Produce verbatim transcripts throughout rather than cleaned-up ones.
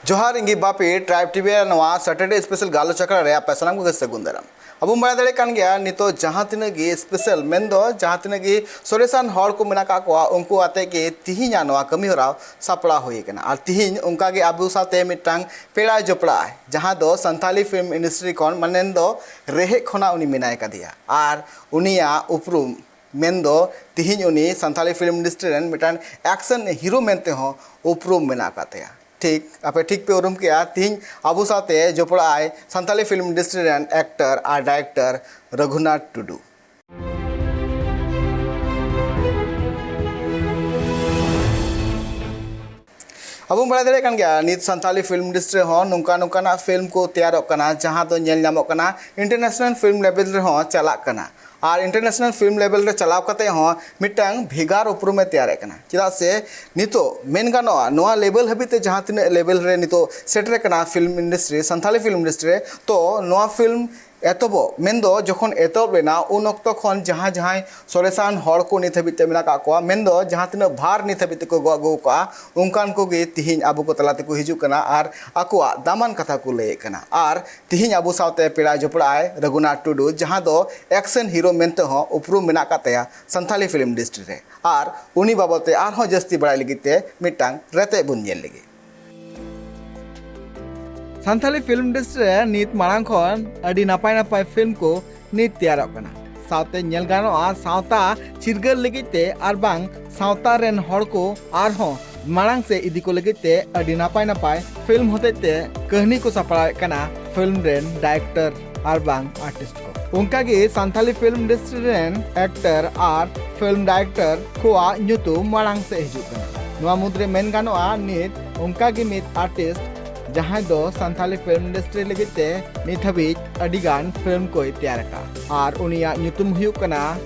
ᱡᱚᱦᱟᱨ, ᱤᱧ ᱜᱮ ᱵᱟᱯᱤ, ᱴᱨᱟᱭᱤᱵᱽ ᱴᱤᱵᱷᱤ ᱨᱮ ᱱᱚᱣᱟ ᱥᱟᱴᱟᱨᱰᱮ ᱥᱯᱮᱥᱟᱞ ᱜᱟᱞᱚᱪ ᱟᱠᱷᱲᱟ ᱨᱮ ᱟᱯᱮ ᱥᱟᱱᱟᱢ ᱠᱚᱜᱮ ᱥᱟᱹᱜᱩᱱ ᱫᱟᱨᱟᱢ᱾ ᱟᱵᱚ ᱵᱚᱱ ᱵᱟᱲᱟᱭ ᱫᱟᱲᱮᱭᱟᱜ ᱠᱟᱱ ᱜᱮᱭᱟ, ᱱᱤᱛᱚᱜ ᱡᱟᱦᱟᱸ ᱛᱤᱱᱟᱹᱜ ᱜᱮ ᱥᱯᱮᱥᱟᱞ, ᱢᱮᱱᱫᱚ ᱡᱟᱦᱟᱸ ᱛᱤᱱᱟᱹᱜ ᱜᱮ ᱥᱚᱨᱮᱥᱟᱱ ᱦᱚᱲ ᱠᱚ ᱢᱮᱱᱟᱜ ᱟᱠᱟᱫ ᱠᱚᱣᱟ, ᱩᱱᱠᱩ ᱟᱛᱮ ᱜᱮ ᱛᱤᱦᱤᱧᱟᱜ ᱱᱚᱣᱟ ᱠᱟᱹᱢᱤ ᱦᱚᱨᱟ ᱥᱟᱯᱲᱟᱣ ᱦᱩᱭ ᱟᱠᱟᱱᱟ᱾ ᱟᱨ ᱛᱤᱦᱤᱧ ᱚᱱᱠᱟ ᱜᱮ ᱟᱵᱚ ᱥᱟᱶᱛᱮ ᱢᱤᱫᱴᱟᱝ ᱯᱮᱲᱟᱭ ᱡᱚᱯᱲᱟᱜᱼᱟᱭ, ᱡᱟᱦᱟᱸ ᱫᱚ ᱥᱟᱱᱛᱟᱞᱤ ᱯᱷᱤᱞᱢ ᱤᱱᱰᱟᱥᱴᱨᱤ ᱠᱷᱚᱱ, ᱢᱟᱱᱮ ᱫᱚ ᱨᱮᱦᱮᱫ ᱠᱷᱚᱱᱟᱜ ᱩᱱᱤ ᱢᱮᱱᱟᱭ ᱠᱟᱫᱮᱭᱟ᱾ ᱟᱨ ᱩᱱᱤᱭᱟᱜ ᱩᱯᱨᱩᱢ, ᱢᱮᱱᱫᱚ ᱛᱤᱦᱤᱧ ᱩᱱᱤ ᱥᱟᱱᱛᱟᱞᱤ ᱯᱷᱤᱞᱢ ᱤᱱᱰᱟᱥᱴᱨᱤ ᱨᱮᱱ ᱢᱤᱫᱴᱟᱝ ᱮᱠᱥᱚᱱ ᱦᱤᱨᱳ ᱢᱮᱱᱛᱮ ᱦᱚᱸ ᱩᱯᱨᱩᱢ ᱢᱮᱱᱟᱜ ᱟᱠᱟᱫ ᱛᱟᱭᱟ᱾ ᱴᱷᱤᱠ, ᱟᱯᱮ ᱴᱷᱤᱠ ᱯᱮ ᱩᱨᱩᱢ ᱠᱮᱜᱼᱟ, ᱛᱤᱦᱤᱧ ᱟᱵᱚ ᱥᱟᱶᱛᱮ ᱡᱚᱯᱲᱟᱜᱼᱟᱭ ᱥᱟᱱᱛᱟᱞᱤ ᱯᱷᱤᱞᱢ ᱤᱱᱰᱟᱥᱴᱨᱤ ᱨᱮᱱ ᱮᱠᱴᱚᱨ ᱟᱨ ᱰᱟᱭᱨᱮᱠᱴᱚᱨ ᱨᱚᱜᱷᱩᱱᱟᱛᱷ ᱴᱩᱰᱩ᱾ ᱟᱵᱚ ᱵᱚᱱ ᱵᱟᱲᱟᱭ ᱫᱟᱲᱮᱭᱟᱜ ᱠᱟᱱ ᱜᱮᱭᱟ, ᱱᱤᱛ ᱥᱟᱱᱛᱟᱞᱤ ᱯᱷᱤᱞᱢ ᱤᱱᱰᱟᱥᱴᱨᱤ ᱨᱮᱦᱚᱸ ᱱᱚᱝᱠᱟ ᱱᱚᱝᱠᱟᱱᱟᱜ ᱯᱷᱤᱞᱢ ᱠᱚ ᱛᱮᱭᱟᱨᱚᱜ ᱠᱟᱱᱟ, ᱡᱟᱦᱟᱸ ᱫᱚ ᱧᱮᱞ ᱧᱟᱢᱚᱜ ᱠᱟᱱᱟ ᱤᱱᱴᱟᱨᱱᱮᱥᱱᱟᱞ ᱯᱷᱤᱞᱢ ᱞᱮᱵᱮᱞ ᱨᱮᱦᱚᱸ ᱪᱟᱞᱟᱜ ᱠᱟᱱᱟ᱾ ᱟᱨ ᱤᱱᱴᱟᱨᱱᱮᱥᱱᱟᱞ ᱯᱷᱤᱞᱢ ᱞᱮᱵᱮᱞ ᱨᱮ ᱪᱟᱞᱟᱣ ᱠᱟᱛᱮ ᱦᱚᱸ ᱢᱤᱫᱴᱟᱝ ᱵᱷᱮᱜᱟᱨ ᱩᱯᱨᱩᱢᱮ ᱛᱮᱭᱟᱨᱮᱫ ᱠᱟᱱᱟ᱾ ᱪᱮᱫᱟᱜ ᱥᱮ ᱱᱤᱛᱚᱜ ᱢᱮᱱ ᱜᱟᱱᱚᱜᱼᱟ, ᱱᱚᱣᱟ ᱞᱮᱵᱮᱞ ᱦᱟᱹᱵᱤᱡ ᱛᱮ ᱡᱟᱦᱟᱸ ᱛᱤᱱᱟᱹᱜ ᱞᱮᱵᱮᱞ ᱨᱮ ᱱᱤᱛᱚᱜ ᱥᱮᱴᱮᱨ ᱟᱠᱟᱱᱟ film industry, Santali film industry ᱨᱮ, ᱛᱚ ᱱᱚᱣᱟ ᱯᱷᱤᱞᱢ ᱮᱛᱚᱦᱚᱵᱚᱜ, ᱢᱮᱱᱫᱚ ᱡᱚᱠᱷᱚᱱ ᱮᱛᱚᱦᱚᱵ ᱞᱮᱱᱟ, ᱩᱱ ᱚᱠᱛᱚ ᱠᱷᱚᱱ ᱡᱟᱦᱟᱸ ᱡᱟᱦᱟᱸᱭ ᱥᱚᱨᱮᱥᱟᱱ ᱦᱚᱲ ᱠᱚ ᱱᱤᱛ ᱦᱟᱹᱵᱤᱡ ᱛᱮ ᱢᱮᱱᱟᱜ ᱟᱠᱟᱫ ᱠᱚᱣᱟ, ᱢᱮᱱᱫᱚ ᱡᱟᱦᱟᱸ ᱛᱤᱱᱟᱹᱜ ᱵᱷᱟᱨ ᱱᱤᱛ ᱦᱟᱹᱵᱤᱡ ᱛᱮᱠᱚ ᱜᱚᱜ ᱟᱹᱜᱩ ᱟᱠᱟᱫᱼᱟ, ᱚᱱᱠᱟᱱ ᱠᱚᱜᱮ ᱛᱤᱦᱤᱧ ᱟᱵᱚ ᱠᱚ ᱛᱟᱞᱟ ᱛᱮᱠᱚ ᱦᱤᱡᱩᱜ ᱠᱟᱱᱟ ᱟᱨ ᱟᱠᱚᱣᱟᱜ ᱫᱟᱢᱟᱱ ᱠᱟᱛᱷᱟ ᱠᱚ ᱞᱟᱹᱭᱮᱫ ᱠᱟᱱᱟ᱾ ᱟᱨ ᱛᱤᱦᱤᱧ ᱟᱵᱚ ᱥᱟᱶᱛᱮ ᱯᱮᱲᱟ ᱡᱚᱯᱲᱟᱜᱼᱟᱭ ᱨᱚᱜᱷᱩᱱᱟᱛᱷ ᱴᱩᱰᱩ, ᱡᱟᱦᱟᱸ ᱫᱚ ᱮᱠᱥᱮᱱ ᱦᱤᱨᱳ ᱢᱮᱱᱛᱮ ᱦᱚᱸ ᱩᱯᱨᱩᱢ ᱢᱮᱱᱟᱜ ᱟᱠᱟᱫ ᱛᱟᱭᱟ ᱥᱟᱱᱛᱟᱞᱤ ᱯᱷᱤᱞᱢ ᱤᱱᱰᱟᱥᱴᱨᱤ ᱨᱮ᱾ ᱟᱨ ᱩᱱᱤ ᱵᱟᱵᱚᱫ ᱛᱮ ᱟᱨᱦᱚᱸ ᱡᱟᱹᱥᱛᱤ ᱵᱟᱲᱟᱭ ᱞᱟᱹᱜᱤᱫ ᱛᱮ ᱢᱤᱫᱴᱟᱝ ᱨᱮᱛᱮᱫ ᱵᱚᱱ ᱧᱮᱞ ᱞᱮᱜᱮ᱾ ᱥᱟᱱᱛᱟᱞᱤ ᱯᱷᱤᱞᱢ ᱤᱱᱰᱟᱥᱴᱨᱤ ᱨᱮ ᱱᱤᱛ ᱢᱟᱲᱟᱝ ᱠᱷᱚᱱ ᱟᱹᱰᱤ ᱱᱟᱯᱟᱭ ᱱᱟᱯᱟᱭ ᱯᱷᱤᱞᱢ ᱠᱚ ᱱᱤᱛ ᱛᱮᱭᱟᱨᱚᱜ ᱠᱟᱱᱟ᱾ ᱥᱟᱶᱛᱮ ᱧᱮᱞ ᱜᱟᱱᱚᱜᱼᱟ, ᱥᱟᱶᱛᱟ ᱪᱤᱨᱜᱟᱹᱞ ᱞᱟᱹᱜᱤᱫ ᱛᱮ ᱟᱨ ᱵᱟᱝ ᱥᱟᱶᱛᱟ ᱨᱮᱱ ᱦᱚᱲ ᱠᱚ ᱟᱨᱦᱚᱸ ᱢᱟᱲᱟᱝ ᱥᱮᱫ ᱤᱫᱤ ᱠᱚ ᱞᱟᱹᱜᱤᱫ ᱛᱮ ᱟᱹᱰᱤ ᱱᱟᱯᱟᱭ ᱱᱟᱯᱟᱭ ᱯᱷᱤᱞᱢ ᱦᱚᱛᱮᱡ ᱛᱮ ᱠᱟᱹᱦᱱᱤ ᱠᱚ ᱥᱟᱯᱲᱟᱣᱮᱫ ᱠᱟᱱᱟ ᱯᱷᱤᱞᱢ ᱨᱮᱱ ᱰᱟᱭᱨᱮᱠᱴᱚᱨ ᱟᱨ ᱵᱟᱝ ᱟᱨᱴᱤᱥᱴ ᱠᱚ᱾ ᱚᱱᱠᱟ ᱜᱮ ᱥᱟᱱᱛᱟᱞᱤ ᱯᱷᱤᱞᱢ ᱤᱱᱰᱟᱥᱴᱨᱤ ᱨᱮᱱ ᱮᱠᱴᱚᱨ ᱟᱨ ᱯᱷᱤᱞᱢ ᱰᱟᱭᱨᱮᱠᱴᱚᱨ ᱠᱚᱣᱟᱜ ᱧᱩᱛᱩᱢ ᱢᱟᱲᱟᱝ ᱥᱮᱫ ᱦᱤᱡᱩᱜ ᱠᱟᱱᱟ᱾ ᱱᱚᱣᱟ ᱢᱩᱫᱽᱨᱮ ᱢᱮᱱ ᱜᱟᱱᱚᱜᱼᱟ, ᱱᱤᱛ ᱚᱱᱠᱟ ᱜᱮ ᱢᱤᱫ ᱟᱨᱴᱤᱥᱴ, ᱡᱟᱦᱟᱸᱭ ᱫᱚ ᱥᱟᱱᱛᱟᱞᱤ ᱯᱷᱤᱞᱢ ᱤᱱᱰᱟᱥᱴᱨᱤ ᱞᱟᱹᱜᱤᱫ ᱛᱮ ᱱᱤᱛ ᱦᱟᱹᱵᱤᱡ ᱟᱹᱰᱤ ᱜᱟᱱ ᱯᱷᱤᱞᱢ ᱠᱚᱭ ᱛᱮᱭᱟᱨ ᱟᱠᱟᱫᱼᱟ, ᱟᱨ ᱩᱱᱤᱭᱟᱜ ᱧᱩᱛᱩᱢ ᱦᱩᱭᱩᱜ ᱠᱟᱱᱟ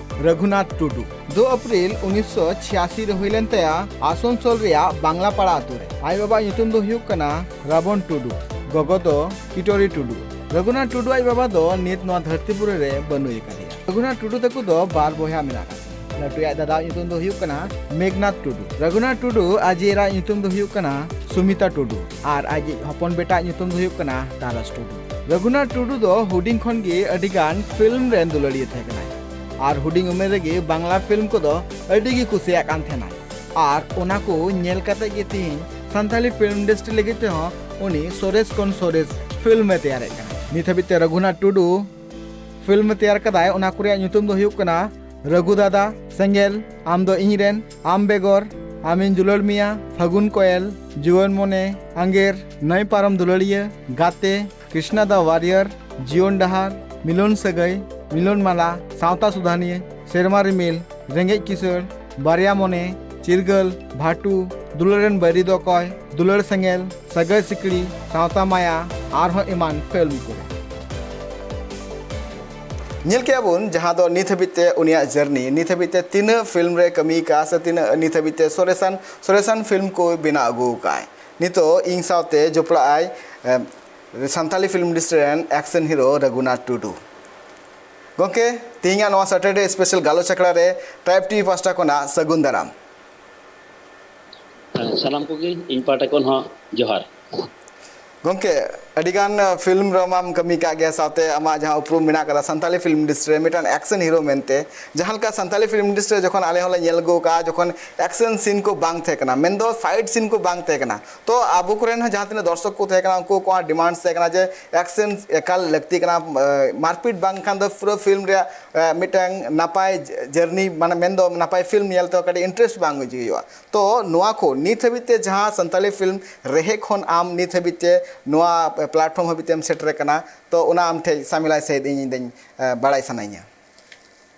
ᱨᱚᱜᱷᱩᱱᱟᱛᱷ ᱴᱩᱰᱩ᱾ ᱫᱩ ᱮᱯᱨᱤᱞ ᱩᱱᱤᱥᱥᱚ ᱪᱷᱤᱭᱟᱥᱤ ᱨᱮ ᱦᱩᱭ ᱞᱮᱱ ᱛᱟᱭᱟ ᱟᱥᱚᱱᱥᱳᱞ ᱨᱮᱭᱟᱜ ᱵᱟᱝᱞᱟ ᱯᱟᱲᱟ ᱟᱛᱳ ᱨᱮ᱾ ᱟᱡ ᱵᱟᱵᱟᱣᱟᱜ ᱧᱩᱛᱩᱢ ᱫᱚ ᱦᱩᱭᱩᱜ ᱠᱟᱱᱟ ᱨᱟᱵᱚᱱ ᱴᱩᱰᱩ, ᱜᱚᱜᱚ ᱫᱚ ᱠᱤᱴᱚᱨᱤ ᱴᱩᱰᱩ᱾ ᱨᱚᱜᱷᱩᱱᱟᱛᱷ ᱴᱩᱰᱩ ᱟᱡ ᱵᱟᱵᱟ ᱫᱚ ᱱᱤᱛ ᱱᱚᱣᱟ ᱫᱷᱟᱹᱨᱛᱤ ᱯᱩᱨᱤ ᱨᱮ ᱵᱟᱹᱱᱩᱭ ᱟᱠᱟᱫᱮᱭᱟ᱾ ᱨᱚᱜᱷᱩᱱᱟᱛᱷ ᱴᱩᱰᱩ ᱛᱟᱠᱚ ᱫᱚ ᱵᱟᱨ ᱵᱚᱭᱦᱟ ᱢᱮᱱᱟᱜ ᱟᱠᱟᱫ ᱠᱤᱱᱟ᱾ ᱞᱟᱹᱴᱩᱭᱟᱜ ᱫᱟᱫᱟᱣᱟᱜ ᱧᱩᱛᱩᱢ ᱫᱚ ᱦᱩᱭᱩᱜ ᱠᱟᱱᱟ ᱢᱮᱜᱷᱱᱟᱛᱷ ᱴᱩᱰᱩ᱾ ᱨᱟᱹᱜᱷᱩᱱᱟᱛᱷ ᱴᱩᱰᱩ ᱟᱡ ᱟᱭᱳ ᱮᱨᱟᱣᱟᱜ ᱧᱩᱛᱩᱢ ᱫᱚ ᱦᱩᱭᱩᱜ ᱠᱟᱱᱟ ᱥᱩᱢᱤᱛᱟ ᱴᱩᱰᱩ ᱟᱨ ᱟᱡᱤᱡ ᱦᱚᱯᱚᱱ ᱵᱮᱴᱟᱣᱟᱜ ᱧᱩᱛᱩᱢ ᱫᱚ ᱦᱩᱭᱩᱜ ᱠᱟᱱᱟ ᱛᱟᱨᱟᱥ ᱴᱩᱰᱩ᱾ ᱨᱟᱹᱜᱷᱩᱱᱟᱛᱷ ᱴᱩᱰᱩ ᱫᱚ ᱦᱩᱰᱤᱧ ᱠᱷᱚᱱ ᱜᱮ ᱟᱹᱰᱤ ᱜᱟᱱ ᱯᱷᱤᱞᱢ ᱨᱮᱱ ᱫᱩᱞᱟᱹᱲᱤᱭᱟᱹ ᱛᱟᱦᱮᱸ ᱠᱟᱱᱟᱭ ᱟᱨ ᱦᱩᱰᱤᱧ ᱩᱢᱮᱨ ᱨᱮᱜᱮ ᱵᱟᱝᱞᱟ ᱯᱷᱤᱞᱢ ᱠᱚᱫᱚ ᱟᱹᱰᱤ ᱜᱮ ᱠᱩᱥᱤᱭᱟᱜ ᱠᱟᱱ ᱛᱟᱦᱮᱱᱟᱭ᱾ ᱟᱨ ᱚᱱᱟ ᱠᱚ ᱧᱮᱞ ᱠᱟᱛᱮ ᱜᱮ ᱛᱤᱦᱤᱧ ᱥᱟᱱᱛᱟᱞᱤ ᱯᱷᱤᱞᱢ ᱤᱱᱰᱟᱥᱴᱨᱤ ᱞᱟᱹᱜᱤᱫ ᱛᱮᱦᱚᱸ ᱩᱱᱤ ᱥᱚᱨᱮᱥ ᱠᱷᱚᱱ ᱥᱚᱨᱮᱥ ᱯᱷᱤᱞᱢ ᱮ ᱛᱮᱭᱟᱨᱮᱫ ᱠᱟᱱᱟ᱾ ᱱᱤᱛ ᱦᱟᱹᱵᱤᱡ ᱛᱮ ᱨᱟᱹᱜᱷᱩᱱᱟᱛᱷ ᱴᱩᱰᱩ ᱯᱷᱤᱞᱢ ᱮ ᱛᱮᱭᱟᱨ ᱠᱟᱫᱟᱭ, ᱚᱱᱟ ᱠᱚ ᱨᱮᱭᱟᱜ ᱧᱩᱛᱩᱢ ᱫᱚ ᱦᱩᱭᱩᱜ ᱠᱟᱱᱟ ᱨᱟᱹᱜᱷᱩ ᱫᱟᱫᱟ, ᱥᱮᱸᱜᱮᱞ, ᱟᱢ ᱫᱚ ᱤᱧ ᱨᱮᱱ, ᱟᱢ ᱵᱮᱜᱚᱨ, ᱟᱢᱤᱧ ᱫᱩᱞᱟᱹᱲ ᱢᱮᱭᱟ, ᱯᱷᱟᱹᱜᱩᱱ ᱠᱚᱭᱮᱞ, ᱡᱩᱣᱟᱹᱱ ᱢᱚᱱᱮ, ᱟᱸᱜᱮᱨ, ᱱᱟᱹᱭ ᱯᱟᱨᱚᱢ ᱫᱩᱞᱟᱹᱲᱤᱭᱟᱹ, ᱜᱟᱛᱮ, ᱠᱨᱤᱥᱱᱟ ᱫᱟ ᱣᱟᱨᱤᱭᱚᱨ, ᱡᱤᱭᱚᱱ ᱰᱟᱦᱟᱨ, ᱢᱤᱞᱚᱱ ᱥᱟᱹᱜᱟᱹᱭ, ᱢᱤᱞᱚᱱ ᱢᱟᱞᱟ, ᱥᱟᱶᱛᱟ ᱥᱩᱫᱷᱟᱹᱱᱤᱭᱟᱹ, ᱥᱮᱨᱢᱟ ᱨᱤᱢᱤᱞ, ᱨᱮᱸᱜᱮᱡ ᱠᱤᱥᱟᱹᱬ, ᱵᱟᱨᱭᱟ ᱢᱚᱱᱮ, ᱪᱤᱨᱜᱟᱹᱞ, ᱵᱷᱟᱴᱩ, ᱫᱩᱞᱟᱹᱲ ᱨᱮᱱ ᱵᱟᱹᱭᱨᱤ ᱫᱚ ᱚᱠᱚᱭ, ᱫᱩᱞᱟᱹᱲ ᱥᱮᱸᱜᱮᱞ, ᱥᱟᱹᱜᱟᱹᱭ ᱥᱤᱠᱲᱤ, ᱥᱟᱶᱛᱟ ᱢᱟᱭᱟ, ᱟᱨᱦᱚᱸ ᱮᱢᱟᱱ ᱯᱷᱤᱞᱢ ᱠᱚ᱾ ᱧᱮᱞ ᱠᱮᱜᱼᱟ ᱵᱚᱱ ᱡᱟᱦᱟᱸ ᱫᱚ ᱱᱤᱛ ᱦᱟᱹᱵᱤᱡ ᱛᱮ ᱩᱱᱤᱭᱟᱜ ᱡᱟᱨᱱᱤ, ᱱᱤᱛ ᱦᱟᱹᱵᱤᱡ ᱛᱮ ᱛᱤᱱᱟᱹᱜ ᱯᱷᱤᱞᱢ ᱨᱮ ᱠᱟᱹᱢᱤ ᱟᱠᱟᱫᱼᱟ ᱥᱮ ᱛᱤᱱᱟᱹᱜ ᱱᱤᱛ ᱦᱟᱹᱵᱤᱡ ᱛᱮ ᱥᱚᱨᱮᱥᱟᱱ ᱥᱚᱨᱮᱥᱟᱱ ᱯᱷᱤᱞᱢ ᱠᱚ ᱵᱮᱱᱟᱣ ᱟᱹᱜᱩ ᱟᱠᱟᱫᱼᱟᱭ᱾ ᱱᱤᱛᱚᱜ ᱤᱧ ᱥᱟᱶᱛᱮ ᱡᱚᱯᱲᱟᱜ ᱟᱭ, ᱮ, ᱥᱟᱱᱛᱟᱞᱤ ᱯᱷᱤᱞᱢ ᱤᱱᱰᱟᱥᱴᱨᱤ ᱨᱮᱱ ᱮᱠᱥᱮᱱ ᱦᱤᱨᱳ ᱨᱟᱹᱜᱷᱩᱱᱟᱛᱷ ᱴᱩᱰᱩ᱾ ᱜᱚᱢᱠᱮ, ᱛᱮᱦᱮᱧᱟᱜ ᱱᱚᱣᱟ ᱥᱟᱴᱟᱨᱰᱮ ᱥᱯᱮᱥᱟᱞ ᱜᱟᱞᱚᱪ ᱟᱠᱷᱲᱟ ᱨᱮ ᱴᱨᱟᱭᱤᱵᱽ ᱴᱤᱵᱷᱤ ᱯᱟᱦᱴᱟ ᱠᱷᱚᱱᱟᱜ ᱥᱟᱹᱜᱩᱱ ᱫᱟᱨᱟᱢ᱾ ᱦᱮᱸ, ᱥᱟᱱᱟᱢ ᱠᱚᱜᱮ ᱤᱧ ᱯᱟᱦᱴᱟ ᱠᱷᱚᱱ ᱦᱚᱸ ᱡᱚᱦᱟᱨ᱾ ᱜᱚᱢᱠᱮ, ᱟᱹᱰᱤᱜᱟᱱ ᱯᱷᱤᱞᱢ ᱨᱮᱢᱟᱢ ᱠᱟᱹᱢᱤ ᱠᱟᱜ ᱜᱮᱭᱟ, ᱥᱟᱶᱛᱮ ᱟᱢᱟᱜ ᱡᱟᱦᱟᱸ ᱩᱯᱨᱩᱢ ᱢᱮᱱᱟᱜ ᱠᱟᱫᱟ ᱥᱟᱱᱛᱟᱞᱤ ᱯᱷᱤᱞᱢ ᱤᱱᱰᱟᱥᱴᱨᱤ ᱨᱮ ᱢᱤᱫᱴᱟᱝ ᱮᱠᱥᱮᱱ ᱦᱤᱨᱳ ᱢᱮᱱᱛᱮ, ᱡᱟᱦᱟᱸ ᱞᱮᱠᱟ ᱥᱟᱱᱛᱟᱞᱤ ᱯᱷᱤᱞᱢ ᱤᱱᱰᱟᱥᱴᱨᱤ ᱨᱮ ᱡᱚᱠᱷᱚᱱ ᱟᱞᱮ ᱦᱚᱸᱞᱮ ᱧᱮᱞ ᱟᱹᱜᱩ ᱠᱟᱜᱼᱟ, ᱡᱚᱠᱷᱚᱱ ᱮᱠᱥᱮᱱ ᱥᱤᱱ ᱠᱚ ᱵᱟᱝ ᱛᱟᱦᱮᱸ ᱠᱟᱱᱟ, ᱢᱮᱱᱫᱚ ᱯᱷᱟᱭᱤᱴ ᱥᱤᱱ ᱠᱚ ᱵᱟᱝ ᱛᱟᱦᱮᱸ ᱠᱟᱱᱟ, ᱛᱚ ᱟᱵᱚ ᱠᱚᱨᱮᱱ ᱦᱚᱸ ᱡᱟᱦᱟᱸ ᱛᱤᱱᱟᱹᱜ ᱫᱚᱨᱥᱚᱠ ᱠᱚ ᱛᱟᱦᱮᱸ ᱠᱟᱱᱟ, ᱩᱱᱠᱩ ᱠᱚᱣᱟᱜ ᱰᱤᱢᱟᱱᱰ ᱛᱟᱦᱮᱸ ᱠᱟᱱᱟ ᱡᱮ ᱮᱠᱥᱮᱱ ᱮᱠᱟᱞ ᱞᱟᱹᱠᱛᱤ ᱠᱟᱱᱟ, ᱮ, ᱢᱟᱨᱯᱤᱴ ᱵᱟᱝᱠᱷᱟᱱ ᱫᱚ ᱯᱩᱨᱟᱹ ᱯᱷᱤᱞᱢ ᱨᱮᱭᱟᱜ, ᱮ, ᱢᱤᱫᱴᱟᱝ ᱱᱟᱯᱟᱭ ᱡᱟᱨᱱᱤ, ᱢᱟᱱᱮ ᱢᱮᱱᱫᱚ ᱱᱟᱯᱟᱭ ᱯᱷᱤᱞᱢ ᱧᱮᱞ ᱛᱮᱦᱚᱸ ᱠᱟᱹᱴᱤᱡ ᱤᱱᱴᱟᱨᱮᱥᱴ ᱵᱟᱝ ᱦᱤᱡᱩᱜ ᱦᱩᱭᱩᱜᱼᱟ᱾ ᱛᱚ ᱱᱚᱣᱟ ᱠᱚ ᱱᱤᱛ ᱦᱟᱹᱵᱤᱡ ᱛᱮ ᱡᱟᱦᱟᱸ ᱥᱟᱱᱛᱟᱞᱤ ᱯᱷᱤᱞᱢ ᱨᱮᱦᱮᱫ ᱠᱷᱚᱱ ᱟᱢ ᱱᱤᱛ ᱦᱟᱹᱵᱤᱡ ᱛᱮ ᱱᱚᱣᱟ ᱯᱞᱟᱴᱯᱷᱚᱨᱢ ᱦᱟᱹᱵᱤᱡ ᱛᱮᱢ ᱥᱮᱴᱮᱨ ᱟᱠᱟᱱᱟ, ᱛᱚ ᱚᱱᱟ ᱟᱢ ᱴᱷᱮᱱ ᱥᱟᱢᱮᱞᱟᱭ ᱥᱟᱹᱦᱤᱡ ᱤᱧ ᱫᱚᱧ, ᱮ, ᱵᱟᱲᱟᱭ ᱥᱟᱱᱟᱧᱟ᱾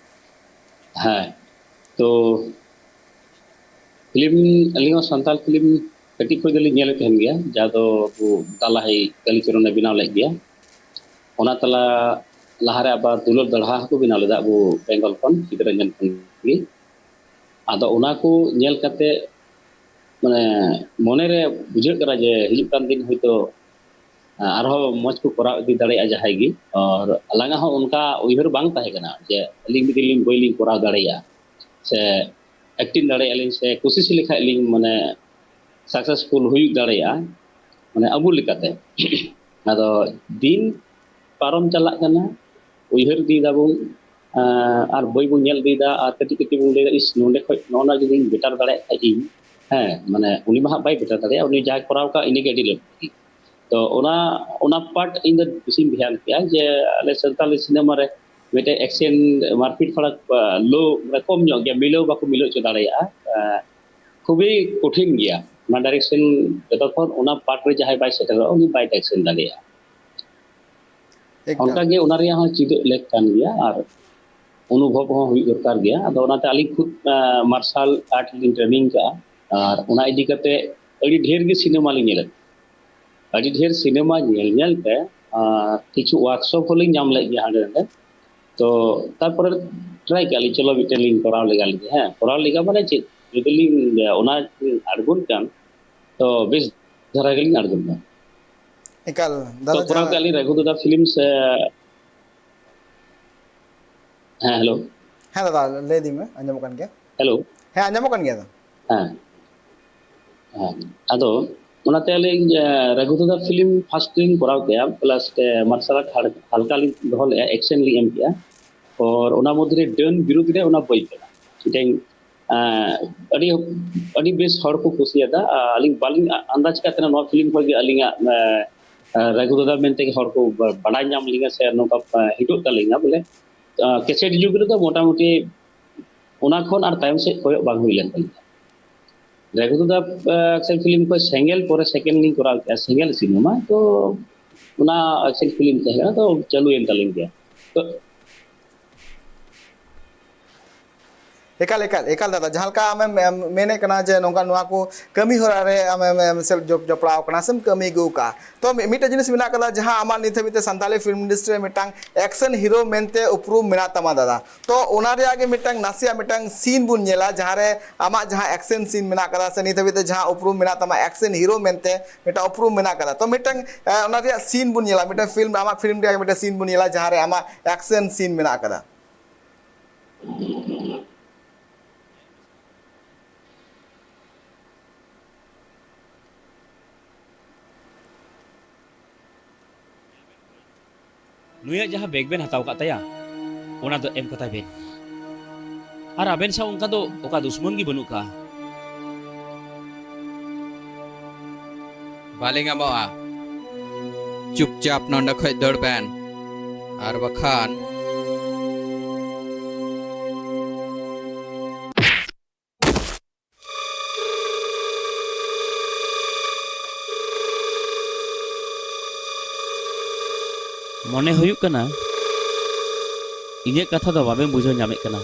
ᱦᱮᱸ, ᱛᱚ ᱯᱷᱤᱞᱢ, ᱟᱹᱞᱤᱧ ᱦᱚᱸ ᱥᱟᱱᱛᱟᱲ ᱯᱷᱤᱞᱢ ᱠᱟᱹᱴᱤᱡ ᱠᱷᱚᱱ ᱜᱮᱞᱤᱧ ᱧᱮᱞᱮᱫ ᱛᱟᱦᱮᱱ ᱜᱮᱭᱟ, ᱡᱟᱦᱟᱸ ᱫᱚ ᱟᱵᱚ ᱫᱟᱞᱟᱦᱤ ᱠᱟᱞᱤᱪᱚᱨᱚᱱᱮ ᱵᱮᱱᱟᱣ ᱞᱮᱫ ᱜᱮᱭᱟ᱾ ᱚᱱᱟ ᱛᱟᱞᱟ ᱞᱟᱦᱟᱨᱮ ᱟᱵᱟᱨ ᱫᱩᱞᱟᱹᱲ ᱫᱟᱲᱦᱟ ᱦᱚᱸᱠᱚ ᱵᱮᱱᱟᱣ ᱞᱮᱫᱟ ᱟᱵᱚ ᱵᱮᱝᱜᱚᱞ ᱠᱷᱚᱱ, ᱥᱤᱫᱩᱨᱚᱧᱡᱚᱱ ᱠᱷᱚᱱ ᱜᱮ᱾ ᱟᱫᱚ ᱚᱱᱟ ᱠᱚ ᱧᱮᱞ ᱠᱟᱛᱮ, ᱢᱟᱱᱮ, ᱢᱚᱱᱮᱨᱮ ᱵᱩᱡᱷᱟᱹᱜ ᱠᱟᱱᱟ ᱡᱮ ᱦᱤᱡᱩᱜ ᱠᱟᱱ ᱫᱤᱱ ᱦᱚᱭᱛᱳ ᱟᱨᱦᱚᱸ ᱢᱚᱡᱽ ᱠᱚ ᱠᱚᱨᱟᱣ ᱤᱫᱤ ᱫᱟᱲᱮᱭᱟᱜᱼᱟ ᱡᱟᱦᱟᱸᱭ ᱜᱮ᱾ ᱟᱨ ᱟᱞᱟᱝᱟᱜ ᱦᱚᱸ ᱚᱱᱠᱟ ᱩᱭᱦᱟᱹᱨ ᱵᱟᱝ ᱛᱟᱦᱮᱸ ᱠᱟᱱᱟ ᱡᱮ ᱟᱹᱞᱤᱧ ᱢᱤᱫ ᱫᱤᱱ ᱞᱤᱧ ᱵᱳᱭ ᱞᱤᱧ ᱠᱚᱨᱟᱣ ᱫᱟᱲᱮᱭᱟᱜᱼᱟ᱾ ᱥᱮ ᱮᱠᱴᱤᱝ ᱫᱟᱲᱮᱭᱟᱜᱼᱟ ᱞᱤᱧ ᱥᱮ ᱠᱩᱥᱤᱥ ᱞᱮᱠᱷᱟᱡ ᱞᱤᱧ ᱢᱟᱱᱮ ᱥᱟᱠᱥᱮᱥᱯᱷᱩᱞ ᱦᱩᱭᱩᱜ ᱫᱟᱲᱮᱭᱟᱜᱼᱟ ᱢᱟᱱᱮ ᱟᱵᱚ ᱞᱮᱠᱟᱛᱮ᱾ ᱟᱫᱚ ᱫᱤᱱ ᱯᱟᱨᱚᱢ ᱪᱟᱞᱟᱜ ᱠᱟᱱᱟ, ᱩᱭᱦᱟᱹᱨ ᱤᱫᱤᱭ ᱫᱟᱵᱚᱱ, ᱟᱨ ᱵᱳᱭ ᱵᱚᱱ ᱧᱮᱞ ᱤᱫᱤᱭᱮᱫᱟ ᱟᱨ ᱠᱟᱹᱴᱤᱡ ᱠᱟᱹᱴᱤᱡ ᱵᱚᱱ ᱞᱟᱹᱭᱫᱟ, ᱤᱥ, ᱱᱚᱰᱮ ᱠᱷᱚᱡ ᱱᱚᱜᱼᱚ ᱱᱚᱣᱟ ᱡᱩᱫᱤᱧ ᱵᱮᱴᱟᱨ ᱫᱟᱲᱮᱭᱟᱜ ᱠᱷᱟᱡ ᱤᱧ, ᱦᱮᱸ, ᱢᱟᱱᱮ ᱩᱱᱤ ᱢᱟ ᱦᱟᱸᱜ ᱵᱟᱭ ᱵᱮᱴᱟᱨ ᱫᱟᱲᱮᱭᱟᱜᱼᱟ, ᱩᱱᱤ ᱡᱟᱦᱟᱸᱭ ᱠᱚᱨᱟᱣ ᱠᱟᱜ ᱤᱱᱟᱹᱜᱮ ᱟᱹᱰᱤ ᱞᱟᱹᱠᱛᱤ᱾ ᱛᱚ ᱚᱱᱟ ᱚᱱᱟ ᱯᱟᱨᱴ ᱤᱧ ᱫᱚ ᱵᱮᱥᱤᱧ ᱫᱷᱮᱭᱟᱱ ᱠᱮᱜᱼᱟ ᱡᱮ ᱟᱞᱮ ᱥᱟᱱᱛᱟᱞᱤ ᱥᱤᱱᱮᱢᱟ ᱨᱮ ᱢᱤᱫᱴᱮᱡ ᱮᱠᱥᱮᱱ ᱢᱟᱨᱯᱤᱴ ᱛᱷᱚᱲᱟ ᱞᱳ, ᱢᱟᱱᱮ ᱠᱚᱢ ᱧᱚᱜ ᱜᱮᱭᱟ, ᱢᱤᱞᱟᱹᱣ ᱵᱟᱠᱚ ᱢᱤᱞᱟᱹᱣ ᱦᱚᱪᱚ ᱫᱟᱲᱮᱭᱟᱜᱼᱟ᱾ ᱠᱷᱩᱵᱤ ᱠᱚᱴᱷᱤᱱ ᱜᱮᱭᱟ ᱚᱱᱟ ᱰᱟᱭᱨᱮᱠᱥᱚᱱ᱾ ᱡᱚᱛᱚᱠᱷᱚᱱ ᱚᱱᱟ ᱯᱟᱨᱴ ᱨᱮ ᱡᱟᱦᱟᱸᱭ ᱵᱟᱭ ᱥᱮᱴᱮᱨᱚᱜᱼᱟ ᱩᱱᱤ ᱵᱟᱭ ᱰᱟᱭᱨᱮᱠᱥᱚᱱ ᱫᱟᱲᱮᱭᱟᱜᱼᱟ᱾ ᱮᱠᱟᱞ᱾ ᱚᱱᱠᱟᱜᱮ ᱚᱱᱟ ᱨᱮᱭᱟᱜ ᱦᱚᱸ ᱪᱮᱫᱚᱜ ᱞᱮᱠ ᱠᱟᱱ ᱜᱮᱭᱟ ᱟᱨ ᱚᱱᱩᱵᱷᱚᱵ ᱦᱚᱸ ᱦᱩᱭᱩᱜ ᱫᱚᱨᱠᱟᱨ ᱜᱮᱭᱟ᱾ ᱟᱫᱚ ᱚᱱᱟᱛᱮ ᱟᱹᱞᱤᱧ ᱠᱷᱩᱫ ᱢᱟᱨᱥᱟᱞ ᱟᱨᱴ ᱞᱤᱧ ᱴᱨᱮᱱᱤᱝ ᱠᱟᱜᱼᱟ ᱟᱨ ᱚᱱᱟ ᱤᱫᱤ ᱠᱟᱛᱮ ᱟᱹᱰᱤ ᱰᱷᱮᱨ ᱜᱮ ᱥᱤᱱᱮᱢᱟ ᱞᱤᱧ ᱧᱮᱞᱮᱫ, ᱟᱹᱰᱤ ᱰᱷᱮᱨ ᱥᱤᱱᱮᱢᱟ ᱧᱮᱞ ᱧᱮᱞ ᱛᱮ ᱟᱨ ᱠᱤᱪᱷᱩ ᱳᱣᱟᱨᱠᱥᱚᱯ ᱦᱚᱸᱞᱤᱧ ᱧᱟᱢ ᱞᱮᱫ ᱜᱮᱭᱟ ᱦᱟᱸᱰᱮ ᱱᱟᱰᱮ᱾ ᱛᱚ ᱛᱟᱨᱯᱚᱨᱮ ᱴᱨᱟᱭ ᱠᱮᱜᱼᱟ ᱞᱤᱧ, ᱪᱚᱞᱚ ᱢᱤᱫᱴᱮᱱ ᱞᱤᱧ ᱠᱚᱨᱟᱣ ᱞᱮᱜᱟ ᱞᱮᱜᱮ᱾ ᱦᱮᱸ, ᱠᱚᱨᱟᱣ ᱞᱮᱜᱟ ᱢᱟᱱᱮ ᱪᱮᱫ, ᱡᱩᱫᱤ ᱞᱤᱧ ᱚᱱᱟ ᱟᱬᱜᱚᱱ ᱠᱟᱱ ᱛᱚ ᱵᱮᱥ ᱫᱷᱟᱨᱟ ᱜᱮᱞᱤᱧ ᱟᱬᱜᱚᱱ ᱠᱟᱱ᱾ ᱮᱠᱟᱞ ᱛᱚ ᱫᱟᱫᱟ, ᱠᱚᱨᱟᱣ ᱡᱟᱦᱟᱸ ᱠᱮᱜᱼᱟ ᱞᱤᱧ ᱨᱟᱹᱜᱷᱩ ᱫᱟᱫᱟ ᱯᱷᱤᱞᱢᱥ᱾ ᱦᱮᱸ, ᱦᱮᱞᱳ᱾ ᱦᱮᱸ ᱫᱟᱫᱟ, ᱞᱟᱹᱭ ᱤᱫᱤ ᱢᱮ, ᱟᱸᱡᱚᱢᱚᱜ ᱠᱟᱱ ᱜᱮᱭᱟ᱾ ᱦᱮᱞᱳ᱾ ᱦᱮᱸ, ᱟᱸᱡᱚᱢᱚᱜ ᱠᱟᱱ ᱜᱮᱭᱟ ᱫᱟ᱾ ᱦᱮᱸ, ᱦᱮᱸ᱾ ᱟᱫᱚ ᱚᱱᱟᱛᱮ ᱟᱹᱞᱤᱧ, ᱮ, ᱨᱟᱹᱜᱷᱩ ᱫᱟᱫᱟ ᱯᱷᱤᱞᱢ ᱯᱷᱟᱥᱴ ᱞᱤᱧ ᱠᱚᱨᱟᱣ ᱠᱮᱜᱼᱟ, ᱯᱞᱟᱥ ᱛᱮ ᱢᱟᱨᱥᱟᱞ ᱟᱨᱴ ᱦᱟᱞ-, ᱦᱟᱞᱠᱟ ᱞᱤᱧ ᱫᱚᱦᱚ ᱞᱮᱜᱼᱟ, ᱮᱠᱥᱮᱱ ᱞᱤᱧ ᱮᱢ ᱠᱮᱜᱼᱟ᱾ ᱟᱨ ᱚᱱᱟ ᱢᱚᱫᱽᱫᱷᱮ ᱨᱮ ᱰᱟᱹᱱ ᱵᱤᱨᱩᱫᱽ ᱨᱮ ᱚᱱᱟ ᱵᱳᱭ ᱠᱟᱱᱟ᱾ ᱢᱤᱫᱴᱮᱱ, ᱮ, ᱟᱹᱰᱤ, ᱟᱹᱰᱤ ᱵᱮᱥ ᱦᱚᱲ ᱠᱚ ᱠᱩᱥᱤᱭᱟᱫᱟ᱾ ᱟᱨ ᱟᱹᱞᱤᱧ ᱵᱟᱹᱞᱤᱧ ᱟ-, ᱟᱱᱫᱟᱡᱽ ᱠᱟᱜ ᱛᱟᱦᱮᱱᱟ ᱱᱚᱣᱟ ᱯᱷᱤᱞᱢ ᱠᱷᱚᱱ ᱜᱮ ᱟᱹᱞᱤᱧᱟᱜ, ᱮ, ᱮ, ᱨᱟᱹᱜᱷᱩ ᱫᱟᱫᱟ ᱢᱮᱱᱛᱮ ᱜᱮ ᱦᱚᱲ ᱠᱚ ᱵᱟ-, ᱵᱟᱰᱟᱭ ᱧᱟᱢ ᱞᱤᱧᱟ ᱥᱮ ᱱᱚᱝᱠᱟ, ᱮ, ᱦᱤᱴᱚᱜ ᱛᱟᱹᱞᱤᱧᱟ ᱵᱚᱞᱮ᱾ ᱮ, ᱠᱮᱥᱮᱴ ᱡᱩᱜᱽ ᱨᱮᱫᱚ ᱢᱚᱴᱟᱢᱩᱴᱤ ᱚᱱᱟ ᱠᱷᱚᱱ ᱟᱨ ᱛᱟᱭᱚᱢ ᱥᱮᱫ ᱠᱚᱭᱚᱜ ᱵᱟᱝ ᱦᱩᱭ ᱞᱮᱱ ᱛᱟᱹᱞᱤᱧᱟ᱾ ᱨᱟᱹᱜᱷᱩ ᱫᱟᱫᱟ, ᱮ, ᱟᱠᱥᱮᱱ ᱯᱷᱤᱞᱢ ᱠᱷᱚᱱ ᱥᱮᱸᱜᱮᱞ ᱯᱚᱨᱮ ᱥᱮᱠᱮᱱᱰ ᱞᱤᱧ ᱠᱚᱨᱟᱣ ᱠᱮᱜᱼᱟ, ᱥᱮᱸᱜᱮᱞ ᱥᱤᱱᱮᱢᱟ᱾ ᱛᱚ ᱚᱱᱟ ᱟᱠᱥᱮᱱ ᱯᱷᱤᱞᱢ ᱛᱟᱦᱮᱸ ᱠᱟᱱᱟ, ᱛᱚ ᱪᱟᱹᱞᱩᱭᱮᱱ ᱛᱟᱹᱞᱤᱧ ᱜᱮᱭᱟ᱾ ᱛᱚ ᱮᱠᱟᱞ, ᱮᱠᱟᱞ, ᱮᱠᱟᱞ ᱫᱟᱫᱟ, ᱡᱟᱦᱟᱸ ᱞᱮᱠᱟ ᱟᱢᱮᱢ, ᱮᱢ, ᱢᱮᱱᱮᱫ ᱠᱟᱱᱟ ᱡᱮ ᱱᱚᱝᱠᱟ ᱱᱚᱣᱟ ᱠᱚ ᱠᱟᱹᱢᱤ ᱦᱚᱨᱟ ᱨᱮ ᱟᱢᱮᱢ, ᱮᱢ ᱥᱮᱞ-, ᱡᱚᱯ-, ᱡᱚᱯᱲᱟᱣ ᱠᱟᱱᱟ ᱥᱮᱢ ᱠᱟᱹᱢᱤ ᱟᱹᱜᱩ ᱟᱠᱟᱫᱼᱟ᱾ ᱛᱚ ᱢᱤ-, ᱢᱤᱫᱴᱮᱡ ᱡᱤᱱᱤᱥ ᱢᱮᱱᱟᱜ ᱠᱟᱫᱟ, ᱡᱟᱦᱟᱸ ᱟᱢᱟᱜ ᱱᱤᱛ ᱦᱟᱹᱵᱤᱡ ᱛᱮ ᱥᱟᱱᱛᱟᱞᱤ ᱯᱷᱤᱞᱢ ᱤᱱᱰᱟᱥᱴᱨᱤ ᱨᱮ ᱢᱤᱫᱴᱟᱝ ᱮᱠᱥᱮᱱ ᱦᱤᱨᱳ ᱢᱮᱱᱛᱮ ᱩᱯᱨᱩᱢ ᱢᱮᱱᱟᱜ ᱛᱟᱢᱟ ᱫᱟᱫᱟ᱾ ᱛᱚ ᱚᱱᱟ ᱨᱮᱭᱟᱜ ᱜᱮ ᱢᱤᱫᱴᱟᱝ ᱱᱟᱥᱮᱭᱟᱜ ᱢᱤᱫᱴᱟᱝ ᱥᱤᱱ ᱵᱚᱱ ᱧᱮᱞᱟ, ᱡᱟᱦᱟᱸ ᱨᱮ ᱟᱢᱟᱜ ᱡᱟᱦᱟᱸ ᱮᱠᱥᱮᱱ ᱥᱤᱱ ᱢᱮᱱᱟᱜ ᱠᱟᱫᱟ ᱥᱮ ᱱᱤᱛ ᱦᱟᱹᱵᱤᱡ ᱛᱮ ᱡᱟᱦᱟᱸ ᱩᱯᱨᱩᱢ ᱢᱮᱱᱟᱜ ᱛᱟᱢᱟ ᱮᱠᱥᱮᱱ ᱦᱤᱨᱳ ᱢᱮᱱᱛᱮ ᱢᱤᱫᱴᱟᱝ ᱩᱯᱨᱩᱢ ᱢᱮᱱᱟᱜ ᱠᱟᱫᱟ᱾ ᱛᱚ ᱢᱤᱫᱴᱟᱝ, ᱮ, ᱚᱱᱟ ᱨᱮᱭᱟᱜ ᱥᱤᱱ ᱵᱚᱱ ᱧᱮᱞᱟ, ᱢᱤᱫᱴᱟᱝ ᱯᱷᱤᱞᱢ, ᱟᱢᱟᱜ ᱯᱷᱤᱞᱢ ᱨᱮᱭᱟᱜ ᱢᱤᱫᱴᱟᱝ ᱥᱤᱱ ᱵᱚᱱ ᱧᱮᱞᱟ, ᱡᱟᱦᱟᱸ ᱨᱮ ᱟᱢᱟᱜ ᱮᱠᱥᱮᱱ ᱥᱤᱱ ᱢᱮᱱᱟᱜ ᱠᱟᱫᱟ᱾ ᱱᱩᱭᱟᱜ ᱡᱟᱦᱟᱸ ᱵᱮᱜᱽ ᱵᱮᱱ ᱦᱟᱛᱟᱣ ᱟᱠᱟᱫ ᱛᱟᱭᱟ, ᱚᱱᱟ ᱫᱚ ᱮᱢ ᱠᱟᱛᱟᱭ ᱵᱮᱱ᱾ ᱟᱨ ᱟᱵᱮᱱ ᱥᱟᱶ ᱚᱱᱠᱟ ᱫᱚ ᱚᱠᱟ ᱫᱩᱥᱢᱚᱱ ᱜᱮ ᱵᱟᱹᱱᱩᱜ ᱠᱟᱜᱼᱟ᱾ ᱵᱟᱞᱤᱧ ᱮᱢᱚᱜᱼᱟ᱾ ᱪᱩᱯᱪᱟᱯ ᱱᱚᱸᱰᱮ ᱠᱷᱚᱡ ᱫᱟᱹᱲ ᱵᱮᱱ, ᱟᱨ ᱵᱟᱠᱷᱟᱱ ᱢᱚᱱᱮ ᱦᱩᱭᱩᱜ ᱠᱟᱱᱟ, ᱤᱧᱟᱹᱜ ᱠᱟᱛᱷᱟ ᱫᱚ ᱵᱟᱵᱮᱱ ᱵᱩᱡᱷᱟᱹᱣ ᱧᱟᱢᱮᱫ ᱠᱟᱱᱟ᱾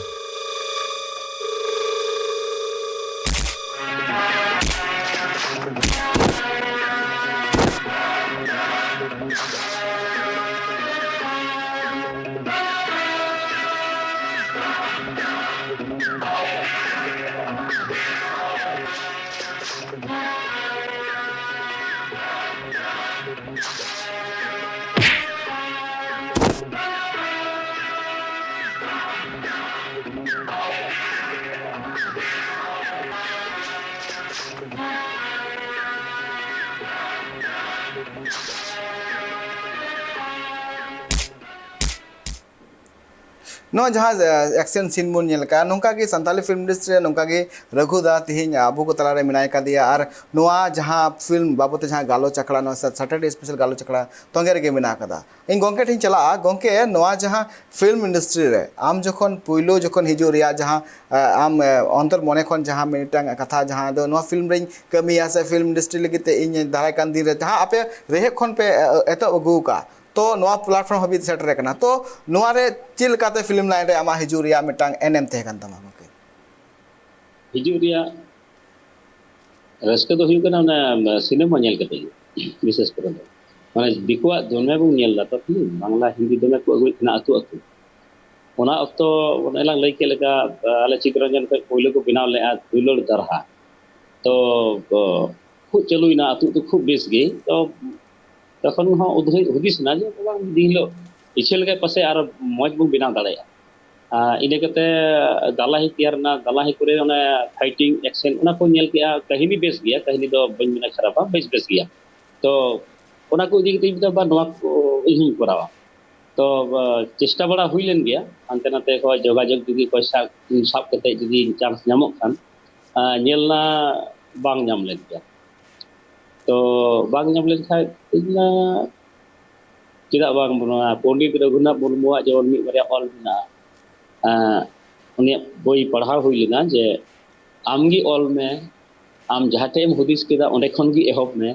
ᱱᱚᱣᱟ ᱡᱟᱦᱟᱸ, ᱮ, ᱮᱠᱥᱮᱱ ᱥᱤᱱ ᱵᱚᱱ ᱧᱮᱞ ᱠᱟᱜᱼᱟ, ᱱᱚᱝᱠᱟ ᱜᱮ ᱥᱟᱱᱛᱟᱞᱤ ᱯᱷᱤᱞᱢ ᱤᱱᱰᱟᱥᱴᱨᱤ ᱨᱮ ᱱᱚᱝᱠᱟ ᱜᱮ ᱨᱟᱹᱜᱷᱩ ᱫᱟ ᱛᱮᱦᱮᱧ ᱟᱵᱚ ᱠᱚ ᱛᱟᱞᱟᱨᱮ ᱢᱮᱱᱟᱭ ᱠᱟᱫᱮᱭᱟ᱾ ᱟᱨ ᱱᱚᱣᱟ ᱡᱟᱦᱟᱸ ᱯᱷᱤᱞᱢ ᱵᱟᱵᱚᱫ ᱛᱮ ᱡᱟᱦᱟᱸ ᱜᱟᱞᱚᱪ ᱟᱠᱷᱲᱟ, ᱱᱚᱣᱟ ᱥᱟ-, ᱥᱟᱴᱟᱨᱰᱮ ᱥᱯᱮᱥᱟᱞ ᱜᱟᱞᱚᱪ ᱟᱠᱷᱲᱟ ᱛᱚᱸᱜᱮ ᱨᱮᱜᱮ ᱢᱮᱱᱟᱜ ᱟᱠᱟᱫᱟ᱾ ᱤᱧ ᱜᱚᱝᱠᱮ ᱴᱷᱮᱱ ᱪᱟᱞᱟᱜᱼᱟ, ᱜᱚᱝᱠᱮ, ᱱᱚᱣᱟ ᱡᱟᱦᱟᱸ ᱯᱷᱤᱞᱢ ᱤᱱᱰᱟᱥᱴᱨᱤ ᱨᱮ ᱟᱢ ᱡᱚᱠᱷᱚᱱ ᱯᱳᱭᱞᱳ ᱡᱚᱠᱷᱚᱱ ᱦᱤᱡᱩᱜ ᱨᱮᱭᱟᱜ ᱡᱟᱦᱟᱸ, ᱮ, ᱟᱢ, ᱮ, ᱚᱱᱛᱚᱨ ᱢᱚᱱᱮ ᱠᱷᱚᱱ ᱡᱟᱦᱟᱸ ᱢᱤᱫᱴᱟᱝ ᱠᱟᱛᱷᱟ, ᱡᱟᱦᱟᱸ ᱫᱚ ᱱᱚᱣᱟ ᱯᱷᱤᱞᱢ ᱨᱮᱧ ᱠᱟᱹᱢᱤᱭᱟ ᱥᱮ ᱯᱷᱤᱞᱢ ᱤᱱᱰᱟᱥᱴᱨᱤ ᱞᱟᱹᱜᱤᱫ ᱛᱮ ᱤᱧ ᱫᱟᱨᱟᱭ ᱠᱟᱱ ᱫᱤᱱ ᱨᱮ ᱡᱟᱦᱟᱸ ᱟᱯᱮ ᱨᱮᱦᱮᱫ ᱠᱷᱚᱱ ᱯᱮ, ᱮ, ᱮᱛᱚᱦᱚᱵ ᱟᱹᱜᱩ ᱟᱠᱟᱫ, ᱛᱚ ᱱᱚᱣᱟ ᱯᱞᱟᱴᱯᱷᱚᱨᱢ ᱦᱟᱹᱵᱤᱡ ᱥᱮᱴᱮᱨ ᱟᱠᱟᱱᱟ᱾ ᱛᱚ ᱱᱚᱣᱟ ᱨᱮ ᱪᱮᱫ ᱞᱮᱠᱟᱛᱮ ᱯᱷᱤᱞᱢ ᱞᱟᱭᱤᱱ ᱨᱮ ᱟᱢᱟᱜ ᱦᱤᱡᱩᱜ ᱨᱮᱭᱟᱜ ᱢᱤᱫᱴᱟᱝ ᱮᱱᱮᱢ ᱛᱟᱦᱮᱸ ᱠᱟᱱ ᱛᱟᱢᱟ ᱜᱚᱝᱠᱮ? ᱦᱤᱡᱩᱜ ᱨᱮᱭᱟᱜ ᱨᱟᱹᱥᱠᱟᱹ ᱫᱚ ᱦᱩᱭᱩᱜ ᱠᱟᱱᱟ ᱚᱱᱟ ᱥᱤᱱᱮᱢᱟ ᱧᱮᱞ ᱠᱟᱛᱮ ᱜᱮ, ᱵᱤᱥᱮᱥ ᱠᱚᱨᱮ ᱫᱚ᱾ ᱢᱟᱱᱮ ᱫᱤᱠᱩᱣᱟᱜ ᱫᱚᱢᱮ ᱵᱚᱱ ᱧᱮᱞ ᱮᱫᱟ ᱛᱚ ᱯᱷᱤᱞᱢ, ᱵᱟᱝᱞᱟ, ᱦᱤᱱᱫᱤ ᱫᱚᱢᱮ ᱠᱚ ᱟᱹᱜᱩᱭᱮᱫ ᱛᱟᱦᱮᱱᱟ ᱟᱹᱛᱩ ᱟᱹᱛᱩ᱾ ᱚᱱᱟ ᱚᱠᱛᱚ ᱚᱱᱮ ᱞᱟᱝ ᱞᱟᱹᱭ ᱠᱮᱫ ᱞᱮᱠᱟ, ᱟᱞᱮ ᱪᱤᱛᱨᱚᱱᱡᱚᱱ ᱠᱷᱚᱱ ᱯᱳᱭᱞᱳ ᱠᱚ ᱵᱮᱱᱟᱣ ᱞᱮᱫᱼᱟ ᱫᱩᱞᱟᱹᱲ ᱫᱟᱨᱦᱟ᱾ ᱛᱚ, ᱠᱚ ᱠᱷᱩᱵ ᱪᱟᱹᱞᱩᱭᱮᱱᱟ ᱟᱹᱛᱩ ᱟᱹᱛᱩ ᱠᱷᱩᱵ ᱵᱮᱥ ᱜᱮ᱾ ᱛᱚ, ᱛᱚᱠᱷᱚᱱ ᱦᱚᱸ ᱩᱫᱷᱟᱹᱭ ᱦᱩᱫᱤᱥ ᱮᱱᱟ ᱡᱮ ᱵᱟᱝ ᱢᱤᱫ ᱫᱤᱱ ᱦᱤᱞᱳᱜ ᱤᱪᱪᱷᱟᱹ ᱞᱮᱠᱟ ᱯᱟᱥᱮ ᱟᱨᱚ ᱢᱚᱡᱽ ᱵᱚᱱ ᱵᱮᱱᱟᱣ ᱫᱟᱲᱮᱭᱟᱜᱼᱟ᱾ ᱟᱨ ᱤᱱᱟᱹ ᱠᱟᱛᱮ ᱫᱟᱞᱟᱦᱤ ᱛᱮᱭᱟᱨ ᱮᱱᱟ, ᱫᱟᱞᱟᱦᱤ ᱠᱚᱨᱮ ᱚᱱᱮ ᱯᱷᱟᱭᱴᱤᱝ ᱮᱠᱥᱮᱱ ᱚᱱᱟ ᱠᱚ ᱧᱮᱞ ᱠᱮᱜᱼᱟ, ᱠᱟᱹᱦᱱᱤ ᱵᱮᱥ ᱜᱮᱭᱟ, ᱠᱟᱹᱦᱱᱤ ᱫᱚ ᱵᱟᱹᱧ ᱢᱮᱱᱟ ᱠᱷᱟᱨᱟᱯᱟ, ᱵᱮᱥ ᱵᱮᱥ ᱜᱮᱭᱟ᱾ ᱛᱚ ᱚᱱᱟ ᱠᱚ ᱤᱫᱤ ᱠᱟᱛᱮ ᱤᱧ ᱢᱮᱛᱟ ᱵᱟ ᱱᱚᱣᱟ ᱠᱚ ᱤᱧ ᱦᱚᱸᱧ ᱠᱚᱨᱟᱣᱟ᱾ ᱛᱚ ᱪᱮᱥᱴᱟ ᱵᱟᱲᱟ ᱦᱩᱭ ᱞᱮᱱ ᱜᱮᱭᱟ, ᱦᱟᱱᱛᱮ ᱱᱟᱛᱮ ᱠᱷᱚᱱ ᱡᱳᱜᱟᱡᱳᱜᱽ ᱡᱩᱫᱤ ᱯᱚᱭᱥᱟ ᱥᱟᱵ ᱠᱟᱛᱮ ᱡᱩᱫᱤ ᱪᱟᱱᱥ ᱧᱟᱢᱚᱜ ᱠᱷᱟᱱ᱾ ᱧᱮᱞ ᱱᱟ, ᱵᱟᱝ ᱧᱟᱢ ᱞᱮᱱ ᱜᱮᱭᱟ᱾ ᱛᱚ ᱵᱟᱝ ᱧᱟᱢ ᱞᱮᱱᱠᱷᱟᱱ ᱤᱧ ᱢᱟ ᱪᱮᱫᱟᱜ ᱵᱟᱝ, ᱱᱚᱣᱟ ᱯᱚᱱᱰᱤᱛ ᱨᱚᱜᱷᱩᱱᱟᱛᱷ ᱢᱩᱨᱢᱩᱣᱟᱜ ᱡᱮᱢᱚᱱ ᱢᱤᱫ ᱵᱟᱨᱭᱟ ᱚᱞ ᱢᱮᱱᱟᱜᱼᱟ, ᱩᱱᱤᱭᱟᱜ ᱵᱳᱭ ᱯᱟᱲᱦᱟᱣ ᱦᱩᱭ ᱞᱮᱱᱟ ᱡᱮ, "ᱟᱢᱜᱮ ᱚᱞ ᱢᱮ, ᱟᱢ ᱡᱟᱦᱟᱸ ᱴᱷᱮᱡ ᱮᱢ ᱦᱩᱫᱤᱥ ᱠᱮᱫᱟ ᱚᱸᱰᱮ ᱠᱷᱚᱱ ᱜᱮ ᱮᱦᱚᱵ ᱢᱮ᱾"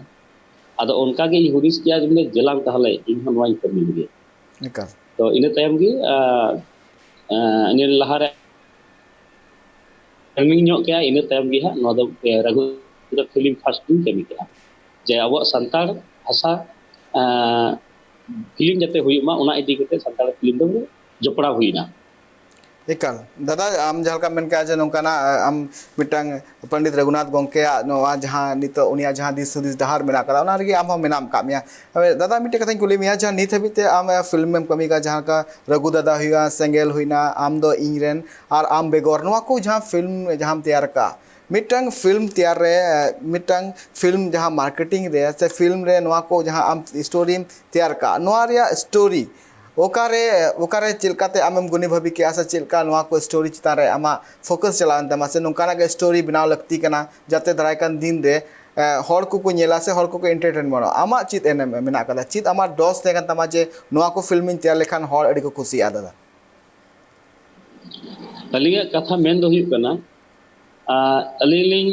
ᱟᱫᱚ ᱚᱱᱠᱟ ᱜᱮ ᱤᱧ ᱦᱩᱫᱤᱥ ᱠᱮᱫᱟ ᱡᱮ, ᱵᱚᱞᱮ ᱡᱮᱞᱟᱝ ᱛᱟᱦᱚᱞᱮ ᱤᱧ ᱦᱚᱸ ᱱᱚᱣᱟᱧ ᱠᱟᱹᱢᱤ ᱞᱮᱜᱮ᱾ ᱮᱠᱟᱞ᱾ ᱛᱚ ᱤᱱᱟᱹ ᱛᱟᱭᱚᱢ ᱜᱮ ᱤᱱᱟᱹ ᱞᱟᱦᱟᱨᱮ ᱴᱨᱮᱱᱤᱝ ᱧᱚᱜ ᱠᱮᱜᱼᱟ, ᱤᱱᱟᱹ ᱛᱟᱭᱚᱢ ᱜᱮ ᱦᱟᱸᱜ ᱱᱚᱣᱟ ᱫᱚ ᱨᱟᱜᱷᱩ ᱫᱟ ᱯᱷᱤᱞᱢ ᱯᱷᱟᱥᱴ ᱤᱧ ᱠᱟᱹᱢᱤ ᱠᱮᱜᱼᱟ, ᱡᱮ ᱟᱵᱚᱣᱟᱜ ᱥᱟᱱᱛᱟᱲ ᱵᱷᱟᱥᱟ ᱯᱷᱤᱞᱢ ᱡᱟᱛᱮ ᱦᱩᱭᱩᱜ ᱢᱟ, ᱚᱱᱟ ᱤᱫᱤ ᱠᱟᱛᱮ ᱥᱟᱱᱛᱟᱲ ᱯᱷᱤᱞᱢ ᱫᱚ ᱡᱚᱯᱲᱟᱣ ᱦᱩᱭᱱᱟ᱾ ᱮᱠᱟᱞ ᱫᱟᱫᱟ, ᱟᱢ ᱡᱟᱦᱟᱸ ᱞᱮᱠᱟᱢ ᱢᱮᱱ ᱠᱮᱜᱼᱟ ᱡᱮ ᱱᱚᱝᱠᱟᱱᱟᱜ ᱟᱢ ᱢᱤᱫᱴᱟᱝ ᱯᱚᱱᱰᱤᱛ ᱨᱚᱜᱷᱩᱱᱟᱛᱷ ᱜᱚᱢᱠᱮᱭᱟᱜ ᱱᱚᱣᱟ ᱡᱟᱦᱟᱸ ᱱᱤᱛᱚᱜ ᱩᱱᱤᱭᱟᱜ ᱡᱟᱦᱟᱸ ᱫᱤᱥ ᱦᱩᱫᱤᱥ ᱰᱟᱦᱟᱨ ᱢᱮᱱᱟᱜ ᱠᱟᱫᱟ, ᱚᱱᱟ ᱨᱮᱜᱮ ᱟᱢ ᱦᱚᱸ ᱢᱮᱱᱟᱢ ᱟᱠᱟᱫ ᱢᱮᱭᱟ᱾ ᱫᱟᱫᱟ, ᱢᱤᱫᱴᱮᱡ ᱠᱟᱛᱷᱟᱧ ᱠᱩᱞᱤ ᱢᱮᱭᱟ, ᱡᱟᱦᱟᱸ ᱱᱤᱛ ᱦᱟᱹᱵᱤᱡ ᱛᱮ ᱟᱢ ᱯᱷᱤᱞᱢ ᱮᱢ ᱠᱟᱹᱢᱤ ᱠᱟᱜᱼᱟ, ᱡᱟᱦᱟᱸ ᱞᱮᱠᱟ ᱨᱟᱹᱜᱷᱩ ᱫᱟᱫᱟ ᱦᱩᱭᱩᱜᱼᱟ, ᱥᱮᱸᱜᱮᱞ ᱦᱩᱭᱱᱟ, ᱟᱢ ᱫᱚ ᱤᱧ ᱨᱮᱱ, ᱟᱨ ᱟᱢ ᱵᱮᱜᱚᱨ, ᱱᱚᱣᱟ ᱠᱚ ᱡᱟᱦᱟᱸ ᱯᱷᱤᱞᱢ ᱡᱟᱦᱟᱸᱢ ᱛᱮᱭᱟᱨ ᱠᱟᱜᱼᱟ, ᱢᱤᱫᱴᱟᱝ ᱯᱷᱤᱞᱢ ᱛᱮᱭᱟᱨ ᱨᱮ, ᱢᱤᱫᱴᱟᱝ ᱯᱷᱤᱞᱢ ᱡᱟᱦᱟᱸ ᱢᱟᱨᱠᱮᱴᱤᱝ ᱨᱮ ᱥᱮ ᱯᱷᱤᱞᱢ ᱨᱮ ᱱᱚᱣᱟ ᱠᱚ ᱡᱟᱦᱟᱸ ᱟᱢ ᱥᱴᱳᱨᱤᱢ ᱛᱮᱭᱟᱨ ᱠᱟᱜᱼᱟ, ᱱᱚᱣᱟ ᱨᱮᱭᱟᱜ ᱥᱴᱳᱨᱤ ᱚᱠᱟᱨᱮ, ᱚᱠᱟᱨᱮ ᱪᱮᱫ ᱞᱮᱠᱟᱛᱮ ᱟᱢᱮᱢ ᱜᱩᱱᱤ ᱵᱷᱟᱹᱵᱤ ᱠᱮᱜᱼᱟ ᱥᱮ ᱪᱮᱫ ᱞᱮᱠᱟ ᱱᱚᱣᱟ ᱠᱚ ᱥᱴᱳᱨᱤ ᱪᱮᱛᱟᱱ ᱨᱮ ᱟᱢᱟᱜ ᱯᱷᱳᱠᱟᱥ ᱪᱟᱞᱟᱣᱮᱱ ᱛᱟᱢᱟ ᱥᱮ ᱱᱚᱝᱠᱟᱱᱟᱜ ᱜᱮ ᱥᱴᱳᱨᱤ ᱵᱮᱱᱟᱣ ᱞᱟᱹᱠᱛᱤ ᱠᱟᱱᱟ ᱡᱟᱛᱮ ᱫᱟᱨᱟᱭ ᱠᱟᱱ ᱫᱤᱱ ᱨᱮ ᱦᱚᱲ ᱠᱚᱠᱚ ᱧᱮᱞᱟ ᱥᱮ ᱦᱚᱲ ᱠᱚᱠᱚ ᱮᱱᱴᱟᱨᱴᱮᱱ ᱢᱟᱱᱚᱜᱼᱟ? ᱟᱢᱟᱜ ᱪᱮᱫ ᱮᱱᱮᱢ ᱢᱮᱱᱟᱜ ᱠᱟᱫᱟ? ᱪᱮᱫ ᱟᱢᱟᱜ ᱫᱚᱥ ᱛᱟᱦᱮᱸ ᱠᱟᱱ ᱛᱟᱢᱟ ᱡᱮ ᱱᱚᱣᱟ ᱠᱚ ᱯᱷᱤᱞᱢᱤᱧ ᱛᱮᱭᱟᱨ ᱞᱮᱠᱷᱟᱱ ᱦᱚᱲ ᱟᱹᱰᱤ ᱠᱚ ᱠᱩᱥᱤᱭᱟᱜᱼᱟ ᱫᱟᱫᱟ? ᱟᱹᱞᱤᱧᱟᱜ ᱠᱟᱛᱷᱟ ᱢᱮᱱ ᱫᱚ ᱦᱩᱭᱩᱜ ᱠᱟᱱᱟ, ᱟᱹᱞᱤᱧ ᱞᱤᱧ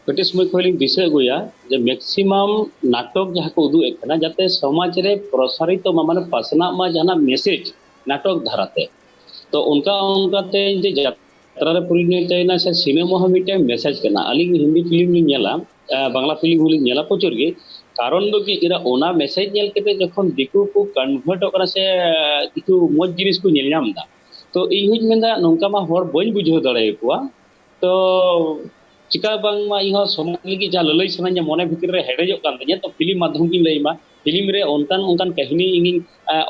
ᱠᱟᱹᱴᱤᱡ ᱥᱚᱢᱚᱭ ᱠᱷᱚᱱ ᱞᱤᱧ ᱫᱤᱥᱟᱹ ᱟᱹᱜᱩᱭᱟ ᱡᱮ ᱢᱮᱠᱥᱤᱢᱟᱢ ᱱᱟᱴᱚᱠ ᱡᱟᱦᱟᱸ ᱠᱚ ᱩᱫᱩᱜ ᱮᱫ ᱠᱟᱱᱟ ᱡᱟᱛᱮ ᱥᱚᱢᱟᱡᱽ ᱨᱮ ᱯᱨᱚᱥᱟᱨᱤᱛᱚ ᱢᱟ, ᱢᱟᱱᱮ ᱯᱟᱥᱱᱟᱜ ᱢᱟ ᱡᱟᱦᱟᱱᱟᱜ ᱢᱮᱥᱮᱡᱽ ᱱᱟᱴᱚᱠ ᱫᱷᱟᱨᱟᱛᱮ᱾ ᱛᱚ ᱚᱱᱠᱟ ᱚᱱᱠᱟᱛᱮ ᱡᱮ ᱡᱟᱛᱨᱟ ᱨᱮ ᱯᱚᱨᱤᱱᱚᱛᱚᱭᱮᱱᱟ ᱥᱮ ᱥᱤᱱᱮᱢᱟ ᱦᱚᱸ ᱢᱤᱫᱴᱮᱱ ᱢᱮᱥᱮᱡᱽ ᱠᱟᱱᱟ᱾ ᱟᱹᱞᱤᱧ ᱦᱤᱱᱫᱤ ᱯᱷᱤᱞᱢ ᱞᱤᱧ ᱧᱮᱞᱟ, ᱵᱟᱝᱞᱟ ᱯᱷᱤᱞᱢ ᱦᱚᱸᱞᱤᱧ ᱧᱮᱞᱟ ᱯᱨᱚᱪᱩᱨ ᱜᱮ᱾ ᱠᱟᱨᱚᱱ ᱫᱚ ᱪᱮᱫ ᱠᱟᱱᱟ? ᱚᱱᱟ ᱢᱮᱥᱮᱡᱽ ᱧᱮᱞ ᱠᱟᱛᱮ ᱡᱚᱠᱷᱚᱱ ᱫᱤᱠᱩ ᱠᱚ ᱠᱚᱱᱵᱷᱟᱨᱴᱚᱜ ᱠᱟᱱᱟ ᱥᱮ ᱠᱤᱪᱷᱩ ᱢᱚᱡᱽ ᱡᱤᱱᱤᱥ ᱠᱚ ᱧᱮᱞ ᱧᱟᱢ ᱮᱫᱟ, ᱛᱚ ᱤᱧ ᱦᱚᱸᱧ ᱢᱮᱱᱫᱟ ᱱᱚᱝᱠᱟ ᱢᱟ ᱦᱚᱲ ᱵᱟᱹᱧ ᱵᱩᱡᱷᱟᱹᱣ ᱫᱟᱲᱮᱭᱟᱠᱚᱣᱟ᱾ ᱛᱚ ᱪᱤᱠᱟ ᱵᱟᱝᱢᱟ ᱤᱧ ᱦᱚᱸ ᱥᱚᱢᱟᱡᱽ ᱞᱟᱹᱜᱤᱫ ᱡᱟᱦᱟᱸ ᱞᱟᱹᱞᱟᱹᱭ ᱥᱟᱱᱟᱧᱟ, ᱢᱚᱱᱮ ᱵᱷᱤᱛᱤᱨ ᱨᱮ ᱦᱮᱰᱮᱡᱚᱜ ᱠᱟᱱ ᱛᱤᱧᱟ, ᱛᱚ ᱯᱷᱤᱞᱢ ᱢᱟᱫᱽᱫᱷᱚᱢ ᱜᱤᱧ ᱞᱟᱹᱭ ᱟᱢᱟ᱾ ᱯᱷᱤᱞᱢ ᱨᱮ ᱚᱱᱠᱟᱱ ᱚᱱᱠᱟᱱ ᱠᱟᱹᱦᱱᱤ ᱤᱧᱤᱧ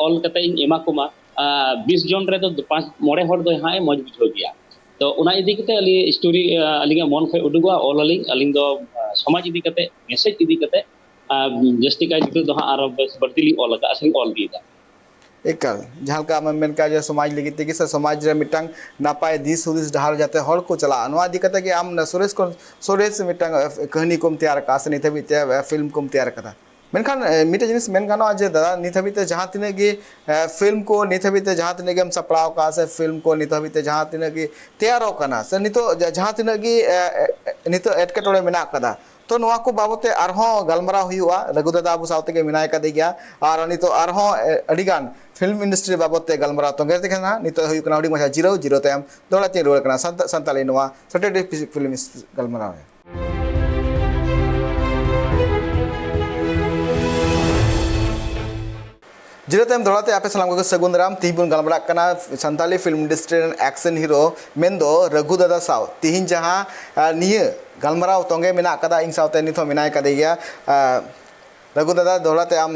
ᱚᱞ ᱠᱟᱛᱮ ᱤᱧ ᱮᱢᱟ ᱠᱚᱢᱟ, ᱵᱤᱥ ᱡᱚᱱ ᱨᱮᱫᱚ ᱯᱟᱸᱪ ᱢᱚᱬᱮ ᱦᱚᱲ ᱫᱚ ᱦᱟᱸᱜ ᱮ ᱢᱚᱡᱽ ᱵᱩᱡᱷᱟᱹᱣ ᱜᱮᱭᱟ᱾ ᱛᱚ ᱚᱱᱟ ᱤᱫᱤ ᱠᱟᱛᱮ ᱟᱹᱞᱤᱧ ᱥᱴᱳᱨᱤ ᱟᱹᱞᱤᱧᱟᱜ ᱢᱚᱱ ᱠᱷᱚᱱ ᱩᱰᱩᱠᱚᱜᱼᱟ, ᱚᱞ ᱟᱹᱞᱤᱧ᱾ ᱟᱹᱞᱤᱧ ᱫᱚ ᱥᱚᱢᱟᱡᱽ ᱤᱫᱤ ᱠᱟᱛᱮ, ᱢᱮᱥᱮᱡᱽ ᱤᱫᱤ ᱠᱟᱛᱮ ᱡᱟᱹᱥᱛᱤ ᱠᱟᱭ ᱱᱤᱛᱚᱜ ᱫᱚ ᱦᱟᱸᱜ ᱟᱨᱚ ᱵᱮᱥ ᱵᱟᱹᱲᱛᱤ ᱞᱤᱧ ᱚᱞ ᱟᱠᱟᱫᱼᱟ ᱥᱮ ᱞᱤᱧ ᱚᱞ ᱤᱫᱤᱭᱮᱫᱟ᱾ ᱮᱠᱟᱞ, ᱡᱟᱦᱟᱸ ᱞᱮᱠᱟ ᱟᱢᱮᱢ ᱢᱮᱱ ᱠᱟᱜᱼᱟ ᱡᱮ ᱥᱚᱢᱟᱡᱽ ᱞᱟᱹᱜᱤᱫ ᱛᱮᱜᱮ ᱥᱮ ᱥᱚᱢᱟᱡᱽ ᱨᱮ ᱢᱤᱫᱴᱟᱝ ᱱᱟᱯᱟᱭ ᱫᱤᱥ ᱦᱩᱫᱤᱥ ᱰᱟᱦᱟᱨ ᱡᱟᱛᱮ ᱦᱚᱲ ᱠᱚ ᱪᱟᱞᱟᱜᱼᱟ, ᱱᱚᱣᱟ ᱤᱫᱤ ᱠᱟᱛᱮ ᱜᱮ ᱟᱢ ᱥᱚᱨᱮᱥ ᱠᱷᱚᱱ ᱥᱚᱨᱮᱥ ᱢᱤᱫᱴᱟᱝ ᱠᱟᱹᱦᱱᱤ ᱠᱚᱢ ᱛᱮᱭᱟᱨ ᱠᱟᱜᱼᱟ ᱥᱮ ᱱᱤᱛ ᱦᱟᱹᱵᱤᱡ ᱛᱮ ᱯᱷᱤᱞᱢ ᱠᱚᱢ ᱛᱮᱭᱟᱨ ᱠᱟᱫᱟ᱾ ᱢᱮᱱᱠᱷᱟᱱ ᱢᱤᱫᱴᱮᱡ ᱡᱤᱱᱤᱥ ᱢᱮᱱ ᱜᱟᱱᱚᱜᱼᱟ ᱡᱮ ᱫᱟᱫᱟ, ᱱᱤᱛ ᱦᱟᱹᱵᱤᱡ ᱛᱮ ᱡᱟᱦᱟᱸ ᱛᱤᱱᱟᱹᱜ ᱜᱮ ᱯᱷᱤᱞᱢ ᱠᱚ ᱱᱤᱛ ᱦᱟᱹᱵᱤᱡ ᱛᱮ ᱡᱟᱦᱟᱸ ᱛᱤᱱᱟᱹᱜ ᱜᱮᱢ ᱥᱟᱯᱲᱟᱣ ᱠᱟᱜᱼᱟ ᱥᱮ ᱯᱷᱤᱞᱢ ᱠᱚ ᱱᱤᱛ ᱦᱟᱹᱵᱤᱡ ᱛᱮ ᱡᱟᱦᱟᱸ ᱛᱤᱱᱟᱹᱜ ᱜᱮ ᱛᱮᱭᱟᱨᱚᱜ ᱠᱟᱱᱟ ᱥᱮ ᱱᱤᱛᱚᱜ ᱡᱟᱦᱟᱸ ᱛᱤᱱᱟᱹᱜ ᱜᱮ ᱱᱤᱛᱚᱜ ᱮᱴᱠᱮᱴᱚᱬᱮ ᱢᱮᱱᱟᱜ ᱠᱟᱫᱟ, ᱛᱚ ᱱᱚᱣᱟ ᱠᱚ ᱵᱟᱵᱚᱛ ᱛᱮ ᱟᱨᱦᱚᱸ ᱜᱟᱞᱢᱟᱨᱟᱣ ᱦᱩᱭᱩᱜᱼᱟ᱾ ᱨᱟᱹᱜᱷᱩ ᱫᱟᱫᱟ ᱟᱵᱚ ᱥᱟᱶ ᱛᱮᱜᱮ ᱢᱮᱱᱟᱭ ᱠᱟᱫᱮ ᱜᱮᱭᱟ, ᱟᱨ ᱱᱤᱛᱚᱜ ᱟᱨᱦᱚᱸ ᱟᱹᱰᱤᱜᱟᱱ ᱯᱷᱤᱞᱢ ᱤᱱᱰᱟᱥᱴᱨᱤ ᱵᱟᱵᱚᱛ ᱛᱮ ᱜᱟᱞᱢᱟᱨᱟᱣ ᱛᱚᱸᱜᱮ ᱛᱮ ᱠᱟᱱᱟ᱾ ᱱᱤᱛᱚᱜ ᱦᱩᱭᱩᱜ ᱠᱟᱱᱟ ᱦᱩᱰᱤᱧ ᱢᱟᱪᱷᱟ ᱡᱤᱨᱟᱹᱣ, ᱡᱤᱨᱟᱹᱣ ᱛᱟᱭᱚᱢ ᱫᱚᱦᱲᱟ ᱛᱤᱧ ᱨᱩᱣᱟᱹᱲ ᱠᱟᱱᱟ ᱥᱟᱱᱛᱟᱞᱤ ᱱᱚᱣᱟ ᱥᱟᱴᱟᱨᱰᱮ ᱯᱷᱤᱞᱢ ᱜᱟᱞᱢᱟᱨᱟᱣ ᱨᱮ᱾ ᱡᱤᱨᱟᱹ ᱛᱟᱭᱚᱢ ᱫᱚᱦᱲᱟ ᱛᱮ ᱟᱯᱮ ᱥᱟᱱᱟᱢ ᱠᱚᱜᱮ ᱥᱟᱹᱜᱩᱱ ᱫᱟᱨᱟᱢ᱾ ᱛᱤᱦᱤᱧ ᱵᱚᱱ ᱜᱟᱞᱢᱟᱨᱟᱜ ᱠᱟᱱᱟ ᱥᱟᱱᱛᱟᱞᱤ ᱯᱷᱤᱞᱢ ᱤᱱᱰᱟᱥᱴᱨᱤ ᱨᱮᱱ ᱮᱠᱥᱮᱱ ᱦᱤᱨᱳ ᱢᱮᱱᱫᱚ ᱨᱟᱹᱜᱷᱩ ᱫᱟᱫᱟ ᱥᱟᱶ᱾ ᱛᱤᱦᱤᱧ ᱡᱟᱦᱟᱸ ᱱᱤᱭᱟᱹ ᱜᱟᱞᱢᱟᱨᱟᱣ ᱛᱚᱸᱜᱮ ᱢᱮᱱᱟᱜ ᱠᱟᱫᱟ, ᱤᱧ ᱥᱟᱶᱛᱮ ᱱᱤᱛ ᱦᱚᱸ ᱢᱮᱱᱟᱭ ᱠᱟᱫᱮ ᱜᱮᱭᱟ᱾ ᱨᱟᱹᱜᱷᱩ ᱫᱟᱫᱟ, ᱫᱚᱦᱲᱟ ᱛᱮ ᱟᱢ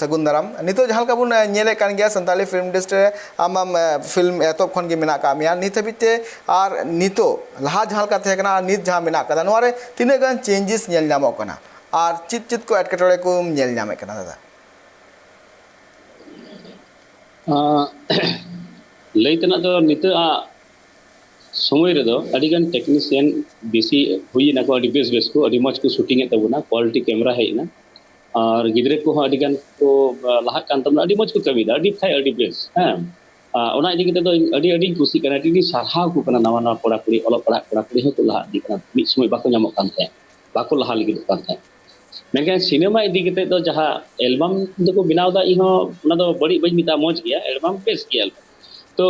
ᱥᱟᱹᱜᱩᱱ ᱫᱟᱨᱟᱢ᱾ ᱱᱤᱛᱚᱜ ᱡᱟᱦᱟᱸ ᱞᱮᱠᱟ ᱵᱚᱱ ᱧᱮᱞᱮᱫ ᱠᱟᱱ ᱜᱮᱭᱟ ᱥᱟᱱᱛᱟᱞᱤ ᱯᱷᱤᱞᱢ ᱤᱱᱰᱟᱥᱴᱨᱤ ᱨᱮ ᱟᱢ ᱟᱢ ᱯᱷᱤᱞᱢ ᱮᱛᱚᱦᱚᱵ ᱠᱷᱚᱱ ᱜᱮ ᱢᱮᱱᱟᱜ ᱠᱟᱜ ᱢᱮᱭᱟ᱾ ᱱᱤᱛ ᱦᱟᱹᱵᱤᱡ ᱛᱮ ᱟᱨ ᱱᱤᱛᱚᱜ ᱞᱟᱦᱟ ᱡᱟᱦᱟᱸ ᱞᱮᱠᱟ ᱛᱟᱦᱮᱸ ᱠᱟᱱᱟ ᱟᱨ ᱱᱤᱛ ᱡᱟᱦᱟᱸ ᱢᱮᱱᱟᱜ ᱠᱟᱫᱟ, ᱱᱚᱣᱟ ᱨᱮ ᱛᱤᱱᱟᱹᱜ ᱜᱟᱱ ᱪᱮᱧᱡᱮᱥ ᱧᱮᱞ ᱧᱟᱢᱚᱜ ᱠᱟᱱᱟ ᱟᱨ ᱪᱮᱫ ᱪᱮᱫ ᱠᱚ ᱮᱴᱠᱮᱴᱚᱬᱮ ᱠᱚᱢ ᱧᱮᱞ ᱧᱟᱢᱮᱫ ᱠᱟᱱᱟ ᱫᱟᱫᱟ? ᱞᱟᱹᱭ ᱛᱮᱱᱟᱜ ᱫᱚ ᱱᱤᱛᱚᱜ ᱟᱜ ᱥᱚᱢᱚᱭ ᱨᱮᱫᱚ ᱟᱹᱰᱤᱜᱟᱱ ᱴᱮᱠᱱᱤᱥᱤᱭᱟᱱ ᱵᱮᱥᱤ ᱦᱩᱭ ᱮᱱᱟ ᱠᱚ, ᱟᱹᱰᱤ ᱵᱮᱥ ᱵᱮᱥ ᱠᱚ, ᱟᱹᱰᱤ ᱢᱚᱡᱽ ᱠᱚ ᱥᱩᱴᱤᱝ ᱮᱫ ᱛᱟᱵᱚᱱᱟ, ᱠᱳᱣᱟᱞᱤᱴᱤ ᱠᱮᱢᱮᱨᱟ ᱦᱮᱡ ᱮᱱᱟ, ᱟᱨ ᱜᱤᱫᱽᱨᱟᱹ ᱠᱚᱦᱚᱸ ᱟᱹᱰᱤ ᱜᱟᱱ ᱠᱚ ᱞᱟᱦᱟᱜ ᱠᱟᱱ ᱛᱟᱵᱚᱱᱟ, ᱟᱹᱰᱤ ᱢᱚᱡᱽ ᱠᱚ ᱠᱟᱹᱢᱤᱭᱮᱫᱟ, ᱟᱹᱰᱤ ᱯᱷᱟᱭ, ᱟᱹᱰᱤ ᱵᱮᱥ᱾ ᱦᱮᱸ, ᱟᱨ ᱚᱱᱟ ᱤᱫᱤ ᱠᱟᱛᱮ ᱫᱚ ᱤᱧ ᱟᱹᱰᱤ ᱟᱹᱰᱤᱧ ᱠᱩᱥᱤᱜ ᱠᱟᱱᱟ, ᱟᱹᱰᱤ ᱟᱹᱰᱤᱧ ᱥᱟᱨᱦᱟᱣ ᱠᱚ ᱠᱟᱱᱟ᱾ ᱱᱟᱣᱟ ᱱᱟᱣᱟ ᱠᱚᱲᱟ ᱠᱩᱲᱤ, ᱚᱞᱚᱜ ᱯᱟᱲᱦᱟᱜ ᱠᱚᱲᱟ ᱠᱩᱲᱤ ᱦᱚᱸᱠᱚ ᱞᱟᱦᱟ ᱤᱫᱤᱜ ᱠᱟᱱᱟ, ᱢᱤᱫ ᱥᱚᱢᱚᱭ ᱵᱟᱠᱚ ᱧᱟᱢᱚᱜ ᱠᱟᱱ ᱛᱟᱦᱮᱸᱫ, ᱵᱟᱠᱚ ᱞᱟᱦᱟ ᱞᱟᱹᱜᱤᱫᱚᱜ ᱠᱟᱱ ᱛᱟᱦᱮᱸᱫ᱾ ᱢᱮᱱᱠᱷᱟᱱ ᱥᱤᱱᱮᱢᱟ ᱤᱫᱤ ᱠᱟᱛᱮ ᱫᱚ ᱡᱟᱦᱟᱸ ᱮᱞᱵᱟᱢ ᱫᱚᱠᱚ ᱵᱮᱱᱟᱣ ᱮᱫᱟ, ᱤᱧ ᱦᱚᱸ ᱚᱱᱟ ᱫᱚ ᱵᱟᱹᱲᱤᱡ ᱵᱟᱹᱧ ᱢᱮᱛᱟᱜᱼᱟ, ᱢᱚᱡᱽ ᱜᱮᱭᱟ, ᱮᱞᱵᱟᱢ ᱵᱮᱥ ᱜᱮᱭᱟ᱾ ᱮᱞᱵᱟᱢ ᱛᱚ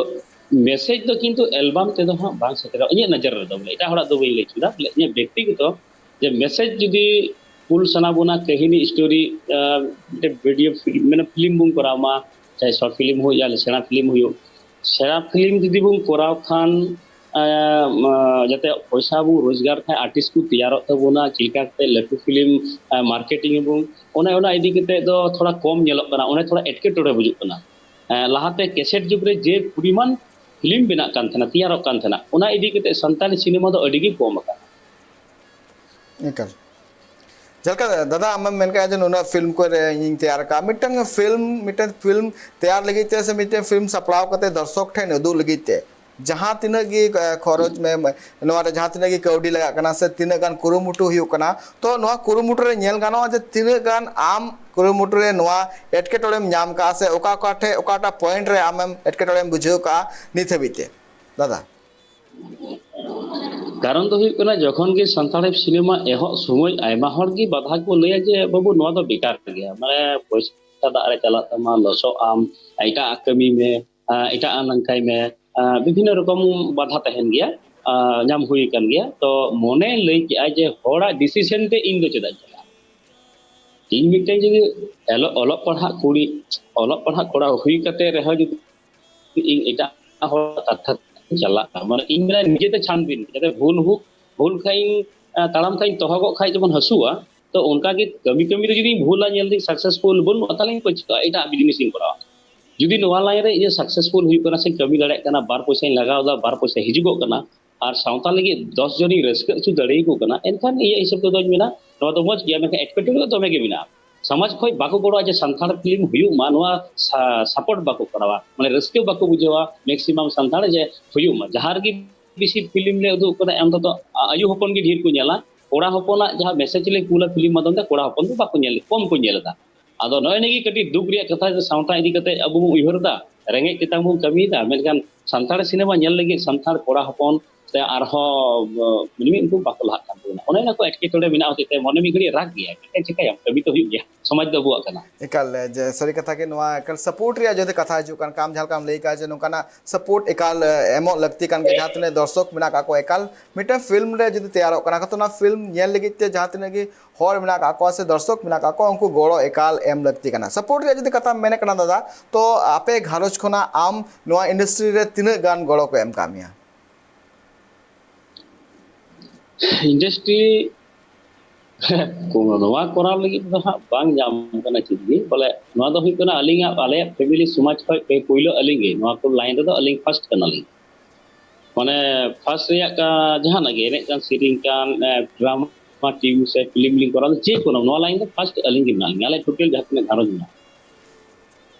ᱢᱮᱥᱮᱡᱽ ᱫᱚ ᱠᱤᱱᱛᱩ ᱮᱞᱵᱟᱢ ᱛᱮᱫᱚ ᱦᱟᱸᱜ ᱵᱟᱝ ᱥᱮᱴᱮᱨᱚᱜᱼᱟ ᱤᱧᱟᱹᱜ ᱱᱚᱡᱚᱨ ᱨᱮᱫᱚ, ᱵᱚᱞᱮ ᱮᱴᱟᱜ ᱦᱚᱲᱟᱜ ᱫᱚ ᱵᱟᱹᱧ ᱞᱟᱹᱭ ᱦᱚᱪᱚᱭᱮᱫᱟ, ᱵᱚᱞᱮ ᱤᱧᱟᱹᱜ ᱵᱮᱠᱛᱤᱜᱚᱛᱚ ᱡᱮ ᱢᱮᱥᱮᱡᱽ ᱡᱩᱫᱤ ᱠᱩᱞ ᱥᱟᱱᱟ ᱵᱚᱱᱟ, ᱠᱟᱹᱦᱱᱤ ᱥᱴᱳᱨᱤ ᱢᱤᱫᱴᱮᱱ ᱵᱷᱤᱰᱤᱭᱳ ᱢᱟᱱᱮ ᱯᱷᱤᱞᱢ ᱵᱚᱱ ᱠᱚᱨᱟᱣ ᱢᱟ, ᱪᱟᱦᱮ ᱥᱚᱨᱴ ᱯᱷᱤᱞᱢ ᱦᱩᱭᱩᱜ ᱭᱟ ᱥᱮᱬᱟ ᱯᱷᱤᱞᱢ ᱦᱩᱭᱩᱜ, ᱥᱮᱬᱟ ᱯᱷᱤᱞᱢ ᱡᱩᱫᱤ ᱵᱚᱱ ᱠᱚᱨᱟᱣ ᱠᱷᱟᱱ ᱡᱟᱛᱮ ᱯᱚᱭᱥᱟ ᱵᱚᱱ ᱨᱳᱡᱽᱜᱟᱨ ᱠᱷᱟᱱ, ᱟᱨᱴᱤᱥᱴ ᱠᱚ ᱛᱮᱭᱟᱨᱚᱜ ᱛᱟᱵᱚᱱᱟ, ᱪᱮᱫ ᱞᱮᱠᱟ ᱠᱟᱛᱮ ᱞᱟᱹᱴᱩ ᱯᱷᱤᱞᱢ ᱢᱟᱨᱠᱮᱴᱤᱝ ᱟᱵᱚᱱ, ᱚᱱᱮ ᱚᱱᱟ ᱤᱫᱤ ᱠᱟᱛᱮ ᱫᱚ ᱛᱷᱚᱲᱟ ᱠᱚᱢ ᱧᱮᱞᱚᱜ ᱠᱟᱱᱟ, ᱚᱱᱮ ᱛᱷᱚᱲᱟ ᱮᱴᱠᱮᱴᱚᱬᱮ ᱵᱩᱡᱩᱜ ᱠᱟᱱᱟ᱾ ᱞᱟᱦᱟᱛᱮ ᱠᱮᱥᱮᱴ ᱡᱩᱜᱽ ᱨᱮ ᱡᱮ ᱯᱚᱨᱤᱢᱟᱱ ᱯᱷᱤᱞᱢ ᱵᱮᱱᱟᱜ ᱠᱟᱱ ᱛᱟᱦᱮᱱᱟ, ᱛᱮᱭᱟᱨᱚᱜ ᱠᱟᱱ ᱛᱟᱦᱮᱱᱟ, ᱚᱱᱟ ᱤᱫᱤ ᱠᱟᱛᱮ ᱥᱟᱱᱛᱟᱲᱤ ᱥᱤᱱᱮᱢᱟ ᱫᱚ ᱟᱹᱰᱤ ᱜᱮ ᱠᱚᱢ ᱟᱠᱟᱱᱟ᱾ ᱮᱠᱟᱞ᱾ ᱡᱟᱦᱟᱸ ᱞᱮᱠᱟ ᱫᱟᱫᱟ ᱟᱢᱮᱢ ᱢᱮᱱ ᱠᱟᱜᱼᱟ ᱡᱮ ᱱᱩᱱᱟᱹᱜ ᱯᱷᱤᱞᱢ ᱠᱚᱨᱮ ᱤᱧ ᱛᱮᱭᱟᱨ ᱠᱟᱜᱼᱟ, ᱢᱤᱫᱴᱟᱝ ᱯᱷᱤᱞᱢ, ᱢᱤᱫᱴᱟᱝ ᱯᱷᱤᱞᱢ ᱛᱮᱭᱟᱨ ᱞᱟᱹᱜᱤᱫ ᱛᱮ ᱥᱮ ᱢᱤᱫᱴᱟᱝ ᱯᱷᱤᱞᱢ ᱥᱟᱯᱲᱟᱣ ᱠᱟᱛᱮ ᱫᱚᱨᱥᱚᱠ ᱴᱷᱮᱱ ᱩᱫᱩᱜ ᱞᱟᱹᱜᱤᱫ ᱛᱮ ᱡᱟᱦᱟᱸ ᱛᱤᱱᱟᱹᱜ ᱜᱮ, ᱮ, ᱠᱷᱚᱨᱚᱪ ᱢᱮ, ᱱᱚᱣᱟ ᱨᱮ ᱡᱟᱦᱟᱸ ᱛᱤᱱᱟᱹᱜ ᱜᱮ ᱠᱟᱹᱣᱰᱤ ᱞᱟᱜᱟᱜ ᱠᱟᱱᱟ ᱥᱮ ᱛᱤᱱᱟᱹᱜ ᱜᱟᱱ ᱠᱩᱨᱩᱢᱩᱴᱩ ᱦᱩᱭᱩᱜ ᱠᱟᱱᱟ, ᱛᱚ ᱱᱚᱣᱟ ᱠᱩᱨᱩᱢᱩᱴᱩ ᱨᱮ ᱧᱮᱞ ᱜᱟᱱᱚᱜᱼᱟ ᱡᱮ ᱛᱤᱱᱟᱹᱜ ᱜᱟᱱ ᱟᱢ ᱠᱩᱨᱩᱢᱩᱴᱩ ᱨᱮ ᱱᱚᱣᱟ ᱮᱴᱠᱮᱴᱚᱬᱮᱢ ᱧᱟᱢ ᱠᱟᱜᱼᱟ ᱥᱮ ᱚᱠᱟ ᱚᱠᱟ ᱴᱷᱮᱡ ᱚᱠᱟᱴᱟᱜ ᱯᱚᱭᱮᱱᱴ ᱨᱮ ᱟᱢᱮᱢ ᱮᱴᱠᱮᱴᱚᱬᱮᱢ ᱵᱩᱡᱷᱟᱹᱣ ᱠᱟᱜᱼᱟ ᱱᱤᱛ ᱦᱟᱹᱵᱤᱡ ᱛᱮ ᱫᱟᱫᱟ? ᱠᱟᱨᱚᱱ ᱫᱚ ᱦᱩᱭᱩᱜ ᱠᱟᱱᱟ, ᱡᱚᱠᱷᱚᱱ ᱜᱮ ᱥᱟᱱᱛᱟᱲᱤ ᱥᱤᱱᱮᱢᱟ ᱮᱦᱚᱵ ᱥᱚᱢᱚᱭ ᱟᱭᱢᱟ ᱦᱚᱲ ᱜᱮ ᱵᱟᱫᱷᱟ ᱠᱚ ᱞᱟᱹᱭᱟ ᱡᱮ, "ᱵᱟᱹᱵᱩ, ᱱᱚᱣᱟ ᱫᱚ ᱵᱮᱠᱟᱨ ᱜᱮᱭᱟ, ᱢᱟᱱᱮ ᱯᱚᱭᱥᱟ ᱫᱟᱜ ᱨᱮ ᱪᱟᱞᱟᱜ ᱛᱟᱢᱟ, ᱞᱚᱥᱚᱜ ᱟᱢ, ᱮᱴᱟᱜ ᱟᱜ ᱠᱟᱹᱢᱤ ᱢᱮ, ᱟᱸ, ᱮᱴᱟᱜ ᱟᱜ ᱱᱚᱝᱠᱟᱭ ᱢᱮ", ᱟᱸ, ᱵᱤᱵᱷᱤᱱᱱᱚ ᱨᱚᱠᱚᱢ ᱵᱟᱫᱷᱟ ᱛᱟᱦᱮᱱ ᱜᱮᱭᱟ, ᱟᱸ, ᱧᱟᱢ ᱦᱩᱭ ᱟᱠᱟᱱ ᱜᱮᱭᱟ᱾ ᱛᱚ ᱢᱚᱱᱮ ᱞᱟᱹᱭ ᱠᱮᱜᱼᱟ ᱡᱮ ᱦᱚᱲᱟᱜ ᱰᱤᱥᱤᱥᱮᱱ ᱛᱮ ᱤᱧ ᱫᱚ ᱪᱮᱫᱟᱜ ᱤᱧ ᱪᱟᱞᱟᱜᱼᱟ? ᱤᱧ ᱢᱤᱫᱴᱮᱱ ᱡᱩᱫᱤ ᱚᱞᱚᱜ, ᱚᱞᱚᱜ ᱯᱟᱲᱦᱟᱜ ᱠᱩᱲᱤ, ᱚᱞᱚᱜ ᱯᱟᱲᱦᱟᱜ ᱠᱚᱲᱟ ᱦᱩᱭ ᱠᱟᱛᱮ ᱨᱮᱦᱚᱸ ᱡᱩᱫᱤ ᱤᱧ ᱮᱴᱟᱜ ᱦᱚᱲᱟᱜ ᱠᱟᱛᱷᱟ ᱛᱮᱧ ᱪᱟᱞᱟᱜᱼᱟ, ᱢᱟᱱᱮ ᱤᱧ ᱢᱮᱱᱟ ᱱᱤᱡᱮᱛᱮ ᱪᱷᱟᱱᱵᱤᱱ, ᱡᱟᱛᱮ ᱵᱷᱩᱞ ᱦᱩᱠ, ᱵᱷᱩᱞ ᱠᱷᱟᱡ ᱤᱧ, ᱟᱸ, ᱛᱟᱲᱟᱢ ᱠᱷᱟᱡ ᱤᱧ ᱛᱚᱦᱚᱜᱚᱜ ᱠᱷᱟᱡ ᱡᱮᱢᱚᱱ ᱦᱟᱹᱥᱩᱣᱟ, ᱛᱚ ᱚᱱᱠᱟ ᱜᱮ ᱠᱟᱹᱢᱤ ᱠᱟᱹᱢᱤ ᱨᱮ ᱡᱩᱫᱤ ᱤᱧ ᱵᱷᱩᱞᱟ, ᱧᱮᱞ ᱫᱟᱹᱧ ᱥᱟᱠᱥᱮᱥᱯᱷᱩᱞ ᱵᱟᱹᱱᱩᱜᱼᱟ, ᱛᱟᱦᱞᱮ ᱤᱧ ᱯᱟᱹᱪᱷᱞᱟᱹᱜᱼᱟ, ᱮᱴᱟᱜ ᱵᱤᱡᱽᱱᱮᱥ ᱤᱧ ᱠᱚᱨᱟᱣᱟ᱾ ᱡᱩᱫᱤ ᱱᱚᱣᱟ ᱞᱟᱭᱤᱱ ᱨᱮ ᱤᱧ ᱥᱟᱠᱥᱮᱥᱯᱷᱩᱞ ᱦᱩᱭᱩᱜ ᱠᱟᱱᱟ ᱥᱮ ᱠᱟᱹᱢᱤ ᱫᱟᱲᱮᱭᱟᱜ ᱠᱟᱱᱟ, ᱵᱟᱨ ᱯᱚᱭᱥᱟᱧ ᱞᱟᱜᱟᱣ ᱮᱫᱟ, ᱵᱟᱨ ᱯᱚᱭᱥᱟ ᱦᱤᱡᱩᱜᱚᱜ ᱠᱟᱱᱟ, ᱟᱨ ᱥᱟᱶᱛᱟ ᱞᱟᱹᱜᱤᱫ ᱫᱚᱥ ᱡᱚᱱᱤᱧ ᱨᱟᱹᱥᱠᱟᱹ ᱦᱚᱪᱚ ᱫᱟᱲᱮᱭᱟᱠᱚ ᱠᱟᱱᱟ, ᱮᱱᱠᱷᱟᱱ ᱤᱧᱟᱹᱜ ᱦᱤᱥᱟᱹᱵ ᱛᱮᱫᱚᱧ ᱢᱮᱱᱟ ᱱᱚᱣᱟ ᱫᱚ ᱢᱚᱡᱽ ᱜᱮᱭᱟ᱾ ᱢᱮᱱᱠᱷᱟᱱ ᱮᱴᱠᱮᱴᱚᱬᱮ ᱫᱚ ᱫᱚᱢᱮ ᱜᱮ ᱢᱮᱱᱟᱜᱼᱟ᱾ ᱥᱚᱢᱟᱡᱽ ᱠᱷᱚᱱ ᱵᱟᱠᱚ ᱜᱚᱲᱚᱜᱼᱟ ᱡᱮ ᱥᱟᱱᱛᱟᱲ ᱯᱷᱤᱞᱢ ᱦᱩᱭᱩᱜ ᱢᱟ, ᱱᱚᱣᱟ ᱥᱟ-, ᱥᱟᱯᱳᱨᱴ ᱵᱟᱠᱚ ᱠᱚᱨᱟᱣᱟ, ᱢᱟᱱᱮ ᱨᱟᱹᱥᱠᱟᱹ ᱵᱟᱠᱚ ᱵᱩᱡᱷᱟᱹᱣᱟ ᱢᱮᱠᱥᱤᱢᱟᱢ ᱥᱟᱱᱛᱟᱲ ᱡᱮ ᱦᱩᱭᱩᱜ ᱢᱟ᱾ ᱡᱟᱦᱟᱸ ᱨᱮᱜᱮ ᱵᱮᱥᱤ ᱯᱷᱤᱞᱢ ᱞᱮ ᱩᱫᱩᱜ ᱠᱟᱫᱟ, ᱮᱱᱛᱮ ᱫᱚ ᱟ-, ᱟᱭᱩ ᱦᱚᱯᱚᱱ ᱜᱮ ᱰᱷᱮᱨ ᱠᱚ ᱧᱮᱞᱟ᱾ ᱠᱚᱲᱟ ᱦᱚᱯᱚᱱᱟᱜ ᱡᱟᱦᱟᱸ ᱢᱮᱥᱮᱡᱽ ᱞᱮ ᱠᱩᱞᱟ ᱯᱷᱤᱞᱢ ᱢᱟᱫᱽᱫᱷᱚᱢ ᱛᱮ, ᱠᱚᱲᱟ ᱦᱚᱯᱚᱱ ᱫᱚ ᱵᱟᱠᱚ ᱧᱮᱞ, ᱠᱚᱢ ᱠᱚ ᱧᱮᱞ ᱮᱫᱟ᱾ ᱟᱫᱚ ᱱᱚᱜᱼᱚᱭ ᱱᱤᱭᱟᱹ ᱜᱮ ᱠᱟᱹᱴᱤᱡ ᱫᱩᱠ ᱨᱮᱭᱟᱜ ᱠᱟᱛᱷᱟ ᱡᱮ ᱥᱟᱶᱛᱟ ᱤᱫᱤ ᱠᱟᱛᱮ ᱟᱵᱚ ᱵᱚᱱ ᱩᱭᱦᱟᱹᱨ ᱮᱫᱟ, ᱨᱮᱸᱜᱮᱡ ᱛᱮᱛᱟᱝ ᱵᱚᱱ ᱠᱟᱹᱢᱤᱭᱮᱫᱟ, ᱢᱮᱱᱠᱷᱟᱱ ᱥᱟᱱᱛᱟᱲ ᱥᱤᱱᱮᱢᱟ ᱧᱮᱞ ᱞᱟᱹᱜᱤᱫ ᱥᱟᱱᱛᱟᱲ ᱠᱚᱲᱟ ᱦᱚᱯᱚᱱ ᱥᱮ ᱟᱨᱦᱚᱸ, ᱟᱸ, ᱢᱤᱢᱤᱫ ᱩᱱᱠᱩ ᱵᱟᱠᱚ ᱞᱟᱦᱟᱜ ᱠᱟᱱ ᱛᱟᱵᱚᱱᱟ᱾ ᱚᱱᱮ ᱚᱱᱟ ᱠᱚ ᱮᱴᱠᱮᱴᱚᱬᱮ ᱢᱮᱱᱟᱜ ᱦᱚᱛᱮᱡ ᱛᱮ ᱢᱚᱱᱮ ᱢᱤᱫ ᱜᱷᱟᱹᱲᱤᱡ ᱨᱟᱜᱽ ᱜᱮᱭᱟ, ᱪᱮᱫ ᱪᱤᱠᱟᱹᱭᱟᱢ, ᱠᱟᱹᱢᱤ ᱛᱚ ᱦᱩᱭᱩᱜ ᱜᱮᱭᱟ, ᱥᱚᱢᱟᱡᱽ ᱫᱚ ᱟᱵᱚᱣᱟᱜ ᱠᱟᱱᱟ᱾ ᱮᱠᱟᱞ, ᱡᱮ ᱥᱟᱹᱨᱤ ᱠᱟᱛᱷᱟ ᱜᱮ ᱱᱚᱣᱟ ᱮᱠᱟᱞ ᱥᱟᱯᱳᱨᱴ ᱨᱮᱭᱟᱜ ᱡᱩᱫᱤ ᱠᱟᱛᱷᱟ ᱦᱤᱡᱩᱜ ᱠᱟᱱ ᱠᱷᱟᱱ, ᱟᱢ ᱡᱟᱦᱟᱸ ᱞᱮᱠᱟᱢ ᱞᱟᱹᱭ ᱠᱟᱜᱼᱟ ᱡᱮ ᱱᱚᱝᱠᱟᱱᱟᱜ ᱥᱟᱯᱳᱨᱴ ᱮᱠᱟᱞ, ᱮ, ᱮᱢᱚᱜ ᱞᱟᱹᱠᱛᱤ ᱠᱟᱱ ᱜᱮᱭᱟ᱾ ᱡᱟᱦᱟᱸ ᱛᱤᱱᱟᱹᱜ ᱫᱚᱨᱥᱚᱠ ᱢᱮᱱᱟᱜ ᱠᱟᱜ ᱠᱚ, ᱮᱠᱟᱞ ᱢᱤᱫᱴᱟᱝ ᱯᱷᱤᱞᱢ ᱨᱮ ᱡᱩᱫᱤ ᱛᱮᱭᱟᱨᱚᱜ ᱠᱟᱱᱟ ᱠᱷᱟᱱ, ᱛᱚ ᱚᱱᱟ ᱯᱷᱤᱞᱢ ᱧᱮᱞ ᱞᱟᱹᱜᱤᱫ ᱛᱮ ᱡᱟᱦᱟᱸ ᱛᱤᱱᱟᱹᱜ ᱜᱮ ᱦᱚᱲ ᱢᱮᱱᱟᱜ ᱠᱟᱜ ᱠᱚᱣᱟ ᱥᱮ ᱫᱚᱨᱥᱚᱠ ᱢᱮᱱᱟᱜ ᱠᱟᱜ ᱠᱚᱣᱟ, ᱩᱱᱠᱩ ᱜᱚᱲᱚ ᱮᱠᱟᱞ ᱮᱢ ᱞᱟᱹᱠᱛᱤ ᱠᱟᱱᱟ᱾ ᱥᱟᱯᱳᱨᱴ ᱨᱮᱭᱟᱜ ᱡᱩᱫᱤ ᱠᱟᱛᱷᱟᱢ ᱢᱮᱱᱮᱫ ᱠᱟᱱᱟ ᱫᱟᱫᱟ, ᱛᱚ ᱟᱯᱮ ᱜᱷᱟᱨᱚᱸᱡᱽ ᱠᱷᱚᱱᱟᱜ ᱟᱢ ᱱᱚᱣᱟ ᱤᱱᱰᱟᱥᱴᱨᱤ ᱨᱮ ᱛᱤᱱᱟᱹᱜ ᱜᱟᱱ ᱜᱚᱲᱚ ᱠᱚ ᱮᱢ ᱠᱟᱜ ᱢᱮᱭᱟ? ᱤᱱᱰᱟᱥᱴᱨᱤ ᱱᱚᱣᱟ ᱠᱚᱨᱟᱣ ᱞᱟᱹᱜᱤᱫ ᱫᱚ ᱦᱟᱸᱜ ᱵᱟᱝ ᱧᱟᱢ ᱠᱟᱱᱟ ᱪᱮᱫ ᱜᱮ, ᱵᱚᱞᱮ ᱱᱚᱣᱟ ᱫᱚ ᱦᱩᱭᱩᱜ ᱠᱟᱱᱟ ᱟᱹᱞᱤᱧᱟᱜ, ᱟᱞᱮᱭᱟᱜ ᱯᱷᱮᱢᱤᱞᱤ ᱥᱚᱢᱟᱡᱽ ᱠᱷᱚᱱ ᱯᱮ ᱯᱳᱭᱞᱳ ᱟᱹᱞᱤᱧ ᱜᱮ, ᱱᱚᱣᱟ ᱠᱚ ᱞᱟᱭᱤᱱ ᱨᱮᱫᱚ ᱟᱹᱞᱤᱧ ᱯᱷᱟᱥᱴ ᱠᱟᱱᱟᱞᱤᱧ᱾ ᱢᱟᱱᱮ ᱯᱷᱟᱥᱴ ᱨᱮᱭᱟᱜ ᱠᱟ-, ᱡᱟᱦᱟᱱᱟᱜ ᱜᱮ, ᱮᱱᱮᱡ ᱠᱟᱱ, ᱥᱮᱨᱮᱧ ᱠᱟᱱ, ᱮ, ᱰᱨᱟᱢᱟ ᱱᱚᱣᱟ ᱴᱤᱢ ᱥᱮ ᱯᱷᱤᱞᱢ ᱞᱤᱧ ᱠᱚᱨᱟᱣ ᱫᱟ, ᱡᱮ ᱠᱳᱱᱳ, ᱱᱚᱣᱟ ᱞᱟᱭᱤᱱ ᱫᱚ ᱯᱷᱟᱥᱴ ᱟᱹᱞᱤᱧ ᱜᱮ ᱢᱮᱱᱟᱜ ᱞᱤᱧᱟ, ᱟᱞᱮ ᱴᱳᱴᱟᱞ ᱡᱟᱦᱟᱸ ᱛᱤᱱᱟᱹᱜ ᱜᱷᱟᱨᱚᱸᱡᱽ ᱢᱮᱱᱟᱜᱼᱟ᱾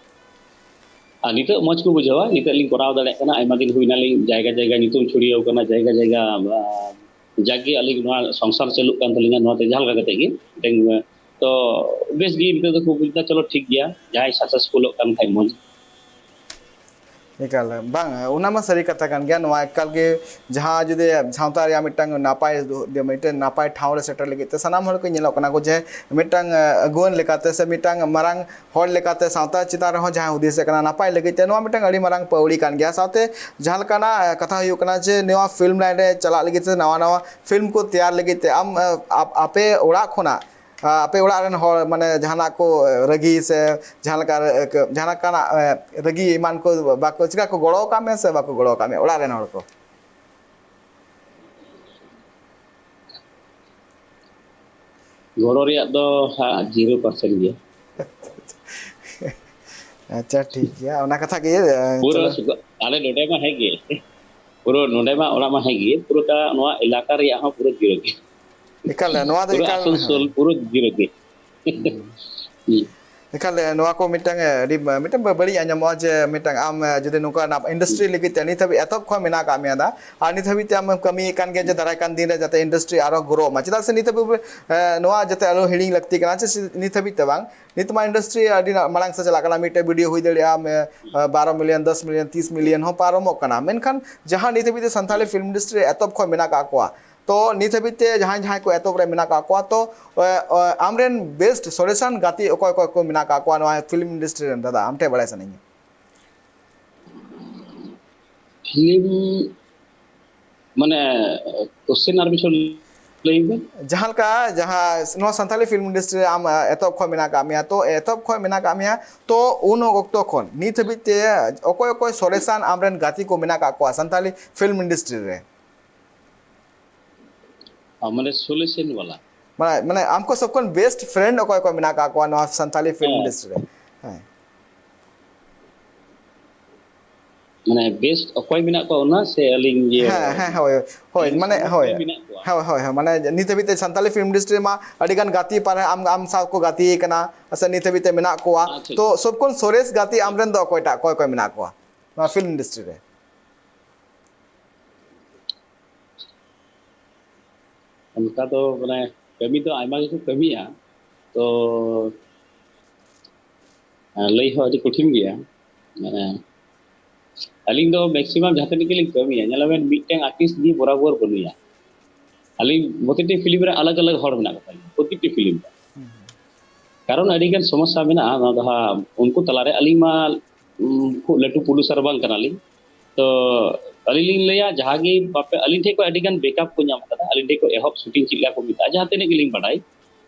ᱟᱨ ᱱᱤᱛᱚᱜ ᱢᱚᱡᱽ ᱠᱚ ᱵᱩᱡᱷᱟᱹᱣᱟ, ᱱᱤᱛᱚᱜ ᱞᱤᱧ ᱠᱚᱨᱟᱣ ᱫᱟᱲᱮᱭᱟᱜ ᱠᱟᱱᱟ, ᱟᱭᱢᱟ ᱫᱤᱱ ᱦᱩᱭᱱᱟᱞᱤᱧ, ᱡᱟᱭᱜᱟ ᱡᱟᱭᱜᱟ ᱧᱩᱛᱩᱢ ᱪᱷᱩᱲᱭᱟᱹᱣ ᱠᱟᱱᱟ, ᱡᱟᱭᱜᱟ ᱡᱟᱭᱜᱟ, ᱟᱨ ᱡᱟᱜᱮ ᱟᱹᱞᱤᱧ ᱱᱚᱣᱟ ᱥᱚᱝᱥᱟᱨ ᱪᱟᱹᱞᱩᱜ ᱠᱟᱱ ᱛᱟᱹᱞᱤᱧᱟ ᱱᱚᱣᱟᱛᱮ ᱡᱟᱦᱟᱸ ᱞᱮᱠᱟ ᱠᱟᱛᱮ ᱜᱮ, ᱢᱤᱫᱴᱮᱱ, ᱛᱚ ᱵᱮᱥ ᱜᱮ ᱱᱤᱛᱚᱜ ᱫᱚᱠᱚ ᱵᱩᱡᱽ ᱮᱫᱟ, ᱪᱚᱞᱚ ᱴᱷᱤᱠ ᱜᱮᱭᱟ, ᱡᱟᱦᱟᱸᱭ ᱥᱟᱠᱥᱮᱥᱯᱷᱩᱞᱚᱜ ᱠᱟᱱ ᱠᱷᱟᱡ ᱢᱚᱡᱽ᱾ ᱮᱠᱟᱞ, ᱵᱟᱝ, ᱚᱱᱟ ᱢᱟ ᱥᱟᱹᱨᱤ ᱠᱟᱛᱷᱟ ᱠᱟᱱ ᱜᱮᱭᱟ᱾ ᱱᱚᱣᱟ ᱮᱠᱟᱞ ᱜᱮ ᱡᱟᱦᱟᱸ ᱡᱩᱫᱤ ᱥᱟᱶᱛᱟ ᱨᱮᱭᱟᱜ ᱢᱤᱫᱴᱟᱝ ᱱᱟᱯᱟᱭ, ᱢᱤᱫᱴᱮᱱ ᱱᱟᱯᱟᱭ ᱴᱷᱟᱶ ᱨᱮ ᱥᱮᱴᱮᱨ ᱞᱟᱹᱜᱤᱫ ᱛᱮ ᱥᱟᱱᱟᱢ ᱦᱚᱲ ᱠᱚ ᱧᱮᱞᱚᱜ ᱠᱟᱱᱟ ᱠᱚ ᱡᱮ ᱢᱤᱫᱴᱟᱝ, ᱟᱹᱜᱩᱣᱟᱹᱱ ᱞᱮᱠᱟᱛᱮ ᱥᱮ ᱢᱤᱫᱴᱟᱝ ᱢᱟᱨᱟᱝ ᱦᱚᱲ ᱞᱮᱠᱟᱛᱮ ᱥᱟᱶᱛᱟ ᱪᱮᱛᱟᱱ ᱨᱮᱦᱚᱸ ᱡᱟᱦᱟᱸᱭ ᱦᱩᱫᱤᱥᱮᱫ ᱠᱟᱱᱟ ᱱᱟᱯᱟᱭ ᱞᱟᱹᱜᱤᱫ ᱛᱮ, ᱱᱚᱣᱟ ᱢᱤᱫᱴᱟᱝ ᱟᱹᱰᱤ ᱢᱟᱨᱟᱝ ᱯᱟᱹᱣᱲᱤ ᱠᱟᱱ ᱜᱮᱭᱟ᱾ ᱥᱟᱶᱛᱮ ᱡᱟᱦᱟᱸ ᱞᱮᱠᱟᱱᱟᱜ ᱠᱟᱛᱷᱟ ᱦᱩᱭᱩᱜ ᱠᱟᱱᱟ ᱡᱮ ᱱᱚᱣᱟ ᱯᱷᱤᱞᱢ ᱞᱟᱭᱤᱱ ᱨᱮ ᱪᱟᱞᱟᱜ ᱞᱟᱹᱜᱤᱫ ᱛᱮ, ᱱᱟᱣᱟ ᱱᱟᱣᱟ ᱯᱷᱤᱞᱢ ᱠᱚ ᱛᱮᱭᱟᱨ ᱞᱟᱹᱜᱤᱫ ᱛᱮ ᱟᱢ, ᱟᱯ-, ᱟᱯᱮ ᱚᱲᱟᱜ ᱠᱷᱚᱱᱟᱜ ᱟᱯᱮ ᱚᱲᱟᱜ ᱨᱮᱱ ᱦᱚᱲ ᱢᱟᱱᱮ ᱡᱟᱦᱟᱱᱟᱜ ᱠᱚ ᱨᱟᱹᱜᱤ ᱥᱮ ᱡᱟᱦᱟᱸ ᱞᱮᱠᱟ, ᱡᱟᱦᱟᱸ ᱞᱮᱠᱟᱱᱟᱜ ᱨᱟᱹᱜᱤ ᱮᱢᱟᱱ ᱠᱚ ᱵᱟᱠᱚ, ᱪᱮᱠᱟ ᱠᱚ ᱜᱚᱲᱚ ᱟᱠᱟᱫ ᱢᱮᱭᱟ ᱥᱮ ᱵᱟᱠᱚ ᱜᱚᱲᱚ ᱟᱠᱟᱫ ᱢᱮᱭᱟ ᱚᱲᱟᱜ ᱨᱮᱱ ᱦᱚᱲ ᱠᱚ? ᱜᱚᱲᱚ ᱨᱮᱭᱟᱜ ᱫᱚ ᱦᱟᱸᱜ ᱡᱤᱨᱳ ᱯᱟᱨᱥᱮᱱᱴ ᱜᱮ᱾ ᱟᱪᱪᱷᱟ, ᱴᱷᱤᱠ ᱜᱮᱭᱟ, ᱚᱱᱟ ᱠᱟᱛᱷᱟ ᱜᱮ᱾ ᱯᱩᱨᱟᱹ ᱪᱚᱞᱚ᱾ ᱥᱩᱫᱷᱟᱹ-, ᱟᱞᱮ ᱱᱚᱰᱮ ᱢᱟ ᱦᱮᱸ ᱜᱮ, ᱯᱩᱨᱟᱹ ᱱᱚᱰᱮ ᱢᱟ ᱚᱲᱟᱜ ᱢᱟ ᱦᱮᱸ ᱜᱮ, ᱯᱩᱨᱟᱹᱴᱟ ᱱᱚᱣᱟ ᱮᱞᱟᱠᱟ ᱨᱮᱭᱟᱜ ᱦᱚᱸ ᱯᱩᱨᱟᱹ ᱡᱤᱨᱳ ᱜᱮ᱾ ᱮᱠᱟᱞ, ᱱᱚᱣᱟ ᱫᱚ ᱯᱩᱨᱟᱹ ᱮᱠᱟᱞ, ᱟᱥᱟᱱᱥᱳᱞ ᱦᱮᱸ᱾ ᱯᱩᱨᱟᱹ ᱡᱤᱨᱳ ᱜᱮ᱾ ᱦᱩᱸ᱾ ᱮᱠᱟᱞ, ᱱᱚᱣᱟ ᱠᱚ ᱢᱤᱫᱴᱟᱝ, ᱟᱹᱰᱤ, ᱢᱤᱫᱴᱟᱝ ᱵᱟᱹᱲᱤᱡ ᱟᱸᱡᱚᱢᱚᱜᱼᱟ ᱡᱮ ᱢᱤᱫᱴᱟᱝ ᱟᱢ ᱡᱩᱫᱤ ᱱᱚᱝᱠᱟ ᱤᱱᱰᱟᱥᱴᱨᱤ ᱞᱟᱹᱜᱤᱫ ᱛᱮ ᱱᱤᱛ ᱦᱟᱹᱵᱤᱡ ᱮᱛᱚᱦᱚᱵ ᱠᱷᱚᱱ ᱢᱮᱱᱟᱜ ᱟᱠᱟᱫ ᱢᱮᱭᱟ ᱫᱟ, ᱟᱨ ᱱᱤᱛ ᱦᱟᱹᱵᱤᱡ ᱛᱮ ᱟᱢᱮᱢ ᱠᱟᱹᱢᱤᱭᱮᱫ ᱠᱟᱱ ᱜᱮᱭᱟ ᱡᱮ ᱫᱟᱨᱟᱭ ᱠᱟᱱ ᱫᱤᱱ ᱨᱮ ᱡᱟᱛᱮ ᱤᱱᱰᱟᱥᱴᱨᱤ ᱟᱨᱚ ᱜᱨᱳᱜ ᱢᱟ, ᱪᱮᱫᱟᱜ ᱥᱮ ᱱᱤᱛ ᱦᱟᱹᱵᱤᱡ, ᱱᱚᱣᱟ ᱡᱟᱛᱮ ᱟᱞᱚ ᱦᱤᱲᱤᱧ ᱞᱟᱹᱠᱛᱤ ᱠᱟᱱᱟ, ᱪᱮᱫ ᱱᱤᱛ ᱦᱟᱹᱵᱤᱡ ᱛᱮ ᱵᱟᱝ, ᱱᱤᱛ ᱢᱟ ᱤᱱᱰᱟᱥᱴᱨᱤ ᱟᱹᱰᱤ ᱢᱟᱲᱟᱝ ᱥᱮᱫ ᱪᱟᱞᱟᱜ ᱠᱟᱱᱟ, ᱢᱤᱫᱴᱮᱡ ᱵᱷᱤᱰᱤᱭᱳ ᱦᱩᱭ ᱫᱟᱲᱮᱭᱟᱜᱼᱟ ᱵᱟᱨᱚ ᱢᱤᱞᱤᱭᱚᱱ, ᱫᱚᱥ ᱢᱤᱞᱤᱭᱚᱱ, ᱛᱤᱥ ᱢᱤᱞᱤᱭᱚᱱ ᱦᱚᱸ ᱯᱟᱨᱚᱢᱚᱜ ᱠᱟᱱᱟ, ᱢᱮᱱᱠᱷᱟᱱ ᱡᱟᱦᱟᱸ ᱱᱤᱛ ᱦᱟᱹᱵᱤᱡ ᱛᱮ ᱥᱟᱱᱛᱟᱲᱤ ᱯᱷᱤᱞᱢ ᱤᱱᱰᱟᱥᱴᱨᱤ ᱨᱮ ᱮᱛᱚᱦᱚᱵ ᱠᱷᱚᱱ ᱢᱮᱱᱟᱜ ᱟᱠᱟᱫ ᱠᱚᱣᱟ, ᱛᱚ ᱱᱤᱛ ᱦᱟᱹᱵᱤᱡ ᱛᱮ ᱡᱟᱦᱟᱸᱭ ᱡᱟᱦᱟᱸᱭ ᱠᱚ ᱮᱛᱚᱦᱚᱵ ᱨᱮ ᱢᱮᱱᱟᱜ ᱟᱠᱟᱫ ᱠᱚᱣᱟ, ᱛᱚ ᱟᱢᱨᱮᱱ ᱵᱮᱥᱴ ᱥᱟᱡᱮᱥᱚᱱ ᱜᱟᱛᱮ ᱚᱠᱚᱭ ᱚᱠᱚᱭ ᱠᱚ ᱢᱮᱱᱟᱜ ᱟᱠᱟᱫ ᱠᱚᱣᱟ ᱱᱚᱣᱟ ᱯᱷᱤᱞᱢ ᱤᱱᱰᱟᱥᱴᱨᱤ ᱨᱮᱱ ᱫᱟᱫᱟ, ᱟᱢ ᱴᱷᱮᱱ ᱵᱟᱲᱟᱭ ᱥᱟᱱᱟᱧᱟ᱾ ᱯᱷᱤᱞᱢ ᱢᱟᱱᱮ, ᱠᱚᱥᱪᱮᱱ ᱟᱨ ᱢᱤᱫ ᱪᱷᱚᱴ ᱞᱟᱹᱭ ᱵᱮᱱ᱾ ᱡᱟᱦᱟᱸ ᱞᱮᱠᱟ, ᱡᱟᱦᱟᱸ ᱱᱚᱣᱟ ᱥᱟᱱᱛᱟᱞᱤ ᱯᱷᱤᱞᱢ ᱤᱱᱰᱟᱥᱴᱨᱤ ᱨᱮ ᱟᱢ, ᱮ, ᱮᱛᱚᱦᱚᱵ ᱠᱷᱚᱱ ᱢᱮᱱᱟᱜ ᱟᱠᱟᱫ ᱢᱮᱭᱟ, ᱛᱚ ᱮᱛᱚᱦᱚᱵ ᱠᱷᱚᱱ ᱢᱮᱱᱟᱜ ᱟᱠᱟᱫ ᱢᱮᱭᱟ, ᱛᱚ ᱩᱱ ᱚᱠᱛᱚ ᱠᱷᱚᱱ ᱱᱤᱛ ᱦᱟᱹᱵᱤᱡ ᱛᱮ ᱚᱠᱚᱭ ᱚᱠᱚᱭ ᱥᱚᱨᱮᱥᱟᱱ ᱟᱢᱨᱮᱱ ᱜᱟᱛᱮ ᱠᱚ ᱢᱮᱱᱟᱜ ᱟᱠᱟᱫ ᱠᱚᱣᱟ ᱥᱟᱱᱛᱟᱞᱤ ᱯᱷᱤᱞᱢ ᱤᱱᱰᱟᱥᱴᱨᱤ ᱨᱮ? ᱟᱨ ᱢᱟᱱᱮ ᱥᱚᱞᱩᱥᱚᱱ ᱵᱟᱞᱟ᱾ ᱢᱟᱱᱮ, ᱢᱟᱱᱮ ᱟᱢ ᱠᱚ ᱥᱚᱵ ᱠᱷᱚᱱ ᱵᱮᱥᱴ ᱯᱷᱨᱮᱱᱰ ᱚᱠᱚᱭ ᱚᱠᱚᱭ ᱢᱮᱱᱟᱜ ᱟᱠᱟᱫ ᱠᱚᱣᱟ ᱱᱚᱣᱟ ᱥᱟᱱᱛᱟᱞᱤ ᱯᱷᱤᱞᱢ ᱦᱮᱸ᱾ ᱤᱱᱰᱟᱥᱴᱨᱤ ᱨᱮ? ᱦᱮᱸ᱾ ᱢᱟᱱᱮ ᱵᱮᱥᱴ ᱚᱠᱚᱭ ᱢᱮᱱᱟᱜ ᱠᱚᱣᱟ ᱚᱱᱟ ᱥᱮ ᱟᱹᱞᱤᱧ ᱡᱮ ᱦᱮᱸ, ᱦᱮᱸ, ᱦᱳᱭ, ᱦᱳᱭ, ᱢᱟᱱᱮ, ᱦᱳᱭ᱾ ᱢᱮᱱᱟᱜ ᱠᱚᱣᱟ? ᱦᱳᱭ, ᱦᱳᱭ, ᱦᱳᱭ, ᱢᱟᱱᱮ ᱱᱤᱛ ᱦᱟᱹᱵᱤᱡ ᱛᱮ ᱥᱟᱱᱛᱟᱞᱤ ᱯᱷᱤᱞᱢ ᱤᱱᱰᱟᱥᱴᱨᱤ ᱨᱮᱢᱟ ᱟᱹᱰᱤ ᱜᱟᱱ ᱜᱟᱛᱮ ᱯᱟᱨᱦᱟ ᱟᱢ, ᱟᱢ ᱥᱟᱶ ᱠᱚ ᱜᱟᱛᱮ ᱠᱟᱱᱟ, ᱥᱮ ᱱᱤᱛ ᱦᱟᱹᱵᱤᱡ ᱛᱮ ᱢᱮᱱᱟᱜ ᱠᱚᱣᱟ᱾ ᱟᱪᱪᱷᱟ, ᱛᱚ, ᱟᱪᱪᱷᱟ᱾ ᱥᱚᱵ ᱠᱷᱚᱱ ᱥᱚᱨᱮᱥ ᱜᱟᱛᱮ ᱟᱢ ᱨᱮᱱ ᱫᱚ ᱚᱠᱚᱭᱴᱟᱜ, ᱚᱠᱚᱭ, ᱚᱠᱚᱭ ᱢᱮᱱᱟᱜ ᱠᱚᱣᱟ ᱱᱚᱣᱟ ᱯᱷᱤᱞᱢ ᱤᱱᱰᱟᱥᱴᱨᱤ ᱨᱮ? ᱚᱱᱠᱟ ᱫᱚ ᱢᱟᱱᱮ ᱠᱟᱹᱢᱤ ᱫᱚ ᱟᱭᱢᱟ ᱜᱮᱠᱚ ᱠᱟᱹᱢᱤᱭᱟ, ᱛᱚ, ᱞᱟᱹᱭ ᱦᱚᱸ ᱟᱹᱰᱤ ᱠᱚᱴᱷᱤᱱ ᱜᱮᱭᱟ᱾ ᱢᱟᱱᱮ ᱟᱹᱞᱤᱧ ᱫᱚ ᱢᱮᱠᱥᱤᱢᱟᱢ ᱡᱟᱦᱟᱸ ᱛᱤᱱᱟᱹᱜ ᱜᱮᱞᱤᱧ ᱠᱟᱹᱢᱤᱭᱟ, ᱧᱮᱞᱟᱵᱮᱱ ᱢᱤᱫᱴᱮᱱ ᱟᱨᱴᱤᱥᱴ ᱜᱮ ᱵᱚᱨᱟᱵᱚᱨ ᱵᱟᱹᱱᱩᱭᱟ᱾ ᱟᱹᱞᱤᱧ ᱯᱨᱚᱛᱤᱴᱤ ᱯᱷᱤᱞᱢ ᱨᱮ ᱟᱞᱟᱜᱽ ᱟᱞᱟᱜᱽ ᱦᱚᱲ ᱢᱮᱱᱟᱜ ᱠᱚ ᱛᱟᱹᱞᱤᱧᱟ, ᱯᱨᱚᱛᱤᱴᱤ ᱯᱷᱤᱞᱢ ᱨᱮ᱾ ᱠᱟᱨᱚᱱ ᱟᱹᱰᱤᱜᱟᱱ ᱥᱚᱢᱚᱥᱥᱟ ᱢᱮᱱᱟᱜᱼᱟ, ᱱᱚᱣᱟ ᱫᱚ ᱦᱟᱸᱜ ᱩᱱᱠᱩ ᱛᱟᱞᱟᱨᱮ ᱟᱹᱞᱤᱧ ᱢᱟ, ᱩᱢ, ᱠᱷᱩᱵ ᱞᱟᱹᱴᱩ ᱯᱨᱚᱰᱩᱥᱟᱨ ᱵᱟᱝ ᱠᱟᱱᱟᱞᱤᱧ᱾ ᱛᱚ ᱟᱹᱞᱤᱧ ᱞᱤᱧ ᱞᱟᱹᱭᱟ, ᱡᱟᱦᱟᱸ ᱜᱮ ᱵᱟᱯᱮ, ᱟᱹᱞᱤᱧ ᱴᱷᱮᱱ ᱠᱷᱚᱱ ᱟᱹᱰᱤ ᱜᱟᱱ ᱵᱮᱠᱟᱯ ᱠᱚ ᱧᱟᱢ ᱟᱠᱟᱫᱟ, ᱟᱹᱞᱤᱧ ᱴᱷᱮᱱ ᱠᱷᱚᱱ ᱮᱦᱚᱵ ᱥᱩᱴᱤᱝ ᱪᱮᱫ ᱞᱮᱠᱟ ᱠᱚ ᱢᱮᱛᱟᱜᱼᱟ, ᱡᱟᱦᱟᱸ ᱛᱤᱱᱟᱹᱜ ᱜᱮᱞᱤᱧ ᱵᱟᱰᱟᱭ,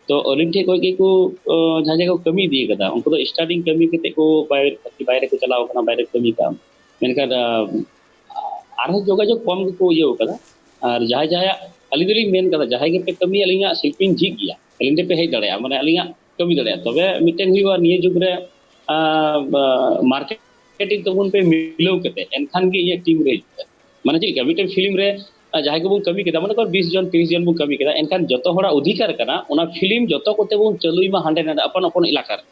ᱛᱚ ᱟᱹᱞᱤᱧ ᱴᱷᱮᱱ ᱠᱷᱚᱱ ᱜᱮᱠᱚ, ᱚ, ᱡᱟᱦᱟᱸ ᱡᱟᱭᱜᱟ ᱠᱚ ᱠᱟᱹᱢᱤ ᱤᱫᱤ ᱠᱟᱫᱟ, ᱩᱱᱠᱩ ᱫᱚ ᱥᱴᱟᱨᱴᱤᱝ ᱠᱟᱹᱢᱤ ᱠᱟᱛᱮ ᱠᱚ ᱵᱟᱭᱨᱮ, ᱵᱟᱭᱨᱮ ᱠᱚ ᱪᱟᱞᱟᱣ ᱠᱟᱱᱟ, ᱵᱟᱭᱨᱮ ᱠᱟᱹᱢᱤ ᱠᱟᱜᱼᱟ᱾ ᱢᱮᱱᱠᱷᱟᱱ, ᱟ, ᱟᱨᱦᱚᱸ ᱡᱳᱜᱟᱡᱳᱜᱽ ᱠᱚᱢ ᱜᱮᱠᱚ ᱤᱭᱟᱹ ᱠᱟᱫᱟ᱾ ᱟᱨ ᱡᱟᱦᱟᱸᱭ, ᱡᱟᱦᱟᱸᱭᱟᱜ, ᱟᱹᱞᱤᱧ ᱫᱚᱞᱤᱧ ᱢᱮᱱ ᱠᱟᱫᱟ, ᱡᱟᱦᱟᱸᱭ ᱜᱮᱯᱮ ᱠᱟᱹᱢᱤᱭᱟ, ᱟᱹᱞᱤᱧᱟᱜ ᱥᱤᱞᱯᱤᱧ ᱡᱷᱤᱡ ᱜᱮᱭᱟ, ᱟᱹᱞᱤᱧ ᱴᱷᱮᱱ ᱯᱮ ᱦᱮᱡ ᱫᱟᱲᱮᱭᱟᱜᱼᱟ, ᱢᱟᱱᱮ ᱟᱹᱞᱤᱧᱟᱜ ᱠᱟᱹᱢᱤ ᱫᱟᱲᱮᱭᱟᱜᱼᱟ᱾ ᱛᱚᱵᱮ ᱢᱤᱫᱴᱮᱱ ᱦᱩᱭᱩᱜᱼᱟ, ᱱᱤᱭᱟᱹ ᱡᱩᱜᱽ ᱨᱮ, ᱟ, ᱟ, ᱢᱟᱨᱠᱮᱴᱤᱝ ᱛᱟᱵᱚᱱ ᱯᱮ ᱢᱤᱞᱟᱹᱣ ᱠᱟᱛᱮ, ᱮᱱᱠᱷᱟᱱ ᱜᱮ ᱤᱧᱟᱹᱜ ᱴᱤᱢ ᱨᱮ ᱦᱤᱡᱩᱜᱼᱟ᱾ ᱢᱟᱱᱮ ᱪᱮᱫ ᱞᱮᱠᱟ, ᱢᱤᱫᱴᱮᱱ ᱯᱷᱤᱞᱢ ᱨᱮ, ᱟ, ᱡᱟᱦᱟᱸᱭ ᱠᱚᱵᱚᱱ ᱠᱟᱹᱢᱤ ᱠᱮᱫᱟ, ᱢᱚᱱᱮ ᱠᱚᱨ ᱵᱤᱥ ᱡᱚᱱ, ᱛᱤᱨᱤᱥ ᱡᱚᱱ ᱵᱚᱱ ᱠᱟᱹᱢᱤ ᱠᱮᱫᱟ, ᱮᱱᱠᱷᱟᱱ ᱡᱚᱛᱚ ᱦᱚᱲᱟᱜ ᱚᱫᱷᱤᱠᱟᱨ ᱠᱟᱱᱟ ᱚᱱᱟ ᱯᱷᱤᱞᱢ ᱡᱚᱛᱚ ᱠᱚᱛᱮ ᱵᱚᱱ ᱪᱟᱹᱞᱩᱭ ᱢᱟ ᱦᱟᱸᱰᱮ ᱱᱟᱰᱮ ᱟᱯᱟᱱ ᱟᱯᱟᱱ ᱮᱞᱟᱠᱟ ᱨᱮ᱾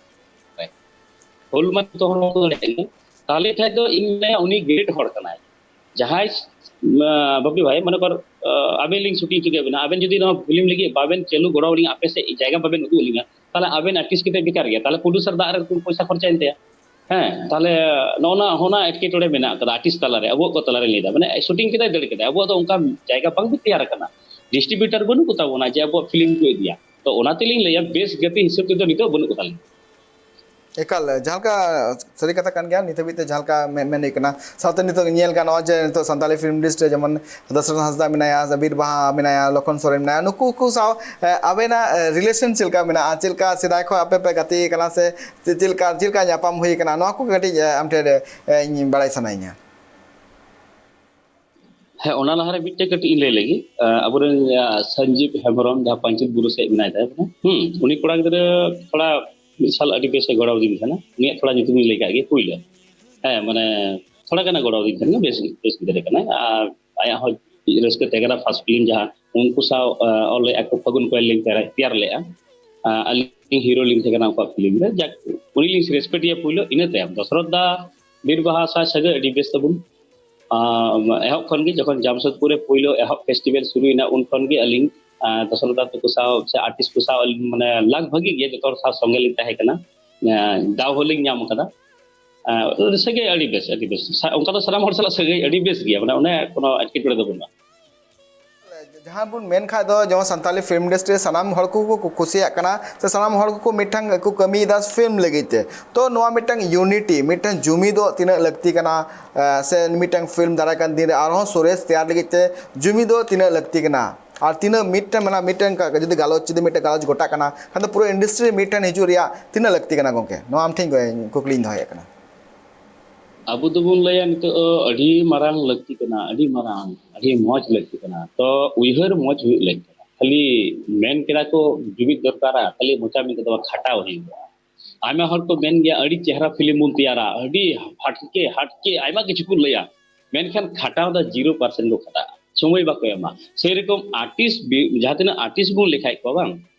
ᱦᱩᱞ ᱢᱟ ᱡᱚᱛᱚ ᱦᱚᱲ ᱵᱟᱠᱚ ᱫᱟᱲᱮᱭᱟᱜ ᱠᱟᱱᱟ᱾ ᱛᱟᱦᱚᱞᱮ ᱠᱷᱟᱡ ᱫᱚ ᱤᱧ ᱢᱮᱱᱟ ᱩᱱᱤ ᱜᱨᱮᱴ ᱦᱚᱲ ᱠᱟᱱᱟᱭ᱾ ᱡᱟᱦᱟᱸᱭ, ᱟᱸ, ᱵᱟᱯᱤ ᱵᱷᱟᱭ, ᱢᱚᱱᱮ ᱠᱚᱨ, ᱟᱸ, ᱟᱵᱮᱱ ᱞᱤᱧ ᱥᱩᱴᱤᱝ ᱦᱚᱪᱚ ᱠᱮᱫ ᱵᱮᱱᱟ, ᱟᱵᱮᱱ ᱡᱩᱫᱤ ᱱᱚᱣᱟ ᱯᱷᱤᱞᱢ ᱞᱟᱹᱜᱤᱫ ᱵᱟᱵᱮᱱ ᱪᱟᱹᱞᱩ ᱜᱚᱲᱚ ᱟᱹᱞᱤᱧᱟ, ᱟᱯᱮ ᱥᱮᱫ ᱡᱟᱭᱜᱟ ᱵᱟᱵᱮᱱ ᱩᱫᱩᱜ ᱟᱹᱞᱤᱧᱟ, ᱛᱟᱦᱚᱞᱮ ᱟᱵᱮᱱ ᱟᱨᱴᱤᱥᱴ ᱠᱟᱛᱮ ᱵᱮᱠᱟᱨ ᱜᱮᱭᱟ, ᱛᱟᱦᱚᱞᱮ ᱯᱨᱚᱰᱩᱥᱟᱨ ᱫᱟᱜ ᱨᱮ ᱯᱚᱭᱥᱟ ᱠᱷᱚᱨᱪᱟᱭᱮᱱ ᱛᱟᱭᱟ᱾ ᱦᱮᱸ, ᱛᱟᱦᱚᱞᱮ ᱱᱚᱜᱼᱚ ᱱᱟ, ᱦᱚᱸ ᱱᱟ ᱮᱴᱠᱮᱴᱚᱬᱮ ᱢᱮᱱᱟᱜ ᱟᱠᱟᱫᱟ ᱟᱨᱴᱤᱥᱴ ᱛᱟᱞᱟᱨᱮ, ᱟᱵᱚᱣᱟᱜ ᱠᱚ ᱛᱟᱞᱟᱨᱮ ᱞᱟᱹᱭ ᱮᱫᱟ, ᱢᱟᱱᱮ ᱥᱩᱴᱤᱝ ᱠᱮᱫᱟᱭ, ᱫᱟᱹᱲ ᱠᱮᱫᱟᱭ, ᱟᱵᱚᱣᱟᱜ ᱫᱚ ᱚᱱᱠᱟ ᱡᱟᱭᱜᱟ ᱵᱟᱝ ᱛᱮᱭᱟᱨ ᱟᱠᱟᱱᱟ᱾ ᱰᱤᱥᱴᱨᱤᱵᱤᱭᱩᱴᱟᱨ ᱵᱟᱹᱱᱩᱜ ᱠᱚᱛᱟ ᱵᱚᱱᱟ ᱡᱮ ᱟᱵᱚᱣᱟᱜ ᱯᱷᱤᱞᱢ ᱠᱚ ᱤᱫᱤᱭᱟ᱾ ᱛᱚ ᱚᱱᱟ ᱛᱮᱞᱤᱧ ᱞᱟᱹᱭᱟ, ᱵᱮᱥ ᱜᱟᱛᱮ ᱦᱤᱥᱟᱹᱵ ᱛᱮᱫᱚ ᱱᱤᱛᱚᱜ ᱵᱟᱹᱱᱩᱜ ᱠᱚᱛᱟ ᱞᱤᱧᱟ᱾ ᱮᱠᱟᱞ, ᱡᱟᱦᱟᱸ ᱞᱮᱠᱟ ᱥᱟᱹᱨᱤ ᱠᱟᱛᱷᱟ ᱠᱟᱱ ᱜᱮᱭᱟ, ᱱᱤᱛ ᱦᱟᱹᱵᱤᱡ ᱛᱮ ᱡᱟᱦᱟᱸ ᱞᱮᱠᱟ ᱢᱮ-, ᱢᱮᱱ ᱦᱩᱭᱩᱜ ᱠᱟᱱᱟ, ᱥᱟᱶᱛᱮ ᱱᱤᱛᱚᱜ ᱧᱮᱞ ᱜᱟᱱᱚᱜᱼᱟ ᱡᱮ ᱱᱤᱛᱚᱜ ᱥᱟᱱᱛᱟᱞᱤ ᱯᱷᱤᱞᱢ ᱤᱱᱰᱟᱥᱴᱨᱤ ᱨᱮ ᱡᱮᱢᱚᱱ ᱫᱚᱥᱚᱨᱚᱛᱷ ᱦᱟᱸᱥᱫᱟ ᱢᱮᱱᱟᱭᱟ, ᱵᱤᱨ ᱵᱟᱦᱟ ᱢᱮᱱᱟᱭᱟ, ᱞᱚᱠᱷᱚᱱ ᱥᱚᱨᱮᱱ ᱢᱮᱱᱟᱭᱟ, ᱱᱩᱠᱩ ᱠᱚ ᱥᱟᱶ, ᱮ, ᱟᱵᱮᱱᱟᱜ, ᱮ, ᱨᱤᱞᱮᱥᱚᱱ ᱪᱮᱫ ᱞᱮᱠᱟ ᱢᱮᱱᱟᱜᱼᱟ? ᱪᱮᱫ ᱞᱮᱠᱟ ᱥᱮᱫᱟᱭ ᱠᱷᱚᱱ ᱟᱯᱮ ᱯᱮ ᱜᱟᱛᱮ ᱠᱟᱱᱟ ᱥᱮ ᱪᱮᱫ, ᱪᱮᱫ ᱞᱮᱠᱟ, ᱪᱮᱫ ᱞᱮᱠᱟ ᱧᱟᱯᱟᱢ ᱦᱩᱭ ᱠᱟᱱᱟ? ᱱᱚᱣᱟ ᱠᱚ ᱠᱟᱹᱴᱤᱡ, ᱮ, ᱟᱢ ᱴᱷᱮᱱ, ᱮ, ᱤᱧ ᱵᱟᱲᱟᱭ ᱥᱟᱱᱟᱭᱤᱧᱟ᱾ ᱦᱮᱸ, ᱚᱱᱟ ᱞᱟᱦᱟᱨᱮ ᱢᱤᱫᱴᱮᱡ ᱠᱟᱹᱴᱤᱡ ᱤᱧ ᱞᱟᱹᱭ ᱞᱮᱜᱮ᱾ ᱟᱸ, ᱟᱵᱚᱨᱮᱱ, ᱟᱸ, ᱥᱚᱧᱡᱤᱵ ᱦᱮᱢᱵᱨᱚᱢ, ᱡᱟᱦᱟᱸ ᱯᱟᱧᱪᱮᱛ ᱵᱩᱨᱩ ᱥᱮᱫ ᱢᱮᱱᱟᱭ ᱛᱟᱦᱮᱸ ᱠᱟᱱᱟ, ᱦᱩᱸ, ᱩᱱᱤ ᱠᱚᱲᱟ ᱜᱤᱫᱽᱨᱟᱹ ᱛᱷᱚᱲᱟ ᱢᱤᱫ ᱥᱟᱞ ᱟᱹᱰᱤ ᱵᱮᱥ ᱮ ᱜᱚᱲᱚ ᱟᱹᱫᱤᱧ ᱛᱟᱦᱮᱱᱟ᱾ ᱩᱱᱤᱭᱟᱜ ᱛᱷᱚᱲᱟ ᱧᱩᱛᱩᱢ ᱤᱧ ᱞᱟᱹᱭ ᱠᱟᱜ ᱜᱮ ᱯᱩᱭᱞᱟᱹ᱾ ᱦᱮᱸ, ᱢᱟᱱᱮ, ᱛᱷᱚᱲᱟ ᱜᱟᱱ ᱜᱚᱲᱚ ᱟᱹᱫᱤᱧ ᱛᱟᱦᱮᱱᱟ, ᱵᱮᱥ ᱵᱮᱥ ᱜᱤᱫᱽᱨᱟᱹ ᱠᱟᱱᱟᱭ᱾ ᱟᱨ ᱟᱭᱟᱜ ᱦᱚᱸ ᱨᱟᱹᱥᱠᱟᱹ ᱛᱟᱦᱮᱸ ᱠᱟᱱᱟ, ᱯᱷᱟᱥᱴ ᱯᱷᱤᱞᱢ ᱡᱟᱦᱟᱸ ᱩᱱᱠᱩ ᱥᱟᱶ ᱚᱞ ᱞᱮᱫᱼᱟ ᱠᱚ, ᱯᱷᱟᱹᱜᱩᱱ ᱠᱚᱭᱮᱞ ᱞᱤᱧ ᱛᱮᱭᱟᱨ ᱞᱮᱫᱼᱟ᱾ ᱟᱹᱞᱤᱧ ᱦᱤᱨᱳ ᱞᱤᱧ ᱛᱟᱦᱮᱸ ᱠᱟᱱᱟ ᱩᱱᱠᱩᱣᱟᱜ ᱯᱷᱤᱞᱢ ᱨᱮ᱾ ᱡᱟᱠ, ᱩᱱᱤ ᱞᱤᱧ ᱨᱮᱥᱯᱮᱠᱴ ᱮᱭᱟ ᱯᱳᱭᱞᱳ, ᱤᱱᱟᱹ ᱛᱟᱭᱚᱢ ᱫᱚᱥᱨᱚᱛ ᱫᱟ, ᱵᱤᱨ ᱵᱟᱦᱟ ᱥᱟᱶ ᱥᱟᱹᱜᱟᱹᱭ ᱟᱹᱰᱤ ᱵᱮᱥ ᱛᱟᱵᱚᱱ᱾ ᱮᱦᱚᱵ ᱠᱷᱚᱱ ᱜᱮ ᱡᱚᱠᱷᱚᱱ ᱡᱟᱢᱥᱮᱫᱽᱯᱩᱨ ᱨᱮ ᱯᱳᱭᱞᱳ ᱮᱦᱚᱵ ᱯᱷᱮᱥᱴᱤᱵᱷᱮᱞ ᱥᱩᱨᱩᱭᱮᱱᱟ, ᱩᱱ ᱠᱷᱚᱱ ᱜᱮ ᱟᱹᱞᱤᱧ ᱫᱚᱥᱨᱚᱛ ᱫᱟ ᱛᱟᱠᱚ ᱥᱟᱶ ᱥᱮ ᱟᱨᱴᱤᱥᱴ ᱠᱚ ᱥᱟᱶ ᱟᱹᱞᱤᱧ ᱢᱟᱱᱮ ᱞᱟᱜᱽ ᱵᱷᱟᱹᱜᱤ ᱜᱮ ᱡᱚᱛᱚ ᱦᱚᱲ ᱥᱟᱶ ᱥᱚᱸᱜᱮ ᱞᱤᱧ ᱛᱟᱦᱮᱸ ᱠᱟᱱᱟ᱾ ᱫᱟᱣ ᱦᱚᱸᱞᱤᱧ ᱧᱟᱢ ᱟᱠᱟᱫᱟ᱾ ᱥᱟᱹᱜᱟᱹᱭ ᱟᱹᱰᱤ ᱵᱮᱥ, ᱟᱹᱰᱤ ᱵᱮᱥ᱾ ᱚᱱᱠᱟ ᱫᱚ ᱥᱟᱱᱟᱢ ᱦᱚᱲ ᱥᱟᱞᱟᱜ ᱥᱟᱹᱜᱟᱹᱭ ᱟᱹᱰᱤ ᱵᱮᱥ ᱜᱮᱭᱟ, ᱢᱟᱱᱮ ᱚᱱᱮ ᱠᱳᱱᱳ ᱮᱴᱠᱮᱴᱚᱬᱮ ᱫᱚ ᱵᱟᱹᱱᱩᱜᱼᱟ᱾ ᱡᱟᱦᱟᱸ ᱵᱚᱱ ᱢᱮᱱ ᱠᱷᱟᱡ ᱫᱚ, ᱡᱮᱢᱚᱱ ᱥᱟᱱᱛᱟᱞᱤ ᱯᱷᱤᱞᱢ ᱤᱱᱰᱟᱥᱴᱨᱤ ᱨᱮ ᱥᱟᱱᱟᱢ ᱦᱚᱲ ᱠᱚ ᱠᱩᱥᱤᱭᱟᱜ ᱠᱟᱱᱟ, ᱥᱮ ᱥᱟᱱᱟᱢ ᱦᱚᱲ ᱠᱚ ᱢᱤᱫᱴᱟᱝ ᱠᱚ ᱠᱟᱹᱢᱤᱭᱮᱫᱟ ᱯᱷᱤᱞᱢ ᱞᱟᱹᱜᱤᱫ ᱛᱮ᱾ ᱛᱚ ᱱᱚᱣᱟ ᱢᱤᱫᱴᱟᱝ ᱭᱩᱱᱤᱴᱤ, ᱢᱤᱫᱴᱟᱝ ᱡᱩᱢᱤᱫᱚᱜ ᱛᱤᱱᱟᱹᱜ ᱞᱟᱹᱠᱛᱤ ᱠᱟᱱᱟ, ᱥᱮ ᱢᱤᱫᱴᱟᱝ ᱯᱷᱤᱞᱢ ᱫᱟᱨᱟᱭ ᱠᱟᱱ ᱫᱤᱱ ᱨᱮ ᱟᱨᱦᱚᱸ ᱥᱚᱨᱮᱥ ᱛᱮᱭᱟᱨ ᱞᱟᱹᱜᱤᱫ ᱛᱮ ᱡᱩᱢᱤᱫᱚᱜ ᱛᱤᱱᱟᱹᱜ ᱞᱟᱹᱠᱛᱤ ᱠᱟᱱᱟ, ᱟᱨ ᱛᱤᱱᱟᱹᱜ ᱢᱤᱫᱴᱟᱝ ᱢᱮᱱᱟᱜᱼᱟ, ᱢᱤᱫᱴᱟᱝ ᱡᱩᱫᱤ ᱜᱟᱞᱚᱪ, ᱡᱩᱫᱤ ᱢᱤᱫᱴᱟᱝ ᱜᱟᱞᱚᱪ ᱜᱚᱴᱟᱜ ᱠᱟᱱᱟ ᱠᱷᱟᱱ ᱫᱚ ᱯᱩᱨᱟᱹ ᱤᱱᱰᱟᱥᱴᱨᱤ ᱨᱮ ᱢᱤᱫᱴᱟᱝ ᱦᱤᱡᱩᱜ ᱨᱮᱭᱟᱜ ᱛᱤᱱᱟᱹᱜ ᱞᱟᱹᱠᱛᱤ ᱠᱟᱱᱟ ᱜᱚᱝᱠᱮ? ᱱᱚᱣᱟ ᱟᱢ ᱴᱷᱮᱱ ᱠᱩᱠᱞᱤᱧ ᱫᱚᱦᱚᱭᱮᱫ ᱠᱟᱱᱟ᱾ ᱟᱵᱚ ᱫᱚᱵᱚᱱ ᱞᱟᱹᱭᱟ ᱱᱤᱛᱚᱜ ᱟᱹᱰᱤ ᱢᱟᱨᱟᱝ ᱞᱟᱹᱠᱛᱤ ᱠᱟᱱᱟ, ᱟᱹᱰᱤ ᱢᱟᱨᱟᱝ, ᱟᱹᱰᱤ ᱢᱚᱡᱽ ᱞᱟᱹᱠᱛᱤ ᱠᱟᱱᱟ᱾ ᱛᱚ ᱩᱭᱦᱟᱹᱨ ᱢᱚᱡᱽ ᱦᱩᱭᱩᱜ ᱞᱟᱹᱠᱛᱤ ᱠᱟᱱᱟ᱾ ᱠᱷᱟᱹᱞᱤ ᱢᱮᱱ ᱠᱮᱫᱟ ᱠᱚ ᱡᱩᱢᱤᱫ ᱫᱚᱨᱠᱟᱨᱟ, ᱠᱷᱟᱹᱞᱤ ᱢᱚᱪᱟ ᱢᱮᱱ ᱛᱮᱫᱚ ᱵᱟᱝ, ᱠᱷᱟᱴᱟᱣ ᱦᱩᱭᱩᱜᱼᱟ᱾ ᱟᱭᱢᱟ ᱦᱚᱲ ᱠᱚ ᱢᱮᱱ ᱜᱮᱭᱟ, "ᱟᱹᱰᱤ ᱪᱮᱦᱨᱟ ᱯᱷᱤᱞᱢ ᱵᱚᱱ ᱛᱮᱭᱟᱨᱟ, ᱟᱹᱰᱤ ᱦᱟᱴᱠᱮ ᱦᱟᱴᱠᱮ ᱟᱭᱢᱟ ᱠᱤᱪᱷᱩ ᱠᱚ ᱞᱟᱹᱭᱟ", ᱢᱮᱱᱠᱷᱟᱱ ᱠᱷᱟᱴᱟᱣ ᱫᱚ ᱡᱤᱨᱳ ᱯᱟᱨᱥᱮᱱᱴ ᱠᱚ ᱠᱷᱟᱴᱟᱜᱼᱟ, ᱥᱚᱢᱚᱭ ᱵᱟᱠᱚ ᱮᱢᱟ᱾ ᱥᱮᱨᱚᱠᱚᱢ ᱟᱨᱴᱤᱥᱴ, ᱡᱟᱦᱟᱸ ᱛᱤᱱᱟᱹᱜ ᱟᱨᱴᱤᱥᱴ ᱵᱚᱱ ᱞᱮᱠᱷᱟᱭᱮᱫ ᱠᱚᱣᱟ ᱵᱟᱝ,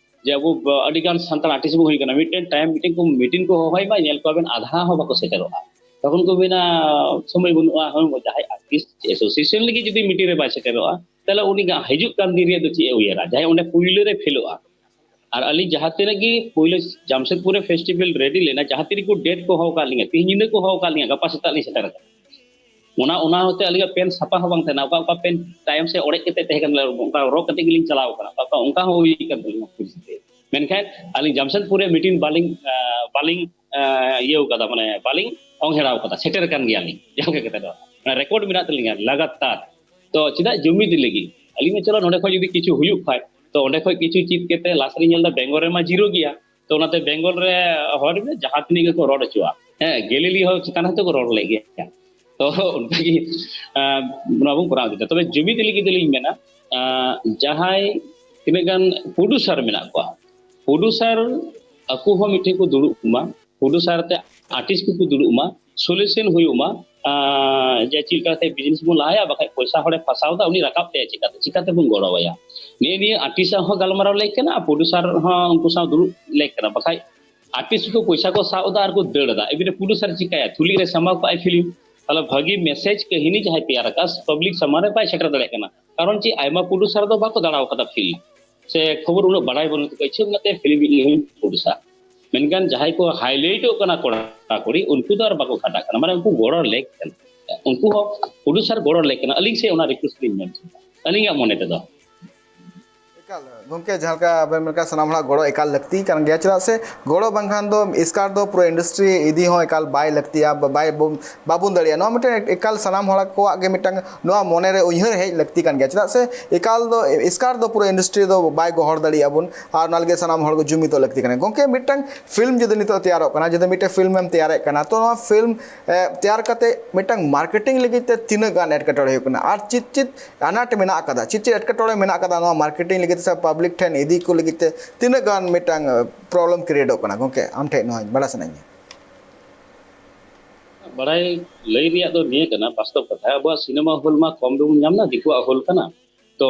ᱡᱮ ᱟᱵᱚ ᱟᱹᱰᱤ ᱜᱟᱱ ᱥᱟᱱᱛᱟᱲ ᱟᱨᱴᱤᱥᱴ ᱵᱚᱱ ᱦᱩᱭ ᱠᱟᱱᱟ, ᱢᱤᱫᱴᱮᱱ ᱴᱟᱭᱤᱢ ᱢᱤᱫᱴᱮᱱ ᱠᱚ ᱢᱤᱴᱤᱝ ᱠᱚ ᱦᱚᱦᱚᱭ ᱢᱟ, ᱧᱮᱞ ᱠᱚᱣᱟᱵᱮᱱ ᱟᱫᱷᱟ ᱦᱚᱸ ᱵᱟᱠᱚ ᱥᱮᱴᱮᱨᱚᱜᱼᱟ᱾ ᱛᱚᱠᱷᱚᱱ ᱠᱚ ᱢᱮᱱᱟ, "ᱥᱚᱢᱚᱭ ᱵᱟᱹᱱᱩᱜᱼᱟ᱾" ᱦᱚᱸ, ᱡᱟᱦᱟᱸᱭ ᱟᱨᱴᱤᱥᱴ ᱮᱥᱳᱥᱤᱭᱮᱥᱚᱱ ᱞᱟᱹᱜᱤᱫ ᱡᱩᱫᱤ ᱢᱤᱴᱤᱝ ᱨᱮ ᱵᱟᱭ ᱥᱮᱴᱮᱨᱚᱜᱼᱟ, ᱛᱟᱦᱚᱞᱮ ᱩᱱᱤ ᱦᱤᱡᱩᱜ ᱠᱟᱱ ᱫᱤᱱ ᱨᱮᱭᱟᱜ ᱫᱚ ᱪᱮᱫ ᱮ ᱩᱭᱦᱟᱹᱨᱟ? ᱡᱟᱦᱟᱸᱭ ᱚᱸᱰᱮ ᱯᱩᱭᱞᱳ ᱨᱮ ᱯᱷᱮᱞᱚᱜᱼᱟ᱾ ᱟᱨ ᱟᱹᱞᱤᱧ ᱡᱟᱦᱟᱸ ᱛᱤᱱᱟᱹᱜ ᱜᱮ ᱯᱩᱭᱞᱩ ᱡᱟᱢᱥᱮᱫᱽᱯᱩᱨ ᱨᱮ ᱯᱷᱮᱥᱴᱤᱵᱷᱮᱞ ᱨᱮᱰᱤ ᱞᱮᱱᱟ, ᱡᱟᱦᱟᱸ ᱛᱤᱱ ᱨᱮᱠᱚ ᱰᱮᱴ ᱠᱚ ᱦᱚᱦᱚ ᱟᱠᱟᱫ ᱞᱤᱧᱟ, ᱛᱤᱦᱤᱧ ᱧᱤᱫᱟᱹ ᱠᱚ ᱦᱚᱦᱚ ᱟᱠᱟᱫ ᱞᱤᱧᱟ, ᱜᱟᱯᱟ ᱥᱮᱛᱟᱜ ᱞᱤᱧ ᱥᱮᱴᱮᱨ ᱟᱠᱟᱱᱟ᱾ ᱚᱱᱟ, ᱚᱱᱟ ᱦᱚᱛᱮ ᱟᱹᱞᱤᱧᱟᱜ ᱯᱮᱱ ᱥᱟᱯᱷᱟ ᱦᱚᱸ ᱵᱟᱝ ᱛᱟᱦᱮᱱᱟ, ᱚᱠᱟ, ᱚᱠᱟ ᱯᱮᱱ ᱛᱟᱭᱚᱢ ᱥᱮ ᱚᱲᱮᱡ ᱠᱟᱛᱮ ᱛᱟᱦᱮᱸ ᱠᱟᱱᱟ, ᱚᱱᱠᱟ ᱨᱚᱜ ᱠᱟᱛᱮ ᱜᱮᱞᱤᱧ ᱪᱟᱞᱟᱣ ᱟᱠᱟᱱᱟ, ᱚᱠᱟ, ᱚᱠᱟ ᱚᱱᱠᱟ ᱦᱚᱸ ᱦᱩᱭ ᱟᱠᱟᱱ ᱛᱟᱹᱞᱤᱧᱟ ᱯᱚᱨᱤᱥᱛᱷᱤᱛᱤ᱾ ᱢᱮᱱᱠᱷᱟᱱ ᱟᱹᱞᱤᱧ ᱡᱟᱢᱥᱮᱫᱽᱯᱩᱨ ᱨᱮ ᱢᱤᱴᱤᱝ ᱵᱟᱹᱞᱤᱧ, ᱟᱸ, ᱵᱟᱹᱞᱤᱧ, ᱟᱸ, ᱤᱭᱟᱹ ᱟᱠᱟᱫᱟ, ᱢᱟᱱᱮ ᱵᱟᱹᱞᱤᱧ ᱚᱝ ᱦᱮᱲᱟᱣ ᱟᱠᱟᱫᱟ, ᱥᱮᱴᱮᱨ ᱟᱠᱟᱱ ᱜᱮᱭᱟᱞᱤᱧ ᱡᱟᱦᱟᱸ ᱞᱮᱠᱟ ᱠᱟᱛᱮ ᱫᱚ, ᱢᱟᱱᱮ ᱨᱮᱠᱚᱨᱰ ᱢᱮᱱᱟᱜ ᱛᱟᱹᱞᱤᱧᱟ ᱞᱟᱜᱟᱛᱟᱨ᱾ ᱛᱚ ᱪᱮᱫᱟᱜ ᱡᱩᱢᱤᱫ ᱞᱟᱹᱜᱤᱫ? ᱟᱹᱞᱤᱧ ᱢᱟ ᱪᱚᱞᱚ ᱱᱚᱰᱮ ᱠᱷᱚᱱ ᱡᱩᱫᱤ ᱠᱤᱪᱷᱩ ᱦᱩᱭᱩᱜ ᱠᱷᱟᱡ, ᱛᱚ ᱚᱸᱰᱮ ᱠᱷᱚᱱ ᱠᱤᱪᱷᱩ ᱪᱮᱫ ᱠᱟᱛᱮ ᱞᱟᱥ ᱨᱮ ᱧᱮᱞ ᱮᱫᱟ ᱵᱮᱝᱜᱚᱞ ᱨᱮᱢᱟ ᱡᱤᱨᱳ ᱜᱮᱭᱟ᱾ ᱛᱚ ᱚᱱᱟᱛᱮ ᱵᱮᱝᱜᱚᱞ ᱨᱮ ᱦᱚᱲ ᱡᱟᱦᱟᱸ ᱛᱤᱱᱟᱹᱜ ᱜᱮᱠᱚ ᱨᱚᱲ ᱦᱚᱪᱚᱣᱟᱜ, ᱦᱮᱸ, ᱜᱮᱞᱤᱞᱤ ᱦᱚᱸ ᱪᱮᱛᱟᱱ ᱦᱚᱸᱛᱚ ᱠᱚ ᱨᱚᱲ ᱞᱮᱫ ᱜᱮᱭᱟ᱾ ᱛᱚ ᱚᱱᱠᱟᱜᱮ, ᱟᱸ, ᱱᱚᱣᱟ ᱵᱚᱱ ᱠᱚᱨᱟᱣ ᱤᱫᱤᱭᱟ᱾ ᱛᱚᱵᱮ ᱡᱩᱢᱤᱫ ᱞᱟᱹᱜᱤᱫ ᱫᱚᱞᱤᱧ ᱢᱮᱱᱟ, ᱟᱸ, ᱡᱟᱦᱟᱸᱭ ᱛᱤᱱᱟᱹᱜ ᱜᱟᱱ ᱯᱨᱚᱰᱩᱥᱟᱨ ᱢᱮᱱᱟᱜ ᱠᱚᱣᱟ, ᱯᱨᱚᱰᱩᱥᱟᱨ ᱟᱠᱚ ᱦᱚᱸ ᱢᱤᱫᱴᱷᱮᱱ ᱠᱚ ᱫᱩᱲᱩᱵ ᱢᱟ, ᱯᱨᱚᱰᱩᱥᱟᱨ ᱛᱮ ᱟᱨᱴᱤᱥᱴ ᱠᱚᱠᱚ ᱫᱩᱲᱩᱵ ᱢᱟ, ᱥᱚᱞᱩᱥᱚᱱ ᱦᱩᱭᱩᱜ ᱢᱟ, ᱟᱸ, ᱡᱮ ᱪᱮᱫ ᱞᱮᱠᱟᱛᱮ ᱵᱤᱡᱽᱱᱮᱥ ᱵᱚᱱ ᱞᱟᱦᱟᱭᱟ, ᱵᱟᱠᱷᱟᱡ ᱯᱚᱭᱥᱟ ᱦᱚᱲᱮ ᱯᱷᱟᱥᱟᱣ ᱫᱟ, ᱩᱱᱤ ᱨᱟᱠᱟᱵ ᱛᱟᱭᱟ ᱪᱤᱠᱟᱛᱮ, ᱪᱤᱠᱟᱛᱮ ᱵᱚᱱ ᱜᱚᱲᱚ ᱟᱭᱟ? ᱱᱤᱭᱟᱹ ᱱᱤᱭᱟᱹ ᱟᱨᱴᱤᱥᱴ ᱥᱟᱶ ᱦᱚᱸ ᱜᱟᱞᱢᱟᱨᱟᱣ ᱞᱮᱠ ᱠᱟᱱᱟ, ᱯᱨᱚᱰᱩᱥᱟᱨ ᱦᱚᱸ ᱩᱱᱠᱩ ᱥᱟᱶ ᱫᱩᱲᱩᱵ ᱞᱮᱠ ᱠᱟᱱᱟ, ᱵᱟᱠᱷᱟᱡ ᱟᱨᱴᱤᱥᱴ ᱠᱚ ᱯᱚᱭᱥᱟ ᱠᱚ ᱥᱟᱵ ᱮᱫᱟ ᱟᱨ ᱠᱚ ᱫᱟᱹᱲ ᱮᱫᱟ᱾ ᱮᱵᱟᱨᱮ ᱯᱨᱚᱰᱩᱥᱟᱨ ᱪᱤᱠᱟᱭᱟ? ᱛᱷᱩᱞᱤ ᱨᱮ ᱥᱟᱢᱵᱟᱣ ᱠᱟᱜᱼᱟᱭ ᱯᱷᱤᱞᱢ, ᱛᱟᱦᱞᱮ ᱵᱷᱟᱹᱜᱤ ᱢᱮᱥᱮᱡᱽ ᱠᱟᱹᱦᱱᱤ ᱡᱟᱦᱟᱸᱭ ᱛᱮᱭᱟᱨ ᱟᱠᱟᱫ ᱯᱟᱵᱽᱞᱤᱠ ᱥᱟᱢᱟᱝ ᱨᱮ ᱵᱟᱭ ᱥᱮᱴᱮᱨ ᱫᱟᱲᱮᱭᱟᱜ ᱠᱟᱱᱟ᱾ ᱠᱟᱨᱚᱱ ᱪᱮᱫ? ᱟᱭᱢᱟ ᱯᱨᱚᱰᱩᱥᱟᱨ ᱫᱚ ᱵᱟᱠᱚ ᱫᱟᱬᱟᱣ ᱠᱟᱫᱟ ᱯᱷᱤᱞᱢ, ᱥᱮ ᱠᱷᱚᱵᱚᱨ ᱩᱱᱟᱹᱜ ᱵᱟᱲᱟᱭ ᱵᱟᱹᱱᱩᱜ ᱛᱟᱠᱚᱣᱟ, ᱤᱪᱪᱷᱟᱹ ᱢᱮᱱᱟᱜ ᱛᱟᱭᱟ ᱯᱷᱤᱞᱢ ᱤᱧ ᱦᱚᱸᱧ ᱯᱨᱚᱰᱩᱥᱟ, ᱢᱮᱱᱠᱷᱟᱱ ᱡᱟᱦᱟᱸᱭ ᱠᱚ ᱦᱟᱭᱞᱟᱭᱤᱴᱚᱜ ᱠᱟᱱᱟ ᱠᱚᱲᱟ ᱠᱩᱲᱤ, ᱩᱱᱠᱩ ᱫᱚ ᱟᱨ ᱵᱟᱠᱚ ᱠᱷᱟᱴᱟᱜ ᱠᱟᱱᱟ᱾ ᱢᱟᱱᱮ ᱩᱱᱠᱩ ᱜᱚᱲᱚ ᱞᱮᱠ ᱠᱟᱱᱟ, ᱩᱱᱠᱩ ᱦᱚᱸ ᱯᱨᱚᱰᱩᱥᱟᱨ ᱜᱚᱲᱚ ᱞᱮᱠ ᱠᱟᱱᱟ᱾ ᱟᱹᱞᱤᱧ ᱥᱮ ᱚᱱᱟ ᱨᱤᱠᱩᱭᱮᱥᱴ ᱞᱤᱧ ᱢᱮᱱ ᱦᱚᱪᱚᱭᱟ, ᱟᱹᱞᱤᱧᱟᱜ ᱢᱚᱱᱮ ᱛᱮᱫᱚ᱾ ᱮᱠᱟᱞ ᱜᱚᱝᱠᱮ, ᱡᱟᱦᱟᱸ ᱞᱮᱠᱟ ᱟᱵᱮᱱ ᱢᱮᱱ ᱠᱟᱜ, ᱥᱟᱱᱟᱢ ᱦᱚᱲᱟᱜ ᱜᱚᱲᱚ ᱮᱠᱟᱞ ᱞᱟᱹᱠᱛᱤ ᱠᱟᱱ ᱜᱮᱭᱟ᱾ ᱪᱮᱫᱟᱜ ᱥᱮ ᱜᱚᱲᱚ ᱵᱟᱝᱠᱷᱟᱱ ᱫᱚ ᱮᱥᱠᱟᱨ ᱫᱚ ᱯᱩᱨᱟᱹ ᱤᱱᱰᱟᱥᱴᱨᱤ ᱤᱫᱤ ᱦᱚᱸ ᱮᱠᱟᱞ ᱵᱟᱭ ᱞᱟᱹᱠᱛᱤᱭᱟ, ᱵᱟᱭ, ᱵᱟᱵᱚᱱ ᱫᱟᱲᱮᱭᱟᱜᱼᱟ᱾ ᱱᱚᱣᱟ ᱢᱤᱫᱴᱮᱱ ᱮᱠᱟᱞ ᱥᱟᱱᱟᱢ ᱦᱚᱲ ᱠᱚᱣᱟᱜ ᱜᱮ ᱢᱤᱫᱴᱟᱝ ᱱᱚᱣᱟ ᱢᱚᱱᱮᱨᱮ ᱩᱭᱦᱟᱹᱨ ᱦᱮᱡ ᱞᱟᱹᱠᱛᱤ ᱠᱟᱱ ᱜᱮᱭᱟ᱾ ᱪᱮᱫᱟᱜ ᱥᱮ ᱮᱠᱟᱞ ᱫᱚ, ᱮᱥᱠᱟᱨ ᱫᱚ ᱯᱩᱨᱟᱹ ᱤᱱᱰᱟᱥᱴᱨᱤ ᱫᱚ ᱵᱟᱭ ᱜᱚᱦᱚᱲ ᱫᱟᱲᱮᱭᱟᱜᱼᱟ ᱵᱚᱱ, ᱟᱨ ᱚᱱᱟ ᱞᱟᱹᱜᱤᱫ ᱥᱟᱱᱟᱢ ᱦᱚᱲ ᱠᱚ ᱡᱩᱢᱤᱫᱚᱜ ᱞᱟᱹᱠᱛᱤ ᱠᱟᱱᱟ᱾ ᱜᱚᱝᱠᱮ, ᱢᱤᱫᱴᱟᱝ ᱯᱷᱤᱞᱢ ᱡᱩᱫᱤ ᱱᱤᱛᱚᱜ ᱛᱮᱭᱟᱨᱚᱜ ᱠᱟᱱᱟ, ᱡᱩᱫᱤ ᱢᱤᱫᱴᱮᱱ ᱯᱷᱤᱞᱢ ᱮᱢ ᱛᱮᱭᱟᱨᱮᱫ ᱠᱟᱱᱟ, ᱛᱚ ᱱᱚᱣᱟ ᱯᱷᱤᱞᱢ, ᱮ, ᱛᱮᱭᱟᱨ ᱠᱟᱛᱮ ᱢᱤᱫᱴᱟᱝ ᱢᱟᱨᱠᱮᱴᱤᱝ ᱞᱟᱹᱜᱤᱫ ᱛᱮ ᱛᱤᱱᱟᱹᱜ ᱜᱟᱱ ᱮᱴᱠᱮᱴᱚᱬᱮ ᱦᱩᱭᱩᱜ ᱠᱟᱱᱟ ᱟᱨ ᱪᱮᱫ ᱪᱮᱫ ᱟᱱᱟᱴ ᱢᱮᱱᱟᱜ ᱟᱠᱟᱫᱟ, ᱪᱮᱫ ᱪᱮᱫ ᱮᱴᱠᱮᱴᱚᱬᱮ ᱢᱮᱱᱟᱜ ᱟᱠᱟᱫᱟ ᱱᱚᱣᱟ ᱢᱟᱨᱠᱮᱴᱤᱝ ᱞᱟᱹᱜᱤᱫ ᱛᱮ ᱥᱮ ᱯᱟᱵᱽᱞᱤᱠ ᱴᱷᱮᱱ ᱤᱫᱤ ᱠᱚ ᱞᱟᱹᱜᱤᱫ ᱛᱮ ᱛᱤᱱᱟᱹᱜ ᱜᱟᱱ ᱢᱤᱫᱴᱟᱝ, ᱮ, ᱯᱨᱚᱵᱞᱮᱢ ᱠᱨᱤᱭᱮᱴᱚᱜ ᱠᱟᱱᱟ? ᱜᱚᱝᱠᱮ, ᱟᱢ ᱴᱷᱮᱱ ᱱᱚᱣᱟ ᱵᱟᱲᱟᱭ ᱥᱟᱱᱟᱧ ᱠᱟᱱᱟ᱾ ᱵᱟᱲᱟᱭ ᱞᱟᱹᱭ ᱨᱮᱭᱟᱜ ᱫᱚ ᱱᱤᱭᱟᱹ ᱠᱟᱱᱟ, ᱵᱟᱥᱛᱚᱵ ᱠᱟᱛᱷᱟ, ᱟᱵᱚᱣᱟᱜ ᱥᱤᱱᱮᱢᱟ ᱦᱚᱞ ᱢᱟ ᱠᱚᱢ ᱜᱮᱵᱚᱱ ᱧᱟᱢ ᱮᱫᱟ, ᱫᱤᱠᱩᱣᱟᱜ ᱦᱚᱞ ᱠᱟᱱᱟ᱾ ᱛᱚ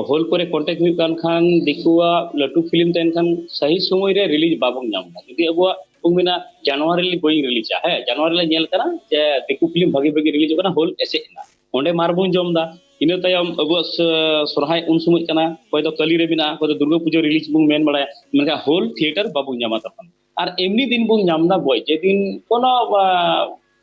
ᱦᱚᱞ ᱠᱚᱨᱮ ᱠᱚᱱᱴᱮᱠᱴ ᱦᱩᱭᱩᱜ ᱠᱟᱱ ᱠᱷᱟᱱ, ᱫᱤᱠᱩᱣᱟᱜ ᱞᱟᱹᱴᱩ ᱯᱷᱤᱞᱢ ᱛᱟᱦᱮᱱ ᱠᱷᱟᱱ ᱥᱟᱹᱦᱤ ᱥᱚᱢᱚᱭ ᱨᱮ ᱨᱤᱞᱤᱡᱽ ᱵᱟᱵᱚᱱ ᱧᱟᱢ ᱮᱫᱟ᱾ ᱡᱩᱫᱤ ᱟᱵᱚᱣᱟᱜ ᱵᱚᱱ ᱢᱮᱱᱟ ᱡᱟᱱᱩᱣᱟᱨᱤ ᱨᱮ ᱵᱟᱹᱧ ᱨᱤᱞᱤᱡᱟ, ᱦᱮᱸ, ᱡᱟᱱᱩᱣᱟᱨᱤ ᱞᱮ ᱧᱮᱞ ᱠᱟᱱᱟ ᱡᱮ ᱫᱤᱠᱩ ᱯᱷᱤᱞᱢ ᱵᱷᱟᱜᱤ ᱵᱷᱟᱜᱤ ᱨᱤᱞᱤᱡᱚᱜ ᱠᱟᱱᱟ, ᱦᱚᱞ ᱮᱥᱮᱫ ᱮᱱᱟ, ᱚᱸᱰᱮ ᱢᱟᱨ ᱵᱚᱱ ᱡᱚᱢ ᱮᱫᱟ᱾ ᱤᱱᱟᱹ ᱛᱟᱭᱚᱢ ᱟᱵᱚᱣᱟᱜ ᱥᱚ-, ᱥᱚᱨᱦᱟᱭ ᱩᱱ ᱥᱚᱢᱚᱭ ᱠᱟᱱᱟ, ᱚᱠᱚᱭ ᱫᱚ ᱠᱟᱹᱞᱤ ᱨᱮ ᱢᱮᱱᱟᱜᱼᱟ, ᱚᱠᱚᱭ ᱫᱚ ᱫᱩᱨᱜᱟᱹ ᱯᱩᱡᱟᱹ ᱨᱤᱞᱤᱡᱽ ᱵᱚᱱ ᱢᱮᱱ ᱵᱟᱲᱟᱭᱟ, ᱢᱮᱱᱠᱷᱟᱱ ᱦᱚᱞ ᱛᱷᱤᱭᱮᱴᱟᱨ ᱵᱟᱵᱚᱱ ᱧᱟᱢᱟ ᱛᱚᱠᱷᱚᱱ᱾ ᱟᱨ ᱮᱢᱱᱤ ᱫᱤᱱ ᱵᱚᱱ ᱧᱟᱢ ᱮᱫᱟ ᱵᱚᱭ, ᱡᱮᱫᱤᱱ ᱠᱳᱱᱳ, ᱟ,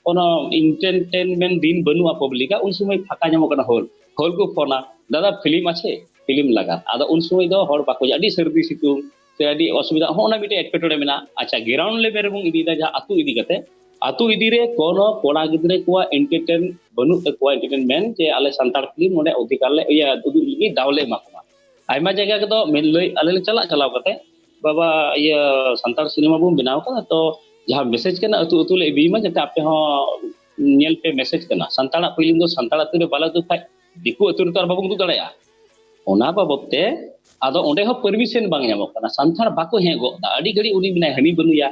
ᱠᱳᱱᱳ ᱮᱱᱴᱟᱨᱴᱮᱱᱢᱮᱱᱴ ᱫᱤᱱ ᱵᱟᱹᱱᱩᱜᱼᱟ ᱯᱟᱵᱽᱞᱤᱠᱟᱜ, ᱩᱱ ᱥᱚᱢᱚᱭ ᱯᱷᱟᱸᱠᱟ ᱧᱟᱢᱚᱜ ᱠᱟᱱᱟ ᱦᱚᱞ᱾ ᱦᱚᱞ ᱠᱚ ᱯᱷᱳᱱᱟ, "ᱫᱟᱫᱟ, ᱯᱷᱤᱞᱢ ᱟᱪᱷᱮ, ᱯᱷᱤᱞᱢ ᱞᱟᱜᱟ?" ᱟᱫᱚ ᱩᱱ ᱥᱚᱢᱚᱭ ᱫᱚ ᱦᱚᱲ ᱵᱟᱠᱚ ᱦᱤᱡᱩᱜᱼᱟ, ᱟᱹᱰᱤ ᱥᱟᱹᱨᱫᱤ ᱥᱤᱛᱩᱝ ᱥᱮ ᱟᱹᱰᱤ ᱚᱥᱩᱵᱤᱫᱷᱟ, ᱦᱚᱸᱜᱼᱚ ᱱᱟ ᱢᱤᱫᱴᱮᱡ ᱮᱴᱠᱮᱴᱚᱬᱮ ᱢᱮᱱᱟᱜᱼᱟ᱾ ᱟᱪᱪᱷᱟ, ᱜᱨᱟᱣᱩᱱᱰ ᱞᱮᱵᱮᱞ ᱨᱮᱵᱚᱱ ᱤᱫᱤᱭᱮᱫᱟ, ᱡᱟᱦᱟᱸ ᱟᱹᱛᱩ ᱤᱫᱤ ᱠᱟᱛᱮ, ᱟᱹᱛᱩ ᱤᱫᱤ ᱨᱮ ᱠᱳᱱᱳ ᱠᱚᱲᱟ ᱜᱤᱫᱽᱨᱟᱹ ᱠᱚᱣᱟᱜ ᱮᱱᱴᱟᱨᱴᱮᱱ ᱵᱟᱹᱱᱩᱜ ᱛᱟᱠᱚᱣᱟ, ᱮᱱᱴᱟᱨᱴᱮᱱᱢᱮᱱᱴ, ᱡᱮ ᱟᱞᱮ ᱥᱟᱱᱛᱟᱲ ᱯᱷᱤᱞᱢ ᱱᱚᱰᱮ ᱚᱫᱷᱤᱠᱟᱨ ᱞᱮ, ᱤᱭᱟᱹ, ᱩᱫᱩᱜ ᱞᱟᱹᱜᱤᱫ ᱫᱟᱣ ᱞᱮ ᱮᱢᱟ ᱠᱚᱢᱟ᱾ ᱟᱭᱢᱟ ᱡᱟᱭᱜᱟ ᱠᱚᱫᱚ ᱢᱮᱱ ᱞᱟᱹᱭ, ᱟᱞᱮ ᱞᱮ ᱪᱟᱞᱟᱜ, ᱪᱟᱞᱟᱣ ᱠᱟᱛᱮ, "ᱵᱟᱵᱟ, ᱤᱭᱟᱹ, ᱥᱟᱱᱛᱟᱲ ᱥᱤᱱᱮᱢᱟ ᱵᱚᱱ ᱵᱮᱱᱟᱣ ᱠᱟᱫᱟ, ᱛᱚ ᱡᱟᱦᱟᱸ ᱢᱮᱥᱮᱡᱽ ᱠᱟᱱᱟ, ᱟᱹᱛᱩ ᱟᱹᱛᱩ ᱞᱮ ᱤᱫᱤᱭ ᱢᱟ, ᱡᱟᱛᱮ ᱟᱯᱮ ᱦᱚᱸ ᱧᱮᱞ ᱯᱮ", ᱢᱮᱥᱮᱡᱽ ᱠᱟᱱᱟ᱾ ᱥᱟᱱᱛᱟᱲᱟᱜ ᱯᱷᱤᱞᱢ ᱫᱚ ᱥᱟᱱᱛᱟᱲ ᱟᱹᱛᱩ ᱨᱮ ᱵᱟᱞᱮ ᱩᱫᱩᱜ ᱠᱷᱟᱡ, ᱫᱤᱠᱩ ᱟᱹᱛᱩ ᱨᱮ ᱛᱚ ᱟᱨ ᱵᱟᱵᱚᱱ ᱩᱫᱩᱜ ᱫᱟᱲᱮᱭᱟᱜᱼᱟ᱾ ᱚᱱᱟ ᱵᱟᱵᱚᱫ ᱛᱮ ᱟᱫᱚ ᱚᱸᱰᱮ ᱦᱚᱸ ᱯᱟᱨᱢᱤᱥᱚᱱ ᱵᱟᱝ ᱧᱟᱢᱚᱜ ᱠᱟᱱᱟ, ᱥᱟᱱᱛᱟᱲ ᱵᱟᱠᱚ ᱦᱮᱸ ᱜᱚᱫ ᱫᱟ᱾ ᱟᱹᱰᱤ ᱜᱷᱟᱹᱲᱤᱡ ᱩᱱᱤ ᱢᱮᱱᱟᱭ, "ᱦᱟᱹᱱᱤ ᱵᱟᱹᱱᱩᱭᱟ,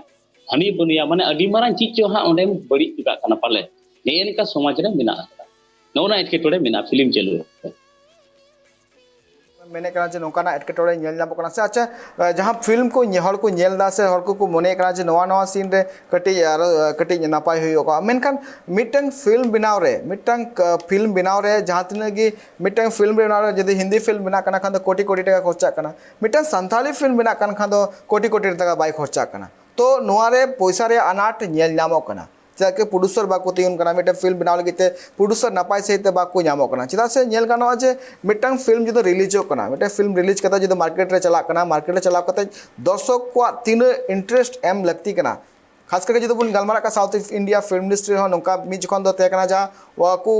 ᱦᱟᱹᱱᱤ ᱵᱟᱹᱱᱩᱭᱟ", ᱢᱟᱱᱮ ᱟᱹᱰᱤ ᱢᱟᱨᱟᱝ ᱪᱮᱫ ᱪᱚ ᱦᱟᱸᱜ ᱚᱸᱰᱮᱢ ᱵᱟᱹᱲᱤᱡ ᱦᱚᱴᱚ ᱠᱟᱜ ᱠᱟᱱᱟ ᱯᱟᱞᱮ᱾ ᱱᱮᱜᱼᱮ ᱱᱤᱝᱠᱟ ᱥᱚᱢᱟᱡᱽ ᱨᱮ ᱢᱮᱱᱟᱜ ᱟᱠᱟᱫᱟ᱾ ᱱᱚᱜᱼᱚ ᱱᱟ ᱮᱴᱠᱮᱴᱚᱬᱮ ᱢᱮᱱᱟᱜᱼᱟ ᱯᱷᱤᱞᱢ ᱪᱟᱹᱞᱩ ᱨᱮ᱾ ᱢᱮᱱᱮᱫ ᱠᱟᱱᱟ ᱡᱮ ᱱᱚᱝᱠᱟᱱᱟᱜ ᱮᱴᱠᱮᱴᱚᱬᱮ ᱧᱮᱞ ᱧᱟᱢᱚᱜ ᱠᱟᱱᱟ ᱥᱮ? ᱟᱪᱪᱷᱟ, ᱡᱟᱦᱟᱸ ᱯᱷᱤᱞᱢ ᱠᱚ ᱧᱮ- ᱦᱚᱲ ᱠᱚ ᱧᱮᱞ ᱮᱫᱟ ᱥᱮ ᱦᱚᱲ ᱠᱚᱠᱚ ᱢᱚᱱᱮᱭᱮᱫ ᱠᱟᱱᱟ ᱡᱮ ᱱᱚᱣᱟ ᱱᱚᱣᱟ ᱥᱤᱱ ᱨᱮ ᱠᱟᱹᱴᱤᱡ ᱟᱨᱚ ᱠᱟᱹᱴᱤᱡ ᱱᱟᱯᱟᱭ ᱦᱩᱭᱩᱜᱼᱟ, ᱢᱮᱱᱠᱷᱟᱱ ᱢᱤᱫᱴᱟᱝ ᱯᱷᱤᱞᱢ ᱵᱮᱱᱟᱣ ᱨᱮ ᱢᱤᱫᱴᱟᱝ ᱯᱷᱤᱞᱢ ᱵᱮᱱᱟᱣ ᱨᱮ ᱡᱟᱦᱟᱸ ᱛᱤᱱᱟᱹᱜ ᱜᱮ ᱢᱤᱫᱴᱟᱝ ᱯᱷᱤᱞᱢ ᱵᱮᱱᱟᱣ ᱨᱮ ᱡᱩᱫᱤ ᱦᱤᱱᱫᱤ ᱯᱷᱤᱞᱢ ᱵᱮᱱᱟᱜ ᱠᱟᱱᱟ ᱠᱷᱟᱱ ᱫᱚ ᱠᱳᱴᱤ ᱠᱳᱴᱤ ᱴᱟᱠᱟ ᱠᱷᱚᱨᱪᱟᱜ ᱠᱟᱱᱟ, ᱢᱤᱫᱴᱟᱝ ᱥᱟᱱᱛᱟᱲᱤ ᱯᱷᱤᱞᱢ ᱵᱮᱱᱟᱜ ᱠᱟᱱ ᱠᱷᱟᱱ ᱫᱚ ᱠᱳᱴᱤ ᱠᱳᱴᱤ ᱴᱟᱠᱟ ᱵᱟᱭ ᱠᱷᱚᱨᱪᱟᱜ ᱠᱟᱱᱟ᱾ ᱛᱚ ᱱᱚᱣᱟ ᱨᱮ ᱯᱚᱭᱥᱟ ᱨᱮᱭᱟᱜ ᱟᱱᱟᱴ ᱧᱮᱞ ᱧᱟᱢᱚᱜ ᱠᱟᱱᱟ᱾ ᱪᱮᱫᱟᱜ ᱠᱤ ᱯᱨᱚᱰᱩᱥᱟᱨ ᱵᱟᱠᱚ ᱛᱤᱸᱜᱩᱱ ᱠᱟᱱᱟ, ᱢᱤᱫᱴᱮᱱ ᱯᱷᱤᱞᱢ ᱵᱮᱱᱟᱣ ᱞᱟᱹᱜᱤᱫ ᱛᱮ ᱯᱨᱚᱰᱩᱥᱟᱨ ᱱᱟᱯᱟᱭ ᱥᱟᱺᱦᱤᱡ ᱛᱮ ᱵᱟᱠᱚ ᱧᱟᱢᱚᱜ ᱠᱟᱱᱟ᱾ ᱪᱮᱫᱟᱜ ᱥᱮ ᱧᱮᱞ ᱜᱟᱱᱚᱜᱼᱟ ᱡᱮ ᱢᱤᱫᱴᱟᱝ ᱯᱷᱤᱞᱢ ᱡᱩᱫᱤ ᱨᱤᱞᱤᱡᱚᱜ ᱠᱟᱱᱟ, ᱢᱤᱫᱴᱟᱝ ᱯᱷᱤᱞᱢ ᱨᱤᱞᱤᱡᱽ ᱠᱟᱛᱮ ᱡᱩᱫᱤ ᱢᱟᱨᱠᱮᱴ ᱨᱮ ᱪᱟᱞᱟᱜ ᱠᱟᱱᱟ, ᱢᱟᱨᱠᱮᱴ ᱨᱮ ᱪᱟᱞᱟᱣ ᱠᱟᱛᱮ ᱫᱚᱨᱥᱚᱠ ᱠᱚᱣᱟᱜ ᱛᱤᱱᱟᱹᱜ ᱤᱱᱴᱟᱨᱮᱥᱴ ᱮᱢ ᱞᱟᱹᱠᱛᱤ ᱠᱟᱱᱟ᱾ ᱠᱷᱟᱥ ᱠᱟᱨ ᱡᱩᱫᱤ ᱵᱚᱱ ᱜᱟᱞᱢᱟᱨᱟᱜ ᱠᱟᱱᱟ ᱥᱟᱣᱩᱛᱷ ᱤᱱᱰᱤᱭᱟ ᱯᱷᱤᱞᱢ ᱤᱱᱰᱟᱥᱴᱨᱤ ᱦᱚᱸ ᱱᱚᱝᱠᱟ ᱢᱤᱫ ᱡᱚᱠᱷᱚᱱ ᱫᱚ ᱛᱟᱦᱮᱸ ᱠᱟᱱᱟ ᱡᱟᱦᱟᱸ ᱵᱟᱠᱚ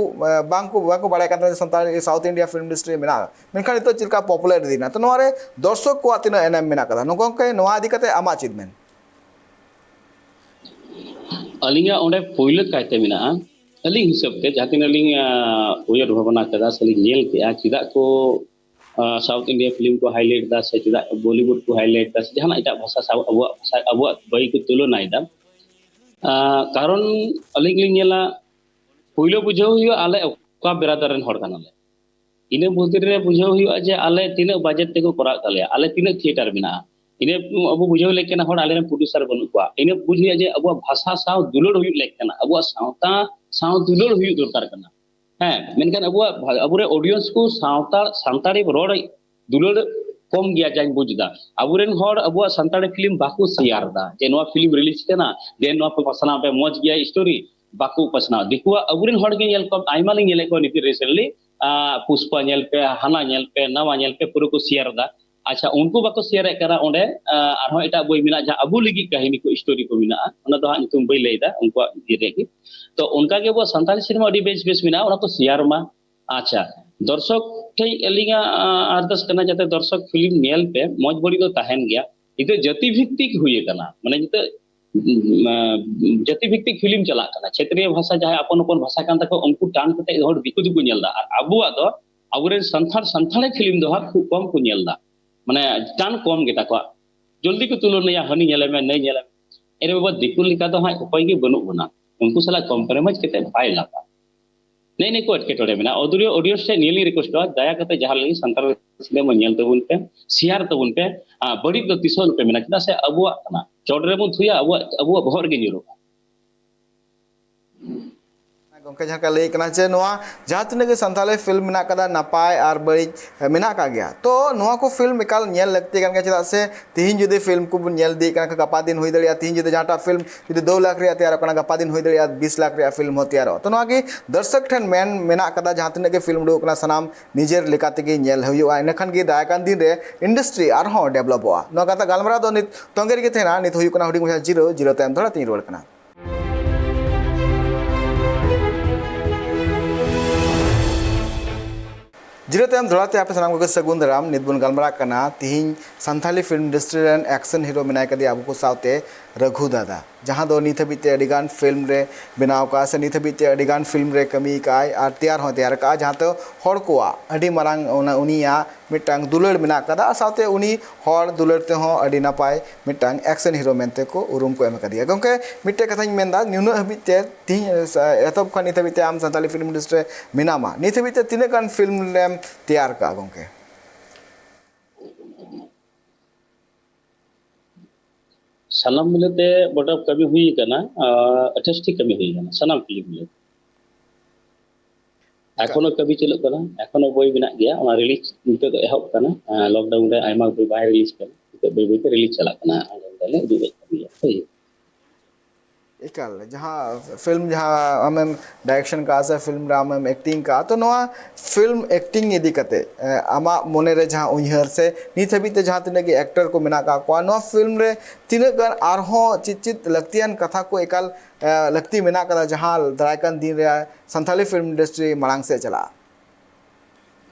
ᱵᱟᱝ ᱠᱚ ᱵᱟᱠᱚ ᱵᱟᱲᱟᱭ ᱠᱟᱱ ᱛᱟᱦᱮᱸᱱᱟ Santal South India film industry ᱢᱮᱱᱟᱜᱼᱟ, ᱢᱮᱱᱠᱷᱟᱱ ᱱᱤᱛᱚᱜ ᱪᱮᱫ ᱞᱮᱠᱟ ᱯᱚᱯᱩᱞᱟᱨ ᱤᱫᱤᱭᱮᱱᱟ᱾ ᱛᱚ ᱱᱚᱣᱟ ᱨᱮ ᱫᱚᱨᱥᱚᱠ ᱠᱚᱣᱟᱜ ᱛᱤᱱᱟᱹᱜ ᱮᱱᱮᱢ ᱢᱮᱱᱟᱜ ᱟᱠᱟᱫᱟ? ᱱᱚᱝᱠᱟ ᱜᱚᱢᱠᱮ, ᱱᱚᱣᱟ ᱤᱫᱤ ᱠᱟᱛᱮ ᱟᱢᱟᱜ ᱪᱮᱫ ᱢᱮᱱ? ᱟᱹᱞᱤᱧᱟᱜ ᱚᱸᱰᱮ ᱯᱳᱭᱞᱳ ᱠᱟᱭᱛᱮ ᱢᱮᱱᱟᱜᱼᱟ, ᱟᱹᱞᱤᱧ ᱦᱤᱥᱟᱹᱵ ᱛᱮ ᱡᱟᱦᱟᱸ ᱛᱤᱱᱟᱹᱜ ᱞᱤᱧ ᱩᱭᱦᱟᱹᱨ ᱵᱷᱟᱵᱽᱱᱟ ᱠᱮᱫᱟ ᱥᱮᱞᱤᱧ ᱧᱮᱞ ᱠᱮᱫᱟ, ᱪᱮᱫᱟᱜ ᱠᱚ ᱥᱟᱣᱩᱛᱷ ᱤᱱᱰᱤᱭᱟ ᱯᱷᱤᱞᱢ ᱠᱚ ᱦᱟᱭᱞᱟᱭᱤᱴ ᱮᱫᱟ ᱥᱮ ᱪᱮᱫᱟᱜ ᱵᱚᱞᱤᱣᱩᱰ ᱠᱚ ᱦᱟᱭᱞᱟᱭᱤᱴ ᱮᱫᱟ ᱥᱮ ᱡᱟᱦᱟᱱᱟᱜ ᱮᱴᱟᱜ ᱵᱷᱟᱥᱟ ᱥᱟᱶ ᱟᱵᱚᱣᱟᱜ ᱵᱷᱟᱥᱟ ᱟᱵᱚᱣᱟᱜ ᱵᱟᱹᱭ ᱠᱚ ᱛᱩᱞᱚᱱᱟᱭᱮᱫᱟ? ᱠᱟᱨᱚᱱ ᱟᱹᱞᱤᱧ ᱞᱤᱧ ᱧᱮᱞᱟ, ᱯᱳᱭᱞᱳ ᱵᱩᱡᱷᱟᱹᱣ ᱦᱩᱭᱩᱜᱼᱟ ᱟᱞᱮ ᱚᱠᱟ ᱵᱮᱨᱟᱫᱟᱨ ᱨᱮᱱ ᱦᱚᱲ ᱠᱟᱱᱟᱞᱮ᱾ ᱤᱱᱟᱹ ᱵᱷᱤᱛᱤᱨ ᱨᱮ ᱵᱩᱡᱷᱟᱹᱣ ᱦᱩᱭᱩᱜᱼᱟ ᱡᱮ ᱟᱞᱮ ᱛᱤᱱᱟᱹᱜ ᱵᱟᱡᱮᱴ ᱛᱮᱠᱚ ᱠᱚᱨᱟᱣ ᱛᱟᱞᱮᱭᱟ, ᱟᱞᱮ ᱛᱤᱱᱟᱹᱜ ᱛᱷᱤᱭᱮᱴᱟᱨ ᱢᱮᱱᱟᱜᱼᱟ᱾ ᱤᱱᱟᱹ ᱟᱵᱚ ᱵᱩᱡᱷᱟᱹᱣ ᱞᱮᱠ ᱠᱟᱱᱟ ᱦᱚᱲ ᱟᱞᱮᱨᱮᱱ ᱯᱨᱚᱰᱩᱥᱟᱨ ᱵᱟᱹᱱᱩᱜ ᱠᱚᱣᱟ᱾ ᱤᱱᱟᱹ ᱵᱩᱡᱽ ᱦᱩᱭᱩᱜᱼᱟ ᱡᱮ ᱟᱵᱚᱣᱟᱜ ᱵᱷᱟᱥᱟ ᱥᱟᱶ ᱫᱩᱞᱟᱹᱲ ᱦᱩᱭᱩᱜ ᱞᱮᱠ ᱠᱟᱱᱟ, ᱟᱵᱚᱣᱟᱜ ᱥᱟᱶᱛᱟ ᱥᱟᱶ ᱫᱩᱞᱟᱹᱲ ᱦᱩᱭᱩᱜ ᱫᱚᱨᱠᱟᱨ ᱠᱟᱱᱟ᱾ ᱦᱮᱸ, ᱢᱮᱱᱠᱷᱟᱱ ᱟᱵᱚᱣᱟᱜ ᱟᱵᱚᱨᱮᱱ ᱚᱰᱤᱭᱮᱱᱥ ᱠᱚ ᱥᱟᱶᱛᱟ ᱥᱟᱱᱛᱟᱲᱤ ᱨᱚᱲ ᱫᱩᱞᱟᱹᱲ ᱠᱚᱢ ᱜᱮᱭᱟ ᱡᱟᱧ ᱵᱩᱡᱽ ᱮᱫᱟ᱾ ᱟᱵᱚᱨᱮᱱ ᱦᱚᱲ ᱟᱵᱚᱣᱟᱜ ᱥᱟᱱᱛᱟᱲᱤ ᱯᱷᱤᱞᱢ ᱵᱟᱠᱚ ᱥᱮᱭᱟᱨ ᱮᱫᱟ ᱡᱮ ᱱᱚᱣᱟ ᱯᱷᱤᱞᱢ ᱨᱤᱞᱤᱡᱽ ᱠᱟᱱᱟ, ᱫᱮᱱ ᱱᱚᱣᱟ ᱯᱮ ᱯᱟᱥᱱᱟᱣ ᱯᱮ, ᱢᱚᱡᱽ ᱜᱮᱭᱟ ᱥᱴᱳᱨᱤ, ᱵᱟᱠᱚ ᱯᱟᱥᱱᱟᱣ᱾ ᱫᱤᱠᱩᱣᱟᱜ ᱟᱵᱚᱨᱮᱱ ᱦᱚᱲ ᱜᱮ ᱧᱮᱞ ᱠᱚᱢ, ᱟᱭᱢᱟ ᱞᱤᱧ ᱧᱮᱞᱮᱫ ᱠᱚᱣᱟ ᱱᱤᱛᱚᱜ ᱨᱤᱥᱮᱱᱴᱞᱤ, ᱯᱩᱥᱯᱟ ᱧᱮᱞ ᱯᱮ, ᱦᱟᱱᱟ ᱧᱮᱞ ᱯᱮ, ᱱᱟᱣᱟ ᱧᱮᱞ ᱯᱮ, ᱯᱩᱨᱟᱹ ᱠᱚ ᱥᱮᱭᱟᱨ ᱮᱫᱟ᱾ ᱟᱪᱪᱷᱟ, ᱩᱱᱠᱩ ᱵᱟᱠᱚ ᱥᱮᱭᱟᱨᱮᱫ ᱠᱟᱱᱟ, ᱚᱸᱰᱮ ᱟᱨᱦᱚᱸ ᱮᱴᱟᱜ ᱵᱳᱭ ᱢᱮᱱᱟᱜᱼᱟ ᱡᱟᱦᱟᱸ ᱟᱵᱚ ᱞᱟᱹᱜᱤᱫ ᱠᱟᱹᱦᱱᱤ ᱠᱚ, ᱥᱴᱳᱨᱤ ᱠᱚ ᱢᱮᱱᱟᱜᱼᱟ, ᱚᱱᱟ ᱫᱚ ᱦᱟᱸᱜ ᱧᱩᱛᱩᱢ ᱵᱟᱹᱧ ᱞᱟᱹᱭᱫᱟ, ᱩᱱᱠᱩᱣᱟᱜ ᱤᱭᱟᱹ ᱨᱮᱭᱟᱜ ᱜᱮ᱾ ᱛᱚ ᱚᱱᱠᱟ ᱜᱮ ᱟᱵᱚᱣᱟᱜ ᱥᱟᱱᱛᱟᱲᱤ ᱥᱤᱱᱮᱢᱟ ᱟᱹᱰᱤ ᱵᱮᱥ ᱵᱮᱥ ᱢᱮᱱᱟᱜᱼᱟ, ᱚᱱᱟ ᱠᱚ ᱥᱮᱭᱟᱨ ᱢᱟ᱾ ᱟᱪᱪᱷᱟ, ᱫᱚᱨᱥᱚᱠ ᱴᱷᱮᱱ ᱟᱹᱞᱤᱧᱟᱜ ᱟᱨᱫᱟᱥ ᱠᱟᱱᱟ ᱡᱟᱛᱮ ᱫᱚᱨᱥᱚᱠ ᱯᱷᱤᱞᱢ ᱧᱮᱞ ᱯᱮ, ᱢᱚᱡᱽ ᱵᱟᱹᱲᱤᱡ ᱫᱚ ᱛᱟᱦᱮᱱ ᱜᱮᱭᱟ, ᱱᱤᱛᱚᱜ ᱡᱟᱹᱛᱤ ᱵᱷᱤᱛᱛᱤᱠ ᱦᱩᱭ ᱟᱠᱟᱱᱟ, ᱢᱟᱱᱮ ᱱᱤᱛᱚᱜ ᱡᱟᱹᱛᱤ ᱵᱷᱤᱛᱛᱤᱠ ᱯᱷᱤᱞᱢ ᱪᱟᱞᱟᱜ ᱠᱟᱱᱟ, ᱪᱷᱮᱛᱨᱤᱭᱚ ᱵᱷᱟᱥᱟ ᱡᱟᱦᱟᱸᱭ ᱟᱯᱚᱱ ᱟᱯᱚᱱ ᱵᱷᱟᱥᱟ ᱠᱟᱱ ᱛᱟᱠᱚᱣᱟ ᱩᱱᱠᱩ ᱴᱟᱱ ᱠᱟᱛᱮ ᱦᱚᱲ ᱫᱤᱠᱩ ᱫᱚᱠᱚ ᱧᱮᱞ ᱮᱫᱟ, ᱟᱨ ᱟᱵᱚᱣᱟᱜ ᱫᱚ ᱟᱵᱚᱨᱮᱱ ᱥᱟᱱᱛᱟᱲ ᱥᱟᱱᱛᱟᱲᱤ ᱯᱷᱤᱞᱢ ᱫᱚ ᱦᱟᱸᱜ ᱠᱷᱩᱵ ᱠᱚᱢ ᱠᱚ ᱧᱮᱞ ᱮᱫᱟ, ᱢᱟᱱᱮ ᱴᱟᱱ ᱠᱚᱢ ᱜᱮᱛᱟ ᱠᱚᱣᱟ᱾ ᱡᱚᱞᱫᱤ ᱠᱚ ᱛᱩᱞᱚᱱᱟᱭᱟ, ᱦᱟᱹᱱᱤ ᱧᱮᱞᱮ ᱢᱮ, ᱱᱟᱹᱭ ᱧᱮᱞᱮ ᱢᱮ᱾ ᱮᱨᱮ ᱵᱟᱵᱟ, ᱫᱤᱠᱩ ᱞᱮᱠᱟ ᱫᱚ ᱦᱟᱸᱜ ᱩᱯᱟᱹᱭ ᱜᱮ ᱵᱟᱹᱱᱩᱜ ᱵᱚᱱᱟ᱾ ᱩᱱᱠᱩ ᱥᱟᱞᱟᱜ ᱠᱚᱢᱯᱨᱳᱢᱟᱭᱤᱡᱽ ᱠᱟᱛᱮ ᱵᱟᱭ ᱞᱟᱵᱟ᱾ ᱱᱮᱜᱼᱮ ᱱᱤᱭᱟᱹ ᱠᱚ ᱮᱴᱠᱮᱴᱚᱬᱮ ᱢᱮᱱᱟᱜᱼᱟ᱾ ᱚᱰᱤᱭᱳ ᱚᱰᱤᱭᱮᱱᱥ ᱴᱷᱮᱱ ᱱᱤᱭᱟᱹ ᱞᱤᱧ ᱨᱤᱠᱩᱭᱮᱥᱴᱚᱜᱼᱟ, ᱫᱟᱭᱟ ᱠᱟᱛᱮ ᱡᱟᱦᱟᱸ ᱞᱟᱹᱜᱤᱫ ᱥᱟᱱᱛᱟᱲ ᱥᱤᱱᱮᱢᱟ ᱧᱮᱞ ᱛᱟᱵᱚᱱ ᱯᱮ, ᱥᱮᱭᱟᱨ ᱛᱟᱵᱚᱱ ᱯᱮ, ᱟᱨ ᱵᱟᱹᱲᱤᱡ ᱫᱚ ᱛᱤᱥ ᱦᱚᱸ ᱟᱞᱚᱯᱮ ᱢᱮᱱᱟ, ᱪᱮᱫᱟᱜ ᱥᱮ ᱟᱵᱚᱣᱟᱜ ᱠᱟᱱᱟ, ᱪᱚᱴ ᱨᱮᱵᱚᱱ ᱛᱷᱩᱭᱟ, ᱟᱵᱚᱣᱟᱜ ᱟᱵᱚᱣᱟᱜ ᱵᱚᱦᱚᱜ ᱨᱮᱜᱮ ᱧᱩᱨᱩᱜᱼᱟ᱾ ᱜᱚᱢᱠᱮ ᱡᱟᱦᱟᱸ ᱞᱮᱠᱟ ᱞᱟᱹᱭ ᱠᱟᱱᱟ ᱡᱮ ᱱᱚᱣᱟ ᱡᱟᱦᱟᱸ ᱛᱤᱱᱟᱹᱜ ᱜᱮ ᱥᱟᱱᱛᱟᱲᱤ ᱯᱷᱤᱞᱢ ᱢᱮᱱᱟᱜ ᱠᱟᱫᱟ, ᱱᱟᱯᱟᱭ ᱟᱨ ᱵᱟᱹᱲᱤᱡ ᱢᱮᱱᱟᱜ ᱟᱠᱟᱫ ᱜᱮᱭᱟ᱾ ᱛᱚ ᱱᱚᱣᱟ ᱠᱚ ᱯᱷᱤᱞᱢ ᱮᱠᱟᱞ ᱧᱮᱞ ᱞᱟᱹᱠᱛᱤ ᱠᱟᱱ ᱜᱮᱭᱟ, ᱪᱮᱫᱟᱜ ᱥᱮ ᱛᱤᱦᱤᱧ ᱡᱩᱫᱤ ᱯᱷᱤᱞᱢ ᱠᱚᱵᱚᱱ ᱧᱮᱞ ᱤᱫᱤᱭᱮᱫ ᱠᱟᱱ ᱠᱷᱟᱱ, ᱜᱟᱯᱟ ᱫᱤᱱ ᱦᱩᱭ ᱫᱟᱲᱮᱭᱟᱜᱼᱟ, ᱛᱤᱦᱤᱧ ᱡᱩᱫᱤ ᱡᱟᱦᱟᱸᱴᱟᱜ ᱯᱷᱤᱞᱢ ᱡᱩᱫᱤ ᱫᱩ ᱞᱟᱠᱷ ᱨᱮᱭᱟᱜ ᱛᱮᱭᱟᱨᱚᱜ ᱠᱟᱱᱟ, ᱜᱟᱯᱟ ᱫᱤᱱ ᱦᱩᱭ ᱫᱟᱲᱮᱭᱟᱜᱼᱟ ᱵᱤᱥ ᱞᱟᱠᱷ ᱨᱮᱭᱟᱜ ᱯᱷᱤᱞᱢ ᱦᱚᱸ ᱛᱮᱭᱟᱨᱚᱜᱼᱟ᱾ ᱛᱚ ᱱᱚᱣᱟ ᱜᱮ ᱫᱚᱨᱥᱚᱠ ᱴᱷᱮᱱ ᱢᱮᱱ ᱢᱮᱱᱟᱜ ᱠᱟᱫᱟ, ᱡᱟᱦᱟᱸ ᱛᱤᱱᱟᱹᱜ ᱜᱮ ᱯᱷᱤᱞᱢ ᱩᱰᱩᱠᱚᱜ ᱠᱟᱱᱟ, ᱥᱟᱱᱟᱢ ᱱᱤᱡᱮᱨ ᱞᱮᱠᱟ ᱛᱮᱜᱮ ᱧᱮᱞ ᱦᱩᱭᱩᱜᱼᱟ, ᱤᱱᱟᱹᱠᱷᱟᱱ ᱜᱮ ᱫᱟᱨᱟᱭ ᱠᱟᱱ ᱫᱤᱱ ᱨᱮ ᱤᱱᱰᱟᱥᱴᱨᱤ ᱟᱨᱦᱚᱸ ᱰᱮᱵᱷᱞᱚᱯᱚᱜᱼᱟ᱾ ᱱᱚᱣᱟ ᱠᱟᱛᱷᱟ ᱜᱟᱞᱢᱟᱨᱟᱣ ᱫᱚ ᱱᱤᱛ ᱛᱚᱸᱜᱮ ᱨᱮᱜᱮ ᱛᱟᱦᱮᱱᱟ᱾ ᱱᱤᱛ ᱦᱩᱭᱩᱜ ᱠᱟᱱᱟ ᱦᱩᱰᱤᱧ ᱢᱟᱪᱷᱟ ᱡᱤᱨᱟᱹᱣ, ᱡᱤᱨᱟᱹᱣ ᱛᱟᱭᱚᱢ ᱫᱚ ᱦᱟᱸᱜ ᱤᱧ ᱨᱩᱣᱟᱹᱲ ᱠᱟᱱᱟ᱾ ᱡᱤᱨᱟᱹ ᱛᱟᱭᱚᱢ ᱫᱚᱦᱲᱟ ᱛᱮ ᱟᱯᱮ ᱥᱟᱱᱟᱢ ᱠᱚᱜᱮ ᱥᱟᱹᱜᱩᱱ ᱫᱟᱨᱟᱢ᱾ ᱱᱤᱛ ᱵᱚᱱ ᱜᱟᱞᱢᱟᱨᱟᱜ ᱠᱟᱱᱟ ᱛᱤᱦᱤᱧ ᱥᱟᱱᱛᱷᱟᱞᱤ ᱯᱷᱤᱞᱢ ᱤᱱᱰᱟᱥᱴᱨᱤ ᱨᱮᱱ ᱮᱠᱥᱚᱱ ᱦᱤᱨᱳ ᱢᱮᱱᱟᱭ ᱠᱟᱫᱮᱭᱟ ᱟᱵᱚ ᱠᱚ ᱥᱟᱶᱛᱮ, ᱨᱟᱹᱜᱷᱩ ᱫᱟᱫᱟ, ᱡᱟᱦᱟᱸ ᱫᱚ ᱱᱤᱛ ᱦᱟᱹᱵᱤᱡ ᱛᱮ ᱟᱹᱰᱤ ᱜᱟᱱ ᱯᱷᱤᱞᱢ ᱨᱮ ᱵᱮᱱᱟᱣ ᱠᱟᱜᱼᱟ, ᱥᱮ ᱱᱤᱛ ᱦᱟᱹᱵᱤᱡ ᱛᱮ ᱟᱹᱰᱤ ᱜᱟᱱ ᱯᱷᱤᱞᱢ ᱨᱮ ᱠᱟᱹᱢᱤ ᱠᱟᱜᱼᱟᱭ ᱟᱨ ᱛᱮᱭᱟᱨ ᱦᱚᱸᱭ ᱛᱮᱭᱟᱨ ᱠᱟᱜᱼᱟ, ᱡᱟᱦᱟᱸ ᱛᱮ ᱦᱚᱲ ᱠᱚᱣᱟᱜ ᱟᱹᱰᱤ ᱢᱟᱨᱟᱝ ᱚᱱᱟ ᱩᱱᱤᱭᱟᱜ ᱢᱤᱫᱴᱟᱝ ᱫᱩᱞᱟᱹᱲ ᱢᱮᱱᱟᱜ ᱠᱟᱫᱟ᱾ ᱟᱨ ᱥᱟᱶᱛᱮ ᱩᱱᱤ ᱦᱚᱲ ᱫᱩᱞᱟᱹᱲ ᱛᱮᱦᱚᱸ ᱟᱹᱰᱤ ᱱᱟᱯᱟᱭ ᱢᱤᱫᱴᱟᱝ ᱮᱠᱥᱚᱱ ᱦᱤᱨᱳ ᱢᱮᱱᱛᱮ ᱠᱚ ᱩᱨᱩᱢ ᱠᱚ ᱮᱢ ᱟᱠᱟᱫᱮᱭᱟ᱾ ᱜᱚᱢᱠᱮ, ᱢᱤᱫᱴᱮᱡ ᱠᱟᱛᱷᱟᱧ ᱢᱮᱱᱫᱟ, ᱱᱩᱱᱟᱹᱜ ᱦᱟᱹᱵᱤᱡ ᱛᱮ ᱛᱤᱦᱤᱧ, ᱮᱛᱚᱦᱚᱵ ᱠᱷᱚᱱ ᱱᱤᱛ ᱦᱟᱹᱵᱤᱡ ᱛᱮ ᱟᱢ ᱥᱟᱱᱛᱟᱲᱤ ᱯᱷᱤᱞᱢ ᱤᱱᱰᱟᱥᱴᱨᱤ ᱨᱮ ᱢᱮᱱᱟᱢᱟ, ᱱᱤᱛ ᱦᱟᱹᱵᱤᱡ ᱛᱮ ᱛᱤᱱᱟᱹᱜ ᱜᱟᱱ ᱯᱷᱤᱞᱢ ᱨᱮᱢ ᱛᱮᱭᱟᱨ ᱠᱟᱜᱼᱟ ᱜᱚᱢᱠᱮ? ᱥᱟᱱᱟᱢ ᱢᱤᱞᱮᱛᱮ ᱢᱚᱴᱟ ᱠᱟᱹᱢᱤ ᱦᱩᱭ ᱟᱠᱟᱱᱟ, ᱟᱨ ᱟᱴᱷᱟᱥ ᱴᱤ ᱠᱟᱹᱢᱤ ᱦᱩᱭ ᱟᱠᱟᱱᱟ ᱥᱟᱱᱟᱢ ᱯᱷᱤᱞᱢ ᱢᱤᱞᱮᱛᱮ᱾ ᱮᱠᱷᱚᱱᱳ ᱠᱟᱹᱢᱤ ᱪᱟᱹᱞᱩᱜ ᱠᱟᱱᱟ, ᱮᱠᱷᱚᱱᱳ ᱵᱳᱭ ᱢᱮᱱᱟᱜ ᱜᱮᱭᱟ, ᱚᱱᱟ ᱨᱤᱞᱤᱡᱽ ᱱᱤᱛᱚᱜ ᱫᱚ ᱮᱦᱚᱵ ᱠᱟᱱᱟ᱾ ᱞᱚᱠᱰᱟᱣᱩᱱ ᱨᱮ ᱟᱭᱢᱟ ᱵᱳᱭ ᱵᱟᱭ ᱨᱤᱞᱤᱡᱽ ᱠᱟᱱᱟ, ᱱᱤᱛᱚᱜ ᱵᱟᱹᱭ ᱵᱟᱹᱭᱛᱮ ᱨᱤᱞᱤᱡᱽ ᱪᱟᱞᱟᱜ ᱠᱟᱱᱟ, ᱟᱞᱮ ᱞᱮ ᱩᱫᱩᱜ ᱮᱫ ᱠᱟᱱ ᱜᱮᱭᱟ᱾ ᱦᱳᱭ᱾ ᱮᱠᱟᱞ, ᱡᱟᱦᱟᱸ ᱯᱷᱤᱞᱢ ᱡᱟᱦᱟᱸ ᱟᱢᱮᱢ ᱰᱟᱭᱨᱮᱠᱥᱚᱱ ᱠᱟᱜᱼᱟ ᱥᱮ ᱯᱷᱤᱞᱢ ᱨᱮ ᱟᱢᱮᱢ ᱮᱠᱴᱤᱝ ᱠᱟᱜᱼᱟ, ᱛᱚ ᱱᱚᱣᱟ ᱯᱷᱤᱞᱢ ᱮᱠᱴᱤᱝ ᱤᱫᱤ ᱠᱟᱛᱮ, ᱮ, ᱟᱢᱟᱜ ᱢᱚᱱᱮᱨᱮ ᱡᱟᱦᱟᱸ ᱩᱭᱦᱟᱹᱨ ᱥᱮ ᱱᱤᱛ ᱦᱟᱹᱵᱤᱡ ᱛᱮ ᱡᱟᱦᱟᱸ ᱛᱤᱱᱟᱹᱜ ᱜᱮ ᱮᱠᱴᱚᱨ ᱠᱚ ᱢᱮᱱᱟᱜ ᱟᱠᱟᱫ ᱠᱚᱣᱟ, ᱱᱚᱣᱟ ᱯᱷᱤᱞᱢ ᱨᱮ ᱛᱤᱱᱟᱹᱜ ᱜᱟᱱ ᱟᱨᱦᱚᱸ ᱪᱮᱫ ᱪᱮᱫ ᱞᱟᱹᱠᱛᱤᱭᱟᱱ ᱠᱟᱛᱷᱟ ᱠᱚ ᱮᱠᱟᱞ, ᱮ, ᱞᱟᱹᱠᱛᱤ ᱢᱮᱱᱟᱜ ᱟᱠᱟᱫᱟ, ᱡᱟᱦᱟᱸ ᱫᱟᱨᱟᱭ ᱠᱟᱱ ᱫᱤᱱ ᱨᱮ ᱥᱟᱱᱛᱷᱟᱞᱤ ᱯᱷᱤᱞᱢ ᱤᱱᱰᱟᱥᱴᱨᱤ ᱢᱟᱲᱟᱝ ᱥᱮᱫ ᱪᱟᱞᱟᱜᱼᱟ?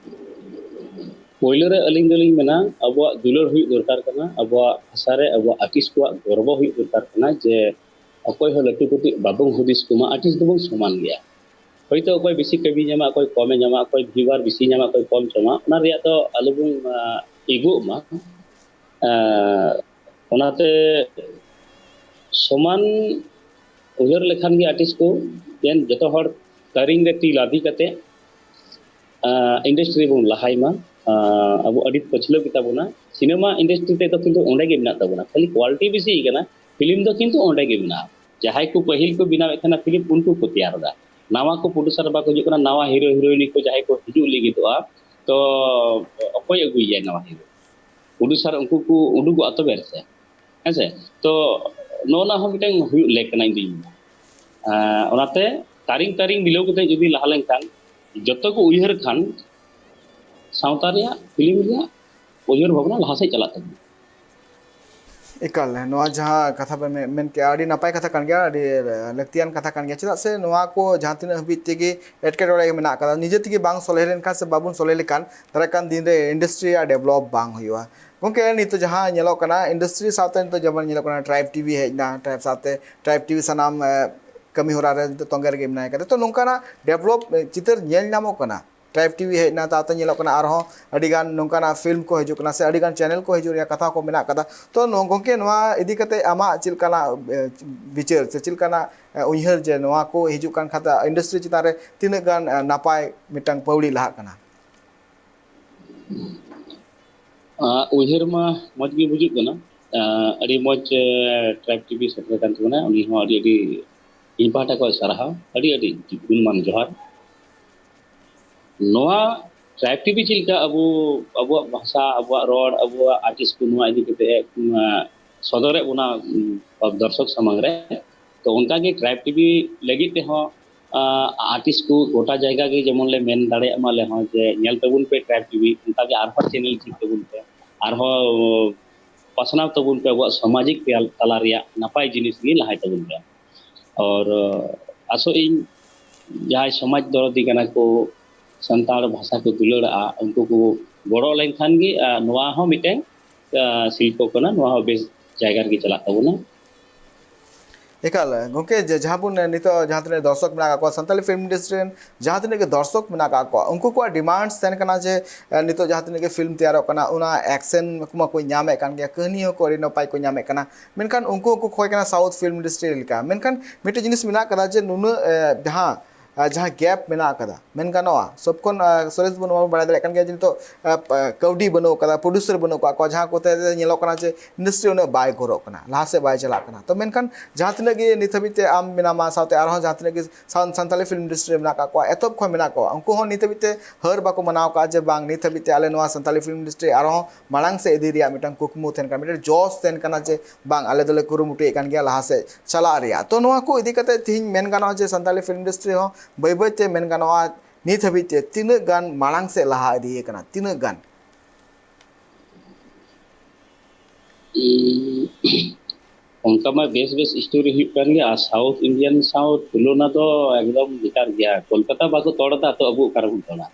ᱯᱳᱭᱞᱳ ᱨᱮ ᱟᱹᱞᱤᱧ ᱫᱚᱞᱤᱧ ᱢᱮᱱᱟ, ᱟᱵᱚᱣᱟᱜ ᱫᱩᱞᱟᱹᱲ ᱦᱩᱭᱩᱜ ᱫᱚᱨᱠᱟᱨ ᱠᱟᱱᱟ, ᱟᱵᱚᱣᱟᱜ ᱵᱷᱟᱥᱟ ᱨᱮ ᱟᱵᱚᱣᱟᱜ ᱟᱨᱴᱤᱥᱴ ᱠᱚᱣᱟᱜ ᱜᱚᱨᱵᱚ ᱦᱩᱭᱩᱜ ᱫᱚᱨᱠᱟᱨ ᱠᱟᱱᱟ ᱡᱮ ᱚᱠᱚᱭ ᱦᱚᱸ ᱞᱟᱹᱴᱩ ᱠᱟᱹᱴᱤᱡ ᱵᱟᱵᱚᱱ ᱦᱩᱫᱤᱥ ᱠᱚᱢᱟ, ᱟᱨᱴᱤᱥᱴ ᱫᱚᱵᱚᱱ ᱥᱚᱢᱟᱱ ᱜᱮᱭᱟ᱾ ᱦᱚᱭᱛᱳ ᱚᱠᱚᱭ ᱵᱮᱥᱤ ᱠᱟᱹᱢᱤ ᱧᱟᱢᱟ, ᱚᱠᱚᱭ ᱠᱚᱢᱮ ᱧᱟᱢᱟ, ᱚᱠᱚᱭ ᱵᱷᱤᱭᱩᱣᱟᱨ ᱵᱮᱥᱤ ᱧᱟᱢᱟ, ᱚᱠᱚᱭ ᱠᱚᱢ ᱧᱟᱢᱟ, ᱚᱱᱟ ᱨᱮᱭᱟᱜ ᱫᱚ ᱟᱞᱚᱵᱚᱱ, ᱟᱸ, ᱤᱜᱳᱜ ᱢᱟ᱾ ᱟᱸ, ᱚᱱᱟᱛᱮ ᱥᱚᱢᱟᱱ ᱩᱭᱦᱟᱹᱨ ᱞᱮᱠᱷᱟᱱ ᱜᱮ ᱟᱨᱴᱤᱥᱴ ᱠᱚ ᱡᱮᱱ ᱡᱚᱛᱚ ᱦᱚᱲ ᱠᱟᱹᱨᱤᱧ ᱨᱮ ᱛᱤ ᱞᱟᱫᱮ ᱠᱟᱛᱮ ᱤᱱᱰᱟᱥᱴᱨᱤ ᱵᱚᱱ ᱞᱟᱦᱟᱭ ᱢᱟ᱾ ᱟᱸ, ᱟᱵᱚ ᱟᱹᱰᱤ ᱯᱟᱹᱪᱷᱞᱟᱹ ᱜᱮᱛᱟ ᱵᱚᱱᱟ᱾ ᱥᱤᱱᱮᱢᱟ ᱤᱱᱰᱟᱥᱴᱨᱤ ᱛᱮᱫᱚ ᱠᱤᱱᱛᱩ ᱚᱸᱰᱮ ᱜᱮ ᱢᱮᱱᱟᱜ ᱛᱟᱵᱚᱱᱟ, ᱠᱷᱟᱹᱞᱤ ᱠᱳᱣᱟᱞᱤᱴᱤ ᱵᱮᱥᱤ ᱠᱟᱱᱟ, ᱯᱷᱤᱞᱢ ᱫᱚ ᱠᱤᱱᱛᱩ ᱚᱸᱰᱮ ᱜᱮ ᱢᱮᱱᱟᱜᱼᱟ᱾ ᱡᱟᱦᱟᱸᱭ ᱠᱚ ᱯᱟᱹᱦᱤᱞ ᱠᱚ ᱵᱮᱱᱟᱣᱮᱫ ᱛᱟᱦᱮᱱᱟ ᱯᱷᱤᱞᱢ, ᱩᱱᱠᱩ ᱠᱚ ᱛᱮᱭᱟᱨ ᱮᱫᱟ᱾ ᱱᱟᱣᱟ ᱠᱚ ᱯᱨᱚᱰᱭᱩᱥᱟᱨ ᱵᱟᱠᱚ ᱦᱤᱡᱩᱜ ᱠᱟᱱᱟ, ᱱᱟᱣᱟ ᱦᱤᱨᱳ ᱦᱤᱨᱳᱭᱤᱱ ᱠᱚ ᱡᱟᱦᱟᱸᱭ ᱠᱚ ᱦᱤᱡᱩᱜ ᱞᱟᱹᱜᱤᱫᱚᱜᱼᱟ, ᱛᱚ ᱚᱠᱚᱭ ᱟᱹᱜᱩᱭᱮᱭᱟ ᱱᱟᱣᱟ ᱦᱤᱨᱳ? ᱯᱨᱚᱰᱭᱩᱥᱟᱨ ᱩᱱᱠᱩ ᱠᱚ ᱩᱰᱩᱠᱚᱜᱼᱟ ᱛᱚᱵᱮ ᱥᱮ, ᱦᱮᱸ ᱥᱮ? ᱛᱚ ᱱᱚᱜᱼᱚ ᱱᱟ ᱦᱚᱸ ᱢᱤᱫᱴᱟᱝ ᱦᱩᱭᱩᱜ ᱞᱮᱠ ᱠᱟᱱᱟ ᱤᱧ ᱫᱩᱧ ᱢᱮᱱᱟ᱾ ᱟᱸ, ᱚᱱᱟᱛᱮ ᱛᱟᱨᱤᱝ ᱛᱟᱨᱤᱝ ᱢᱤᱞᱟᱹᱣ ᱠᱟᱛᱮ ᱡᱩᱫᱤ ᱞᱟᱦᱟ ᱞᱮᱱᱠᱷᱟᱱ, ᱡᱚᱛᱚ ᱠᱚ ᱩᱭᱦᱟᱹᱨ ᱠᱷᱟᱱ, ᱥᱟᱶᱛᱟ ᱨᱮᱭᱟᱜ, ᱯᱷᱤᱞᱢ ᱨᱮᱭᱟᱜ ᱩᱭᱦᱟᱹᱨ ᱵᱷᱟᱵᱽᱱᱟ ᱞᱟᱦᱟ ᱥᱮᱫ ᱪᱟᱞᱟᱜ ᱛᱟᱵᱚᱱᱟ᱾ ᱮᱠᱟᱞ, ᱱᱚᱣᱟ ᱡᱟᱦᱟᱸ ᱠᱟᱛᱷᱟ ᱯᱮ ᱢᱮ-, ᱢᱮᱱ ᱠᱮᱜᱼᱟ, ᱟᱹᱰᱤ ᱱᱟᱯᱟᱭ ᱠᱟᱛᱷᱟ ᱠᱟᱱ ᱜᱮᱭᱟ, ᱟᱹᱰᱤ ᱞᱟᱹᱠᱛᱤᱭᱟᱱ ᱠᱟᱛᱷᱟ ᱠᱟᱱ ᱜᱮᱭᱟ᱾ ᱪᱮᱫᱟᱜ ᱥᱮ ᱱᱚᱣᱟ ᱠᱚ ᱡᱟᱦᱟᱸ ᱛᱤᱱᱟᱹᱜ ᱦᱟᱹᱵᱤᱡ ᱛᱮᱜᱮ ᱮᱴᱠᱮᱴᱚᱬᱮ ᱜᱮ ᱢᱮᱱᱟᱜ ᱟᱠᱟᱫᱟ, ᱱᱤᱡᱮ ᱛᱮᱜᱮ ᱵᱟᱝ ᱥᱚᱞᱦᱮ ᱞᱮᱱᱠᱷᱟᱱ ᱥᱮ ᱵᱟᱵᱚᱱ ᱥᱚᱞᱦᱮ ᱞᱮᱠᱷᱟᱱ, ᱫᱟᱨᱟᱭ ᱠᱟᱱ ᱫᱤᱱ ᱨᱮ ᱤᱱᱰᱟᱥᱴᱨᱤ ᱨᱮᱭᱟᱜ ᱰᱮᱵᱷᱞᱚᱯ ᱵᱟᱝ ᱦᱩᱭᱩᱜᱼᱟ᱾ ᱜᱚᱢᱠᱮ, ᱱᱤᱛᱚᱜ ᱡᱟᱦᱟᱸ ᱧᱮᱞᱚᱜ ᱠᱟᱱᱟ, ᱤᱱᱰᱟᱥᱴᱨᱤ ᱥᱟᱶᱛᱮ ᱱᱤᱛᱚᱜ ᱡᱮᱢᱚᱱ ᱧᱮᱞᱚᱜ ᱠᱟᱱᱟ, ᱴᱨᱟᱭᱤᱵᱽ ᱴᱤᱵᱷᱤ ᱦᱮᱡ ᱮᱱᱟ, ᱴᱨᱟᱭᱤᱵᱽ ᱥᱟᱶᱛᱮ ᱴᱨᱟᱭᱤᱵᱽ ᱴᱤᱵᱷᱤ ᱥᱟᱱᱟᱢ, ᱮ, ᱠᱟᱹᱢᱤ ᱦᱚᱨᱟ ᱨᱮ ᱱᱤᱛᱚᱜ ᱛᱚᱸᱜᱮ ᱨᱮᱜᱮ ᱢᱮᱱᱟᱭ ᱠᱟᱫᱮ᱾ ᱛᱚ, ᱱᱚᱝᱠᱟᱱᱟᱜ ᱰᱮᱵᱷᱞᱚᱯ, ᱮ, ᱪᱤᱛᱟᱹᱨ ᱧᱮᱞ ᱧᱟᱢᱚᱜ ᱠᱟᱱᱟ᱾ ᱴᱨᱟᱭᱤᱵᱽ ᱴᱤᱵᱷᱤ ᱦᱮᱡ ᱮᱱᱟ, ᱛᱟᱛᱮ ᱧᱮᱞᱚᱜ ᱠᱟᱱᱟ ᱟᱨᱦᱚᱸ ᱟᱹᱰᱤ ᱜᱟᱱ ᱱᱚᱝᱠᱟᱱᱟᱜ ᱯᱷᱤᱞᱢ ᱠᱚ ᱦᱤᱡᱩᱜ ᱠᱟᱱᱟ ᱥᱮ ᱟᱹᱰᱤ ᱜᱟᱱ ᱪᱮᱱᱮᱞ ᱠᱚ ᱦᱤᱡᱩᱜ ᱨᱮᱭᱟᱜ ᱠᱟᱛᱷᱟ ᱠᱚ ᱢᱮᱱᱟᱜ ᱠᱟᱫᱟ᱾ ᱛᱚ, ᱱᱚ-, ᱜᱚᱢᱠᱮ, ᱱᱚᱣᱟ ᱤᱫᱤ ᱠᱟᱛᱮ ᱟᱢᱟᱜ ᱪᱮᱫ ᱞᱮᱠᱟᱱᱟᱜ, ᱮ, ᱵᱤᱪᱟᱹᱨ ᱥᱮ ᱪᱮᱫ ᱞᱮᱠᱟᱱᱟᱜ, ᱮ, ᱩᱭᱦᱟᱹᱨ ᱡᱮ ᱱᱚᱣᱟ ᱠᱚ ᱦᱤᱡᱩᱜ ᱠᱟᱱ ᱠᱷᱟᱱ ᱤᱱᱰᱟᱥᱴᱨᱤ ᱪᱮᱛᱟᱱ ᱨᱮ ᱛᱤᱱᱟᱹᱜ ᱜᱟᱱ, ᱮ, ᱱᱟᱯᱟᱭ ᱢᱤᱫᱴᱟᱝ ᱯᱟᱹᱣᱲᱤ ᱞᱟᱦᱟᱜ ᱠᱟᱱᱟ? ᱟᱸ, ᱩᱭᱦᱟᱹᱨ ᱢᱟ ᱢᱚᱡᱽ ᱜᱮ ᱵᱩᱡᱩᱜ ᱠᱟᱱᱟ᱾ ᱟᱸ, ᱟᱹᱰᱤ ᱢᱚᱡᱽ, ᱮ, ᱴᱨᱟᱭᱤᱵᱽ ᱴᱤᱵᱷᱤ ᱥᱮᱴᱮᱨ ᱟᱠᱟᱱ ᱛᱟᱵᱚᱱᱟ, ᱩᱱᱤ ᱦᱚᱸ ᱟᱹᱰᱤ, ᱟᱹᱰᱤ ᱤᱧ ᱯᱟᱦᱴᱟ ᱠᱷᱚᱱ ᱥᱟᱨᱦᱟᱣ, ᱟᱹᱰᱤ, ᱟᱹᱰᱤ ᱜᱩᱱᱢᱟᱱ ᱡᱚᱦᱟᱨ᱾ ᱱᱚᱣᱟ ᱴᱨᱟᱭᱤᱵᱽ ᱴᱤᱵᱷᱤ ᱪᱮᱫ ᱞᱮᱠᱟ ᱟᱵᱚ, ᱟᱵᱚᱣᱟᱜ ᱵᱷᱟᱥᱟ, ᱟᱵᱚᱣᱟᱜ ᱨᱚᱲ, ᱟᱵᱚᱣᱟᱜ ᱟᱨᱴᱤᱥᱴ ᱠᱚ ᱱᱚᱣᱟ ᱤᱫᱤ ᱠᱟᱛᱮ, ᱩᱸ, ᱥᱚᱫᱚᱨᱮᱫ ᱵᱚᱱᱟ, ᱩᱸ, ᱫᱚᱨᱥᱚᱠ ᱥᱟᱢᱟᱝ ᱨᱮ, ᱛᱚ ᱚᱱᱠᱟ ᱜᱮ ᱴᱨᱟᱭᱤᱵᱽ ᱴᱤᱵᱷᱤ ᱞᱟᱹᱜᱤᱫ ᱛᱮᱦᱚᱸ, ᱟᱸ, ᱟᱨᱴᱤᱥᱴ ᱠᱚ ᱜᱚᱴᱟ ᱡᱟᱭᱜᱟ ᱜᱮ ᱡᱮᱢᱚᱱ ᱞᱮ ᱢᱮᱱ ᱫᱟᱲᱮᱭᱟᱜ ᱢᱟ ᱟᱞᱮ ᱦᱚᱸ ᱡᱮ ᱧᱮᱞ ᱛᱟᱵᱚᱱ ᱯᱮ ᱴᱨᱟᱭᱤᱵᱽ ᱴᱤᱵᱷᱤ, ᱚᱱᱠᱟ ᱜᱮ ᱟᱨᱦᱚᱸ ᱪᱮᱱᱮᱞ ᱡᱷᱤᱡ ᱛᱟᱵᱚᱱ ᱯᱮ, ᱟᱨᱦᱚᱸ ᱯᱟᱥᱱᱟᱣ ᱛᱟᱵᱚᱱ ᱯᱮ, ᱟᱵᱚᱣᱟᱜ ᱥᱟᱢᱟᱡᱤᱠ ᱛᱟᱞᱟ ᱨᱮᱭᱟᱜ ᱱᱟᱯᱟᱭ ᱡᱤᱱᱤᱥ ᱜᱮ ᱞᱟᱦᱟᱭ ᱛᱟᱵᱚᱱ ᱯᱮ᱾ ᱟᱨ, ᱟᱸ, ᱟᱥᱚᱜ ᱟᱹᱧ ᱡᱟᱦᱟᱸᱭ ᱥᱚᱢᱟᱡᱽ ᱫᱚᱨᱚᱫᱤ ᱠᱟᱱᱟ ᱠᱚ, ᱥᱟᱱᱛᱟᱲ ᱵᱷᱟᱥᱟ ᱠᱚ ᱫᱩᱞᱟᱹᱲᱟᱜᱼᱟ, ᱩᱱᱠᱩ ᱠᱚ ᱜᱚᱲᱚ ᱞᱮᱱᱠᱷᱟᱱ ᱜᱮ, ᱟᱸ, ᱱᱚᱣᱟ ᱦᱚᱸ ᱢᱤᱫᱴᱮᱱ, ᱟᱸ, ᱥᱤᱞᱯᱚ ᱠᱟᱱᱟ, ᱱᱚᱣᱟ ᱦᱚᱸ ᱵᱮᱥ ᱡᱟᱭᱜᱟ ᱨᱮᱜᱮ ᱪᱟᱞᱟᱜ ᱛᱟᱵᱚᱱᱟ᱾ ᱮᱠᱟᱞ ᱜᱚᱢᱠᱮ, ᱡᱮ ᱡᱟᱦᱟᱸ ᱵᱚᱱ, ᱮ, ᱱᱤᱛᱚᱜ ᱡᱟᱦᱟᱸ ᱛᱤᱱᱟᱹᱜ ᱫᱚᱨᱥᱚᱠ ᱢᱮᱱᱟᱜ ᱟᱠᱟᱫ ᱠᱚᱣᱟ, ᱥᱟᱱᱛᱟᱞᱤ ᱯᱷᱤᱞᱢ ᱤᱱᱰᱟᱥᱴᱨᱤ ᱨᱮᱱ ᱡᱟᱦᱟᱸ ᱛᱤᱱᱟᱹᱜ ᱜᱮ ᱫᱚᱨᱥᱚᱠ ᱢᱮᱱᱟᱜ ᱟᱠᱟᱫ ᱠᱚᱣᱟ, ᱩᱱᱠᱩ ᱠᱚᱣᱟᱜ ᱰᱤᱢᱟᱱᱰᱥ ᱛᱟᱦᱮᱱ ᱠᱟᱱᱟ ᱡᱮ, ᱮ, ᱱᱤᱛᱚᱜ ᱡᱟᱦᱟᱸ ᱛᱤᱱᱟᱹᱜ ᱜᱮ ᱯᱷᱤᱞᱢ ᱛᱮᱭᱟᱨᱚᱜ ᱠᱟᱱᱟ, ᱚᱱᱟ ᱮᱠᱥᱮᱱ ᱠᱚᱢᱟ ᱠᱚ ᱧᱟᱢᱮᱫ ᱠᱟᱱ ᱜᱮᱭᱟ, ᱠᱟᱹᱦᱱᱤ ᱦᱚᱸᱠᱚ ᱟᱹᱰᱤ ᱱᱟᱯᱟᱭ ᱠᱚ ᱧᱟᱢᱮᱫ ᱠᱟᱱᱟ, ᱢᱮᱱᱠᱷᱟᱱ ᱩᱱᱠᱩ ᱦᱚᱸᱠᱚ ᱠᱷᱚᱡ ᱠᱟᱱᱟ ᱥᱟᱣᱩᱛᱷ ᱯᱷᱤᱞᱢ ᱤᱱᱰᱟᱥᱴᱨᱤ ᱞᱮᱠᱟ᱾ ᱢᱮᱱᱠᱷᱟᱱ ᱢᱤᱫᱴᱮᱡ ᱡᱤᱱᱤᱥ ᱢᱮᱱᱟᱜ ᱟᱠᱟᱫᱟ ᱡᱮ ᱱᱩᱱᱟᱹᱜ, ᱮ, ᱡᱟᱦᱟᱸ ᱟᱨ ᱡᱟᱦᱟᱸ ᱜᱮᱯ ᱢᱮᱱᱟᱜ ᱟᱠᱟᱫᱟ, ᱢᱮᱱ ᱜᱟᱱᱚᱜᱼᱟ, ᱥᱚᱵ ᱠᱷᱚᱱ, ᱟᱸ, ᱥᱚᱨᱮᱥ ᱵᱚᱱ, ᱵᱚᱱ ᱵᱟᱲᱟᱭ ᱫᱟᱲᱮᱭᱟᱜ ᱠᱟᱱ ᱜᱮᱭᱟ ᱡᱮ ᱱᱤᱛᱚᱜ, ᱟᱸ, ᱯ-, ᱠᱟᱹᱣᱰᱤ ᱵᱟᱹᱱᱩᱜ ᱟᱠᱟᱫᱟ, ᱯᱨᱚᱰᱭᱩᱥᱟᱨ ᱵᱟᱹᱱᱩᱜ ᱟᱠᱟᱫ ᱠᱚᱣᱟ, ᱡᱟᱦᱟᱸ ᱠᱚᱛᱮ ᱧᱮᱞᱚᱜ ᱠᱟᱱᱟ ᱡᱮ ᱤᱱᱰᱟᱥᱴᱨᱤ ᱩᱱᱟᱹᱜ ᱵᱟᱭ ᱜᱨᱳᱜ ᱠᱟᱱᱟ, ᱞᱟᱦᱟ ᱥᱮᱫ ᱵᱟᱭ ᱪᱟᱞᱟᱜ ᱠᱟᱱᱟ᱾ ᱛᱚ ᱢᱮᱱᱠᱷᱟᱱ ᱡᱟᱦᱟᱸ ᱛᱤᱱᱟᱹᱜ ᱜᱮ ᱱᱤᱛ ᱦᱟᱹᱵᱤᱡ ᱛᱮ ᱟᱢ ᱢᱮᱱᱟᱢᱟ, ᱥᱟᱶᱛᱮ ᱟᱨᱦᱚᱸ ᱡᱟᱦᱟᱸ ᱛᱤᱱᱟᱹᱜ ᱜᱮ ᱥᱟᱱ-, ᱥᱟᱱᱛᱟᱞᱤ ᱯᱷᱤᱞᱢ ᱤᱱᱰᱟᱥᱴᱨᱤ ᱨᱮ ᱢᱮᱱᱟᱜ ᱟᱠᱟᱫ ᱠᱚᱣᱟ, ᱮᱛᱚᱦᱚᱵ ᱠᱷᱚᱱ ᱢᱮᱱᱟᱜ ᱠᱚᱣᱟ, ᱩᱱᱠᱩ ᱦᱚᱸ ᱱᱤᱛ ᱦᱟᱹᱵᱤᱡ ᱛᱮ ᱦᱟᱹᱨ ᱵᱟᱠᱚ ᱢᱟᱱᱟᱣ ᱟᱠᱟᱫᱼᱟ ᱡᱮ ᱵᱟᱝ, ᱱᱤᱛ ᱦᱟᱹᱵᱤᱡ ᱛᱮ ᱟᱞᱮ ᱱᱚᱣᱟ ᱥᱟᱱᱛᱟᱞᱤ ᱯᱷᱤᱞᱢ ᱤᱱᱰᱟᱥᱴᱨᱤ ᱟᱨᱦᱚᱸ ᱢᱟᱲᱟᱝ ᱥᱮᱫ ᱤᱫᱤ ᱨᱮᱭᱟᱜ ᱢᱤᱫᱴᱟᱝ ᱠᱩᱠᱢᱩ ᱛᱟᱦᱮᱱ ᱠᱟᱱᱟ, ᱢᱤᱫᱴᱟᱝ ᱡᱚᱥ ᱛᱟᱦᱮᱱ ᱠᱟᱱᱟ ᱡᱮ ᱵᱟᱝ, ᱟᱞᱮ ᱫᱚᱞᱮ ᱠᱩᱨᱩᱢᱩᱴᱩᱭᱮᱫ ᱠᱟᱱ ᱜᱮᱭᱟ ᱞᱟᱦᱟ ᱥᱮᱫ ᱪᱟᱞᱟᱜ ᱨᱮᱭᱟᱜ᱾ ᱛᱚ ᱱᱚᱣᱟ ᱠᱚ ᱤᱫᱤ ᱠᱟᱛᱮ ᱛᱮᱦᱮᱧ ᱢᱮᱱ ᱜᱟᱱᱚᱜᱼᱟ ᱡᱮ ᱥᱟᱱᱛᱟᱞᱤ ᱯᱷᱤᱞᱢ ᱤᱱᱰᱟᱥᱴᱨᱤ ᱦᱚᱸ ᱵᱟᱹᱭ ᱵᱟᱹᱭ ᱛᱮ ᱢᱮᱱ ᱜᱟᱱᱚᱜᱼᱟ ᱱᱤᱛ ᱦᱟᱹᱵᱤᱡ ᱛᱮ ᱛᱤᱱᱟᱹᱜ ᱜᱟᱱ ᱢᱟᱲᱟᱝ ᱥᱮᱫ ᱞᱟᱦᱟ ᱤᱫᱤ ᱟᱠᱟᱱᱟ, ᱛᱤᱱᱟᱹᱜ ᱜᱟᱱ? ᱩᱸ, ᱚᱱᱠᱟ ᱢᱟ ᱵᱮᱥ ᱵᱮᱥ ᱥᱴᱳᱨᱤ ᱦᱩᱭᱩᱜ ᱠᱟᱱ ᱜᱮᱭᱟ, ᱟᱨ ᱥᱟᱣᱩᱛᱷ ᱤᱱᱰᱤᱭᱟᱱ ᱥᱟᱶ ᱛᱩᱞᱚᱱᱟ ᱫᱚ ᱮᱠᱫᱚᱢ ᱵᱮᱠᱟᱨ ᱜᱮᱭᱟ᱾ ᱠᱳᱞᱠᱟᱛᱟ ᱵᱟᱠᱚ ᱛᱚᱲ ᱮᱫᱟ, ᱛᱚ ᱟᱵᱚ ᱚᱠᱟ ᱨᱮᱵᱚᱱ ᱛᱚᱲᱟ?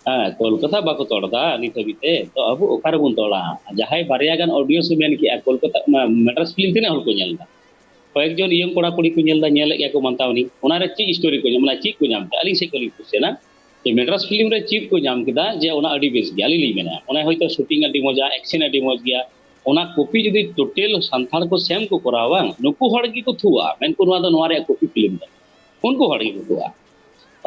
ᱦᱮᱸ, ᱠᱳᱞᱠᱟᱛᱟ ᱵᱟᱠᱚ ᱛᱚᱲ ᱮᱫᱟ ᱱᱤᱛ ᱦᱟᱹᱵᱤᱡ ᱛᱮ, ᱛᱚ ᱟᱵᱚ ᱚᱠᱟ ᱨᱮᱵᱚᱱ ᱛᱚᱲᱟ? ᱡᱟᱦᱟᱸᱭ ᱵᱟᱨᱭᱟ ᱜᱟᱱ ᱚᱰᱤᱭᱮᱱᱥ ᱮ ᱢᱮᱱ ᱠᱮᱜᱼᱟ, ᱠᱳᱞᱠᱟᱛᱟ, ᱚᱱᱟ ᱢᱮᱰᱨᱟᱥ ᱯᱷᱤᱞᱢ ᱛᱤᱱᱟᱹᱜ ᱦᱚᱲ ᱠᱚ ᱧᱮᱞ ᱮᱫᱟ? ᱠᱚᱭᱮᱠ ᱡᱚᱱ ᱤᱭᱚᱝ ᱠᱚᱲᱟ ᱠᱩᱲᱤ ᱠᱚ ᱧᱮᱞ ᱮᱫᱟ, ᱧᱮᱞᱮᱫ ᱜᱮᱭᱟ ᱠᱚ ᱢᱟᱱᱛᱟᱣᱱᱤ, ᱚᱱᱟ ᱨᱮ ᱪᱮᱫ ᱥᱴᱳᱨᱤ ᱠᱚ ᱧᱟᱢ, ᱚᱱᱟ ᱪᱮᱫ ᱠᱚ ᱧᱟᱢ ᱛᱮ? ᱟᱹᱞᱤᱧ ᱥᱮᱫ ᱠᱷᱚᱱ ᱞᱤᱧ ᱠᱩᱥᱪᱮᱱᱟ ᱡᱮ ᱢᱮᱰᱨᱟᱥ ᱯᱷᱤᱞᱢ ᱨᱮ ᱪᱮᱫ ᱠᱚ ᱧᱟᱢ ᱠᱮᱫᱟ ᱡᱮ ᱚᱱᱟ ᱟᱹᱰᱤ ᱵᱮᱥ ᱜᱮᱭᱟ? ᱟᱹᱞᱤᱧ ᱞᱤᱧ ᱢᱮᱱᱟ, ᱚᱱᱟ ᱦᱚᱭᱛᱳ ᱥᱩᱴᱤᱝ ᱟᱹᱰᱤ ᱢᱚᱡᱟ, ᱮᱠᱥᱮᱱ ᱟᱹᱰᱤ ᱢᱚᱡᱽ ᱜᱮᱭᱟ, ᱚᱱᱟ ᱠᱚᱯᱤ ᱡᱩᱫᱤ ᱴᱳᱴᱟᱞ ᱥᱟᱱᱛᱟᱲ ᱠᱚ ᱥᱮᱢ ᱠᱚ ᱠᱚᱨᱟᱣᱟ, ᱵᱟᱝ, ᱱᱩᱠᱩ ᱦᱚᱲ ᱜᱮᱠᱚ ᱛᱷᱩᱣᱟ, ᱢᱮᱱᱠᱚ ᱱᱚᱣᱟ ᱫᱚ ᱱᱚᱣᱟ ᱨᱮᱭᱟᱜ ᱠᱚᱯᱤ ᱯᱷᱤᱞᱢ ᱠᱟᱱᱟ, ᱩᱱᱠᱩ ᱦᱚᱲ ᱜᱮᱠᱚ ᱛᱷᱩᱣᱟ᱾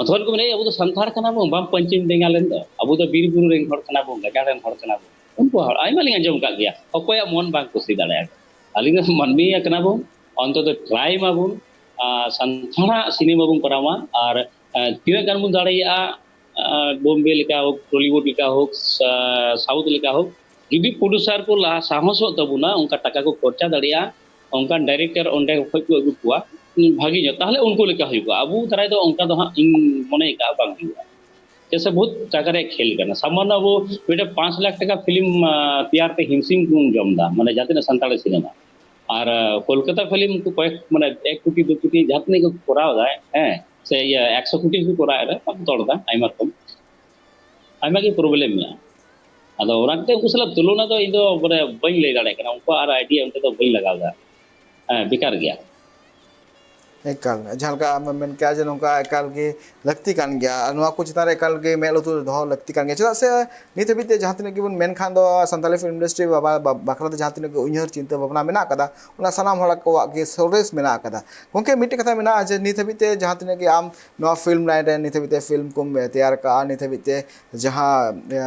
ᱚᱛᱷᱚᱱ ᱠᱚ ᱢᱮᱱᱟ, "ᱮᱭ, ᱟᱵᱚ ᱫᱚ ᱥᱟᱱᱛᱟᱲ ᱠᱟᱱᱟ ᱵᱚᱱ, ᱵᱟᱢ ᱯᱟᱹᱧᱪᱤᱢ ᱰᱮᱸᱜᱟ ᱞᱮᱱ ᱫᱚ, ᱟᱵᱚ ᱫᱚ ᱵᱤᱨ ᱵᱩᱨᱩ ᱨᱮᱱ ᱦᱚᱲ ᱠᱟᱱᱟ ᱵᱚᱱ, ᱜᱟᱡᱟᱲ ᱨᱮᱱ ᱦᱚᱲ ᱠᱟᱱᱟ ᱵᱚᱱ", ᱩᱱᱠᱩ ᱦᱚᱲ ᱟᱭᱢᱟ ᱞᱤᱧ ᱟᱸᱡᱚᱢ ᱟᱠᱟᱫ ᱜᱮᱭᱟ, ᱚᱠᱚᱭᱟᱜ ᱢᱚᱱ ᱵᱟᱝ ᱠᱩᱥᱤ ᱫᱟᱲᱮᱭᱟᱜᱼᱟ᱾ ᱟᱹᱞᱤᱧ ᱫᱚ ᱢᱟᱹᱱᱢᱤ ᱠᱟᱱᱟ ᱵᱚᱱ, ᱚᱱᱛᱚᱛᱚ ᱴᱨᱟᱭ ᱢᱟᱵᱚᱱ, ᱟᱨ ᱥᱟᱱᱛᱟᱲᱟᱜ ᱥᱤᱱᱮᱢᱟ ᱵᱚᱱ ᱠᱚᱨᱟᱣᱟ, ᱟᱨ, ᱟᱨ ᱛᱤᱱᱟᱹᱜ ᱜᱟᱱ ᱵᱚᱱ ᱫᱟᱲᱮᱭᱟᱜᱼᱟ, ᱟᱨ ᱵᱳᱢᱵᱮ ᱞᱮᱠᱟ ᱦᱳᱠ, ᱴᱚᱞᱤᱣᱩᱰ ᱞᱮᱠᱟ ᱦᱳᱠ, ᱥᱟ-, ᱥᱟᱣᱩᱛᱷ ᱞᱮᱠᱟ ᱦᱳᱠ, ᱡᱩᱫᱤ ᱯᱨᱚᱰᱭᱩᱥᱟᱨ ᱠᱚ ᱞᱟᱦᱟ ᱥᱟᱦᱚᱥᱚᱜ ᱛᱟᱵᱚᱱᱟ, ᱚᱱᱠᱟ ᱴᱟᱠᱟ ᱠᱚ ᱠᱷᱚᱨᱪᱟ ᱫᱟᱲᱮᱭᱟᱜᱼᱟ, ᱚᱱᱠᱟᱱ ᱰᱟᱭᱨᱮᱠᱴᱚᱨ ᱚᱸᱰᱮ ᱠᱷᱚᱱ ᱠᱚ ᱟᱹᱜᱩ ᱠᱚᱣᱟ, ᱵᱷᱟᱹᱜᱤ ᱧᱚᱜ, ᱛᱟᱦᱚᱞᱮ ᱩᱱᱠᱩ ᱞᱮᱠᱟ ᱦᱩᱭᱩᱜᱼᱟ᱾ ᱟᱵᱚ ᱫᱟᱨᱟᱭ ᱫᱚ ᱚᱱᱠᱟ ᱫᱚ ᱦᱟᱸᱜ ᱤᱧ ᱢᱚᱱᱮ ᱠᱟᱜᱼᱟ ᱵᱟᱝ ᱦᱩᱭᱩᱜᱼᱟ᱾ ᱪᱮᱫᱟᱜ ᱥᱮ ᱵᱚᱦᱩᱛ ᱴᱟᱠᱟ ᱨᱮᱭᱟᱜ ᱠᱷᱮᱞ ᱠᱟᱱᱟ᱾ ᱥᱟᱢᱟᱱᱱᱚ ᱟᱵᱚ ᱢᱤᱫᱴᱮᱱ ᱯᱟᱸᱪ ᱞᱟᱠᱷ ᱴᱟᱠᱟ ᱯᱷᱤᱞᱢ, ᱟᱸ, ᱛᱮᱭᱟᱨ ᱛᱮ ᱦᱤᱢᱥᱤᱢ ᱵᱚᱱ ᱡᱚᱢ ᱮᱫᱟ, ᱢᱟᱱᱮ ᱡᱟᱦᱟᱸ ᱛᱤᱱᱟᱹᱜ ᱥᱟᱱᱛᱟᱲᱤ ᱥᱤᱱᱮᱢᱟ᱾ ᱟᱨ, ᱟᱸ, ᱠᱳᱞᱠᱟᱛᱟ ᱯᱷᱤᱞᱢ ᱠᱚ ᱠᱚᱭᱮᱠ, ᱢᱟᱱᱮ ᱮᱠ ᱠᱳᱴᱤ, ᱫᱩ ᱠᱳᱴᱤ ᱡᱟᱦᱟᱸ ᱛᱤᱱᱟᱹᱜ ᱜᱮ ᱠᱚᱨᱟᱣ ᱮᱫᱟᱭ, ᱦᱮᱸ, ᱥᱮ ᱤᱭᱟᱹ ᱮᱠᱥᱚ ᱠᱳᱴᱤ ᱠᱚ ᱠᱚᱨᱟᱣ ᱮᱫᱟ, ᱵᱟᱠᱚ ᱛᱚᱲ ᱮᱫᱟ, ᱟᱭᱢᱟ ᱨᱚᱠᱚᱢ, ᱟᱭᱢᱟ ᱜᱮ ᱯᱨᱚᱵᱞᱮᱢ ᱢᱮᱱᱟᱜᱼᱟ᱾ ᱟᱫᱚ ᱚᱱᱟ ᱠᱟᱛᱮ ᱩᱱᱠᱩ ᱥᱟᱞᱟᱜ ᱛᱩᱞᱚᱱᱟ ᱫᱚ ᱤᱧ ᱫᱚ ᱢᱟᱱᱮ ᱵᱟᱹᱧ ᱞᱟᱹᱭ ᱫᱟᱲᱮᱭᱟᱜ ᱠᱟᱱᱟ, ᱩᱱᱠᱩᱣᱟᱜ ᱟᱨ ᱟᱭᱰᱤᱭᱟ ᱚᱱᱛᱮ ᱫᱚ ᱵᱟᱹᱧ ᱞᱟᱜᱟᱣ ᱮᱫᱟ᱾ ᱦᱮᱸ, ᱵᱮᱠᱟᱨ ᱜᱮᱭᱟ᱾ ᱮᱠᱟᱞ, ᱡᱟᱦᱟᱸ ᱞᱮᱠᱟ ᱟᱢᱮᱢ ᱢᱮᱱ ᱠᱮᱜᱼᱟ ᱡᱮ ᱱᱚᱝᱠᱟ ᱮᱠᱟᱞ ᱜᱮ ᱞᱟᱹᱠᱛᱤ ᱠᱟᱱ ᱜᱮᱭᱟ, ᱟᱨ ᱱᱚᱣᱟ ᱠᱚ ᱪᱮᱛᱟᱱ ᱨᱮ ᱮᱠᱟᱞ ᱜᱮ ᱢᱮᱫ ᱞᱩᱛᱩᱨ ᱫᱚᱦᱚ ᱞᱟᱹᱠᱛᱤ ᱠᱟᱱ ᱜᱮᱭᱟ᱾ ᱪᱮᱫᱟᱜ ᱥᱮ ᱱᱤᱛ ᱦᱟᱹᱵᱤᱡ ᱛᱮ ᱡᱟᱦᱟᱸ ᱛᱤᱱᱟᱹᱜ ᱜᱮᱵᱚᱱ ᱢᱮᱱ ᱠᱷᱟᱱ ᱫᱚ ᱥᱟᱱᱛᱟᱲᱤ ᱯᱷᱤᱞᱢ ᱤᱱᱰᱟᱥᱴᱨᱤ ᱵᱟᱵᱟ-, ᱵᱟ-, ᱵᱟᱠᱷᱨᱟ ᱛᱮ ᱡᱟᱦᱟᱸ ᱛᱤᱱᱟᱹᱜ ᱜᱮ ᱩᱭᱦᱟᱹᱨ ᱪᱤᱱᱛᱟᱹ ᱵᱷᱟᱵᱽᱱᱟ ᱢᱮᱱᱟᱜ ᱟᱠᱟᱫᱟ, ᱚᱱᱟ ᱥᱟᱱᱟᱢ ᱦᱚᱲ ᱠᱚᱣᱟᱜ ᱜᱮ ᱥᱚᱨᱮᱥ ᱢᱮᱱᱟᱜ ᱟᱠᱟᱫᱟ᱾ ᱜᱚᱢᱠᱮ, ᱢᱤᱫᱴᱮᱡ ᱠᱟᱛᱷᱟ ᱢᱮᱱᱟᱜᱼᱟ ᱡᱮ ᱱᱤᱛ ᱦᱟᱹᱵᱤᱡ ᱛᱮ ᱡᱟᱦᱟᱸ ᱛᱤᱱᱟᱹᱜ ᱜᱮ ᱟᱢ ᱱᱚᱣᱟ ᱯᱷᱤᱞᱢ ᱞᱟᱭᱤᱱ ᱨᱮ ᱱᱤᱛ ᱦᱟᱹᱵᱤᱡ ᱛᱮ ᱯᱷᱤᱞᱢ ᱠᱚᱢ ᱛᱮᱭᱟᱨ ᱠᱟᱜᱼᱟ, ᱱᱤᱛ ᱦᱟᱹᱵᱤᱡ ᱛᱮ ᱡᱟᱦᱟᱸ, ᱮ,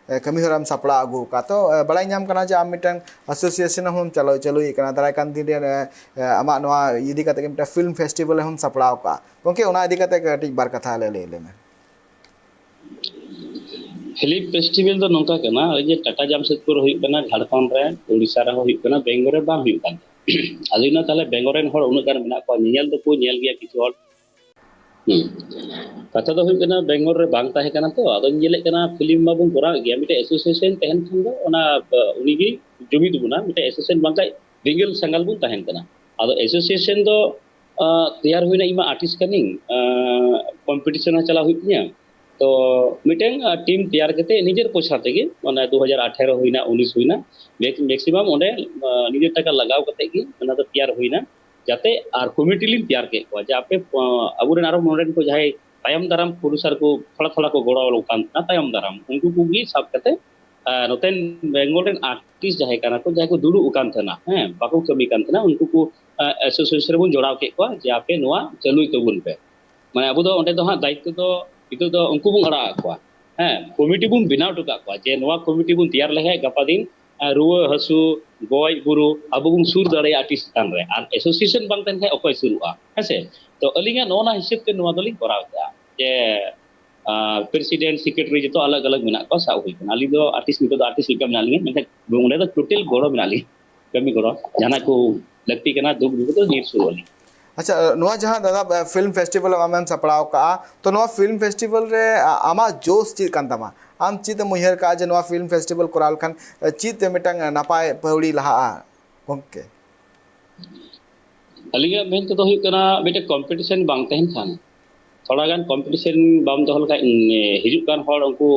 ᱮ, ᱠᱟᱹᱢᱤ ᱦᱚᱨᱟᱢ ᱥᱟᱯᱲᱟᱣ ᱟᱹᱜᱩ ᱟᱠᱟᱫ, ᱛᱚ, ᱮ, ᱵᱟᱲᱟᱭ ᱧᱟᱢ ᱠᱟᱱᱟ ᱡᱮ ᱟᱢ ᱢᱤᱫᱴᱟᱝ ᱮᱥᱳᱥᱤᱭᱮᱥᱚᱱ ᱦᱚᱸᱢ ᱪᱟᱞᱟᱣ, ᱪᱟᱹᱞᱩᱭᱮᱫ ᱠᱟᱱᱟ᱾ ᱫᱟᱨᱟᱭ ᱠᱟᱱ ᱫᱤᱱ ᱨᱮ, ᱮ, ᱮ, ᱟᱢᱟᱜ ᱱᱚᱣᱟ ᱤᱫᱤ ᱠᱟᱛᱮ ᱜᱮ ᱢᱤᱫᱴᱟᱝ ᱯᱷᱤᱞᱢ ᱯᱷᱮᱥᱴᱤᱵᱷᱮᱞ ᱦᱚᱸᱢ ᱥᱟᱯᱲᱟᱣ ᱠᱟᱜᱼᱟ᱾ ᱜᱚᱢᱠᱮ, ᱚᱱᱟ ᱤᱫᱤ ᱠᱟᱛᱮ ᱠᱟᱹᱴᱤᱡ ᱵᱟᱨ ᱠᱟᱛᱷᱟ ᱟᱞᱮ ᱞᱟᱹᱭ ᱞᱮᱢᱮ᱾ ᱯᱷᱤᱞᱢ ᱯᱷᱮᱥᱴᱤᱵᱷᱮᱞ ᱫᱚ ᱱᱚᱝᱠᱟ ᱠᱟᱱᱟ, ᱱᱚᱜᱼᱚᱭ ᱡᱮ ᱴᱟᱴᱟ ᱡᱟᱢᱥᱮᱫᱽᱯᱩᱨ ᱦᱩᱭᱩᱜ ᱠᱟᱱᱟ, ᱡᱷᱟᱲᱠᱷᱚᱸᱰ ᱨᱮ, ᱩᱲᱤᱥᱥᱟ ᱨᱮᱦᱚᱸ ᱦᱩᱭᱩᱜ ᱠᱟᱱᱟ, ᱵᱮᱝᱜᱚᱞ ᱨᱮ ᱵᱟᱝ ᱦᱩᱭᱩᱜ ᱠᱟᱱ ᱛᱟᱦᱮᱸᱫ᱾ ᱟᱫᱚ ᱤᱱᱟᱹ ᱛᱟᱦᱞᱮ ᱵᱮᱝᱜᱚᱞ ᱨᱮᱱ ᱦᱚᱲ ᱩᱱᱟᱹᱜ ᱜᱟᱱ ᱢᱮᱱᱟᱜ ᱠᱚᱣᱟ, ᱧᱮᱧᱮᱞ ᱫᱚᱠᱚ ᱧᱮᱞ ᱜᱮᱭᱟ ᱠᱤᱪᱷᱩ ᱦᱚᱲ᱾ ᱦᱩᱸ᱾ ᱠᱟᱛᱷᱟ ᱫᱚ ᱦᱩᱭᱩᱜ ᱠᱟᱱᱟ, ᱵᱮᱝᱜᱚᱞ ᱨᱮ ᱵᱟᱝ ᱛᱟᱦᱮᱸ ᱠᱟᱱᱟ ᱛᱚ, ᱟᱫᱚᱧ ᱧᱮᱞᱮᱫ ᱠᱟᱱᱟ ᱯᱷᱤᱞᱢ ᱢᱟᱵᱚᱱ ᱠᱚᱨᱟᱣᱮᱫ ᱜᱮᱭᱟ, ᱢᱤᱫᱴᱮᱡ ᱮᱥᱳᱥᱤᱭᱮᱥᱚᱱ ᱛᱟᱦᱮᱱ ᱠᱷᱟᱱ ᱫᱚ ᱚᱱᱟ, ᱵ-, ᱩᱱᱤᱜᱮ ᱡᱩᱢᱤᱫ ᱵᱚᱱᱟ, ᱢᱤᱫᱴᱮᱡ ᱮᱥᱳᱥᱤᱭᱮᱥᱚᱱ ᱵᱟᱝᱠᱷᱟᱡ ᱨᱤᱸᱜᱟᱹᱞ ᱥᱟᱸᱜᱟᱞ ᱵᱚᱱ ᱛᱟᱦᱮᱱ ᱠᱟᱱᱟ᱾ ᱟᱫᱚ ᱮᱥᱳᱥᱤᱭᱮᱥᱚᱱ ᱫᱚ, ᱟᱸ, ᱛᱮᱭᱟᱨ ᱦᱩᱭᱱᱟ, ᱤᱧ ᱢᱟ ᱟᱨᱴᱤᱥᱴ ᱠᱟᱹᱱᱟᱹᱧ, ᱟᱸ, ᱠᱚᱢᱯᱤᱴᱤᱥᱚᱱ ᱦᱚᱸ ᱪᱟᱞᱟᱣ ᱦᱩᱭᱩᱜ ᱛᱤᱧᱟᱹ᱾ ᱛᱚ ᱢᱤᱫᱴᱮᱱ, ᱟᱸ, ᱴᱤᱢ ᱛᱮᱭᱟᱨ ᱠᱟᱛᱮ ᱱᱤᱡᱮᱨ ᱯᱚᱭᱥᱟ ᱛᱮᱜᱮ, ᱢᱟᱱᱮ ᱫᱩ ᱦᱟᱡᱟᱨ ᱟᱴᱷᱮᱨᱚ ᱦᱩᱭᱱᱟ, ᱩᱱᱤᱥ ᱦᱩᱭᱱᱟ, ᱢᱮᱠ-, ᱢᱮᱠᱥᱤᱢᱟᱢ ᱚᱸᱰᱮ, ᱟᱸ, ᱱᱤᱡᱮᱨ ᱴᱟᱠᱟ ᱞᱟᱜᱟᱣ ᱠᱟᱛᱮ ᱜᱮ ᱚᱱᱟ ᱫᱚ ᱛᱮᱭᱟᱨ ᱦᱩᱭᱱᱟ᱾ ᱡᱟᱛᱮ ᱟᱨ ᱠᱚᱢᱤᱴᱤ ᱞᱤᱧ ᱛᱮᱭᱟᱨ ᱠᱮᱫ ᱠᱚᱣᱟ ᱡᱮ ᱟᱯᱮ, ᱟᱸ, ᱟᱵᱚᱨᱮᱱ ᱟᱨᱚ ᱱᱚᱰᱮᱱ ᱠᱚ ᱡᱟᱦᱟᱸᱭ ᱛᱟᱭᱚᱢ ᱫᱟᱨᱟᱢ ᱯᱨᱚᱰᱩᱥᱟᱨ ᱠᱚ ᱛᱷᱚᱲᱟ ᱛᱷᱚᱲᱟ ᱠᱚ ᱜᱚᱲᱚ ᱟᱠᱟᱱ ᱛᱟᱦᱮᱱᱟ ᱛᱟᱭᱚᱢ ᱫᱟᱨᱟᱢ, ᱩᱱᱠᱩ ᱠᱚᱜᱮ ᱥᱟᱵ ᱠᱟᱛᱮ, ᱟᱸ, ᱱᱚᱛᱮᱱ ᱵᱮᱝᱜᱚᱞ ᱨᱮᱱ ᱟᱨᱴᱤᱥᱴ ᱡᱟᱦᱟᱸᱭ ᱠᱟᱱᱟ ᱠᱚ, ᱡᱟᱦᱟᱸᱭ ᱠᱚ ᱫᱩᱲᱩᱵ ᱟᱠᱟᱱ ᱛᱟᱦᱮᱱᱟ, ᱦᱮᱸ, ᱵᱟᱠᱚ ᱠᱟᱹᱢᱤ ᱠᱟᱱ ᱛᱟᱦᱮᱱᱟ, ᱩᱱᱠᱩ ᱠᱚ, ᱟᱸ, ᱮᱥᱳᱥᱤᱭᱮᱥᱚᱱ ᱨᱮᱵᱚᱱ ᱡᱚᱲᱟᱣ ᱠᱮᱫ ᱠᱚᱣᱟ ᱡᱮ ᱟᱯᱮ ᱱᱚᱣᱟ ᱪᱟᱹᱞᱩᱭ ᱛᱟᱵᱚᱱ ᱯᱮ᱾ ᱢᱟᱱᱮ ᱟᱵᱚ ᱫᱚ ᱚᱸᱰᱮ ᱫᱚ ᱦᱟᱸᱜ ᱫᱟᱭᱤᱛᱛᱚ ᱫᱚ ᱱᱤᱛᱚᱜ ᱫᱚ ᱩᱱᱠᱩ ᱵᱚᱱ ᱟᱲᱟᱜ ᱟᱠᱚᱣᱟ᱾ ᱦᱮᱸ, ᱠᱚᱢᱤᱴᱤ ᱵᱚᱱ ᱵᱮᱱᱟᱣ ᱦᱚᱴᱚ ᱠᱟᱜ ᱠᱚᱣᱟ ᱡᱮ ᱱᱚᱣᱟ ᱠᱚᱢᱤᱴᱤ ᱵᱚᱱ ᱛᱮᱭᱟᱨ ᱞᱮᱠᱷᱟᱡ ᱜᱟᱯᱟ ᱫᱤᱱ, ᱟᱨ ᱨᱩᱣᱟᱹ ᱦᱟᱹᱥᱩ, ᱜᱚᱡ ᱵᱩᱨᱩ ᱟᱵᱚ ᱵᱚᱱ ᱥᱩᱨ ᱫᱟᱲᱮᱭᱟᱜᱼᱟ ᱟᱨᱴᱤᱥᱴ ᱪᱮᱛᱟᱱ ᱨᱮ, ᱟᱨ ᱮᱥᱳᱥᱤᱭᱮᱥᱚᱱ ᱵᱟᱝ ᱛᱟᱦᱮᱱ ᱠᱷᱟᱡ ᱚᱠᱚᱭ ᱥᱩᱨᱩᱜᱼᱟ? ᱦᱮᱸ ᱥᱮ? ᱛᱚ ᱟᱹᱞᱤᱧᱟᱜ ᱱᱚᱜᱼᱚ ᱱᱟ ᱦᱤᱥᱟᱹᱵ ᱛᱮ ᱱᱚᱣᱟ ᱫᱚᱞᱤᱧ ᱠᱚᱨᱟᱣ ᱠᱮᱫᱼᱟ ᱡᱮ, ᱟᱨ ᱯᱨᱮᱥᱤᱰᱮᱱᱴ, ᱥᱮᱠᱨᱮᱴᱟᱨᱤ ᱡᱚᱛᱚ ᱟᱞᱟᱜᱽ ᱟᱞᱟᱜᱽ ᱢᱮᱱᱟᱜ ᱠᱚᱣᱟ, ᱥᱟᱵ ᱦᱩᱭ ᱠᱟᱱᱟ᱾ ᱟᱹᱞᱤᱧ ᱫᱚ ᱟᱨᱴᱤᱥᱴ ᱱᱤᱛᱚᱜ ᱫᱚ ᱟᱨᱴᱤᱥᱴ ᱞᱮᱠᱟ ᱢᱮᱱᱟᱜ ᱞᱤᱧᱟ, ᱢᱮᱱᱠᱷᱟᱱ ᱚᱸᱰᱮ ᱫᱚ ᱴᱳᱴᱟᱞ ᱜᱚᱲᱚ ᱢᱮᱱᱟᱜ ᱞᱤᱧᱟ, ᱠᱟᱹᱢᱤ ᱜᱚᱲᱚ, ᱡᱟᱦᱟᱱᱟᱜ ᱠᱚ ᱞᱟᱹᱠᱛᱤ ᱠᱟᱱᱟ, ᱫᱩᱠ ᱵᱤᱯᱚᱫ ᱨᱮ ᱧᱤᱨ ᱥᱩᱨᱩᱜ ᱟᱹᱞᱤᱧ᱾ ᱟᱪᱪᱷᱟ, ᱱᱚᱣᱟ ᱡᱟᱦᱟᱸ ᱫᱟᱫᱟ, ᱯᱷᱤᱞᱢ ᱯᱷᱮᱥᱴᱤᱵᱷᱮᱞ ᱟᱢᱮᱢ ᱥᱟᱯᱲᱟᱣ ᱠᱟᱜᱼᱟ, ᱛᱚ ᱱᱚᱣᱟ ᱯᱷᱤᱞᱢ ᱯᱷᱮᱥᱴᱤᱵᱷᱮᱞ ᱨᱮ ᱟ-, ᱟᱢᱟᱜ ᱡᱳᱥ ᱪᱮᱫ ᱠᱟᱱ ᱛᱟᱢᱟ? ᱟᱢ ᱪᱮᱫ ᱮᱢ ᱩᱭᱦᱟᱹᱨ ᱠᱟᱜᱼᱟ ᱡᱮ ᱱᱚᱣᱟ ᱯᱷᱤᱞᱢ ᱯᱷᱮᱥᱴᱤᱵᱷᱮᱞ ᱠᱚᱨᱟᱣ ᱞᱮᱠᱷᱟᱱ, ᱮ, ᱪᱮᱫ ᱛᱮ ᱢᱤᱫᱴᱟᱝ ᱱᱟᱯᱟᱭ ᱯᱟᱹᱣᱲᱤ ᱞᱟᱦᱟᱜᱼᱟ ᱜᱚᱢᱠᱮ? ᱟᱹᱞᱤᱧᱟᱜ ᱢᱮᱱ ᱛᱮᱫᱚ ᱦᱩᱭᱩᱜ ᱠᱟᱱᱟ, ᱢᱤᱫᱴᱮᱱ ᱠᱚᱢᱯᱤᱴᱤᱥᱚᱱ ᱵᱟᱝ ᱛᱟᱦᱮᱱ ᱠᱷᱟᱱ, ᱛᱷᱚᱲᱟ ᱜᱟᱱ ᱠᱚᱢᱯᱤᱴᱤᱥᱚᱱ ᱵᱟᱢ ᱫᱚᱦᱚ ᱞᱮᱠᱷᱟᱱ, ᱩᱸ, ᱦᱤᱡᱩᱜ ᱠᱟᱱ ᱦᱚᱲ ᱩᱱᱠᱩ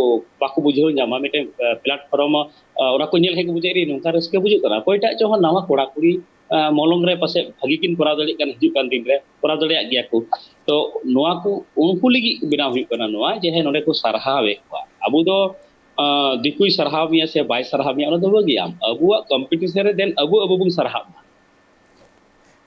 ᱵᱟᱠᱚ ᱵᱩᱡᱷᱟᱹᱣ ᱧᱟᱢᱟ᱾ ᱢᱤᱫᱴᱮᱱ, ᱟ, ᱯᱞᱟᱴᱯᱷᱚᱨᱚᱢ, ᱟ, ᱚᱱᱟ ᱠᱚ ᱧᱮᱞ ᱠᱷᱟᱱ ᱠᱚ ᱵᱩᱡᱷᱟᱹᱣᱟ, "ᱮ, ᱱᱚᱝᱠᱟ ᱨᱟᱹᱥᱠᱟᱹ ᱵᱩᱡᱷᱟᱹᱜ ᱠᱟᱱᱟ, ᱚᱠᱚᱭᱴᱟᱜ ᱪᱚᱝ ᱦᱚᱸ ᱱᱟᱣᱟ ᱠᱚᱲᱟ ᱠᱩᱲᱤ ᱟᱸ, ᱢᱚᱞᱚᱝ ᱨᱮ ᱯᱟᱥᱮᱡ ᱵᱷᱟᱹᱜᱤ ᱠᱤᱱ ᱠᱚᱨᱟᱣ ᱫᱟᱲᱮᱭᱟᱜ ᱠᱟᱱ, ᱦᱤᱡᱩᱜ ᱠᱟᱱ ᱫᱤᱱ ᱨᱮ ᱠᱚᱨᱟᱣ ᱫᱟᱲᱮᱭᱟᱜ ᱜᱮᱭᱟ ᱠᱚ᱾ ᱛᱚ ᱱᱚᱣᱟ ᱠᱚ ᱩᱱᱠᱩ ᱞᱟᱹᱜᱤᱫ ᱵᱮᱱᱟᱣ ᱦᱩᱭᱩᱜ ᱠᱟᱱᱟ ᱱᱚᱣᱟ, ᱡᱮ ᱦᱮᱸ, ᱱᱚᱰᱮ ᱠᱚ ᱥᱟᱨᱦᱟᱣᱮᱫ ᱠᱚᱣᱟ᱾ ᱟᱵᱚ ᱫᱚ, ᱟᱸ, ᱫᱤᱠᱩᱭ ᱥᱟᱨᱦᱟᱣ ᱢᱮᱭᱟ ᱥᱮ ᱵᱟᱭ ᱥᱟᱨᱦᱟᱣ ᱢᱮᱭᱟ, ᱚᱱᱟ ᱫᱚ ᱵᱟᱹᱜᱤᱭᱟᱢ᱾ ᱟᱵᱚᱣᱟᱜ ᱠᱚᱢᱯᱤᱴᱤᱥᱚᱱ ᱨᱮ ᱫᱮᱱ ᱟᱵᱚ, ᱟᱵᱚ ᱵᱚᱱ ᱥᱟᱨᱦᱟᱜ ᱢᱟ᱾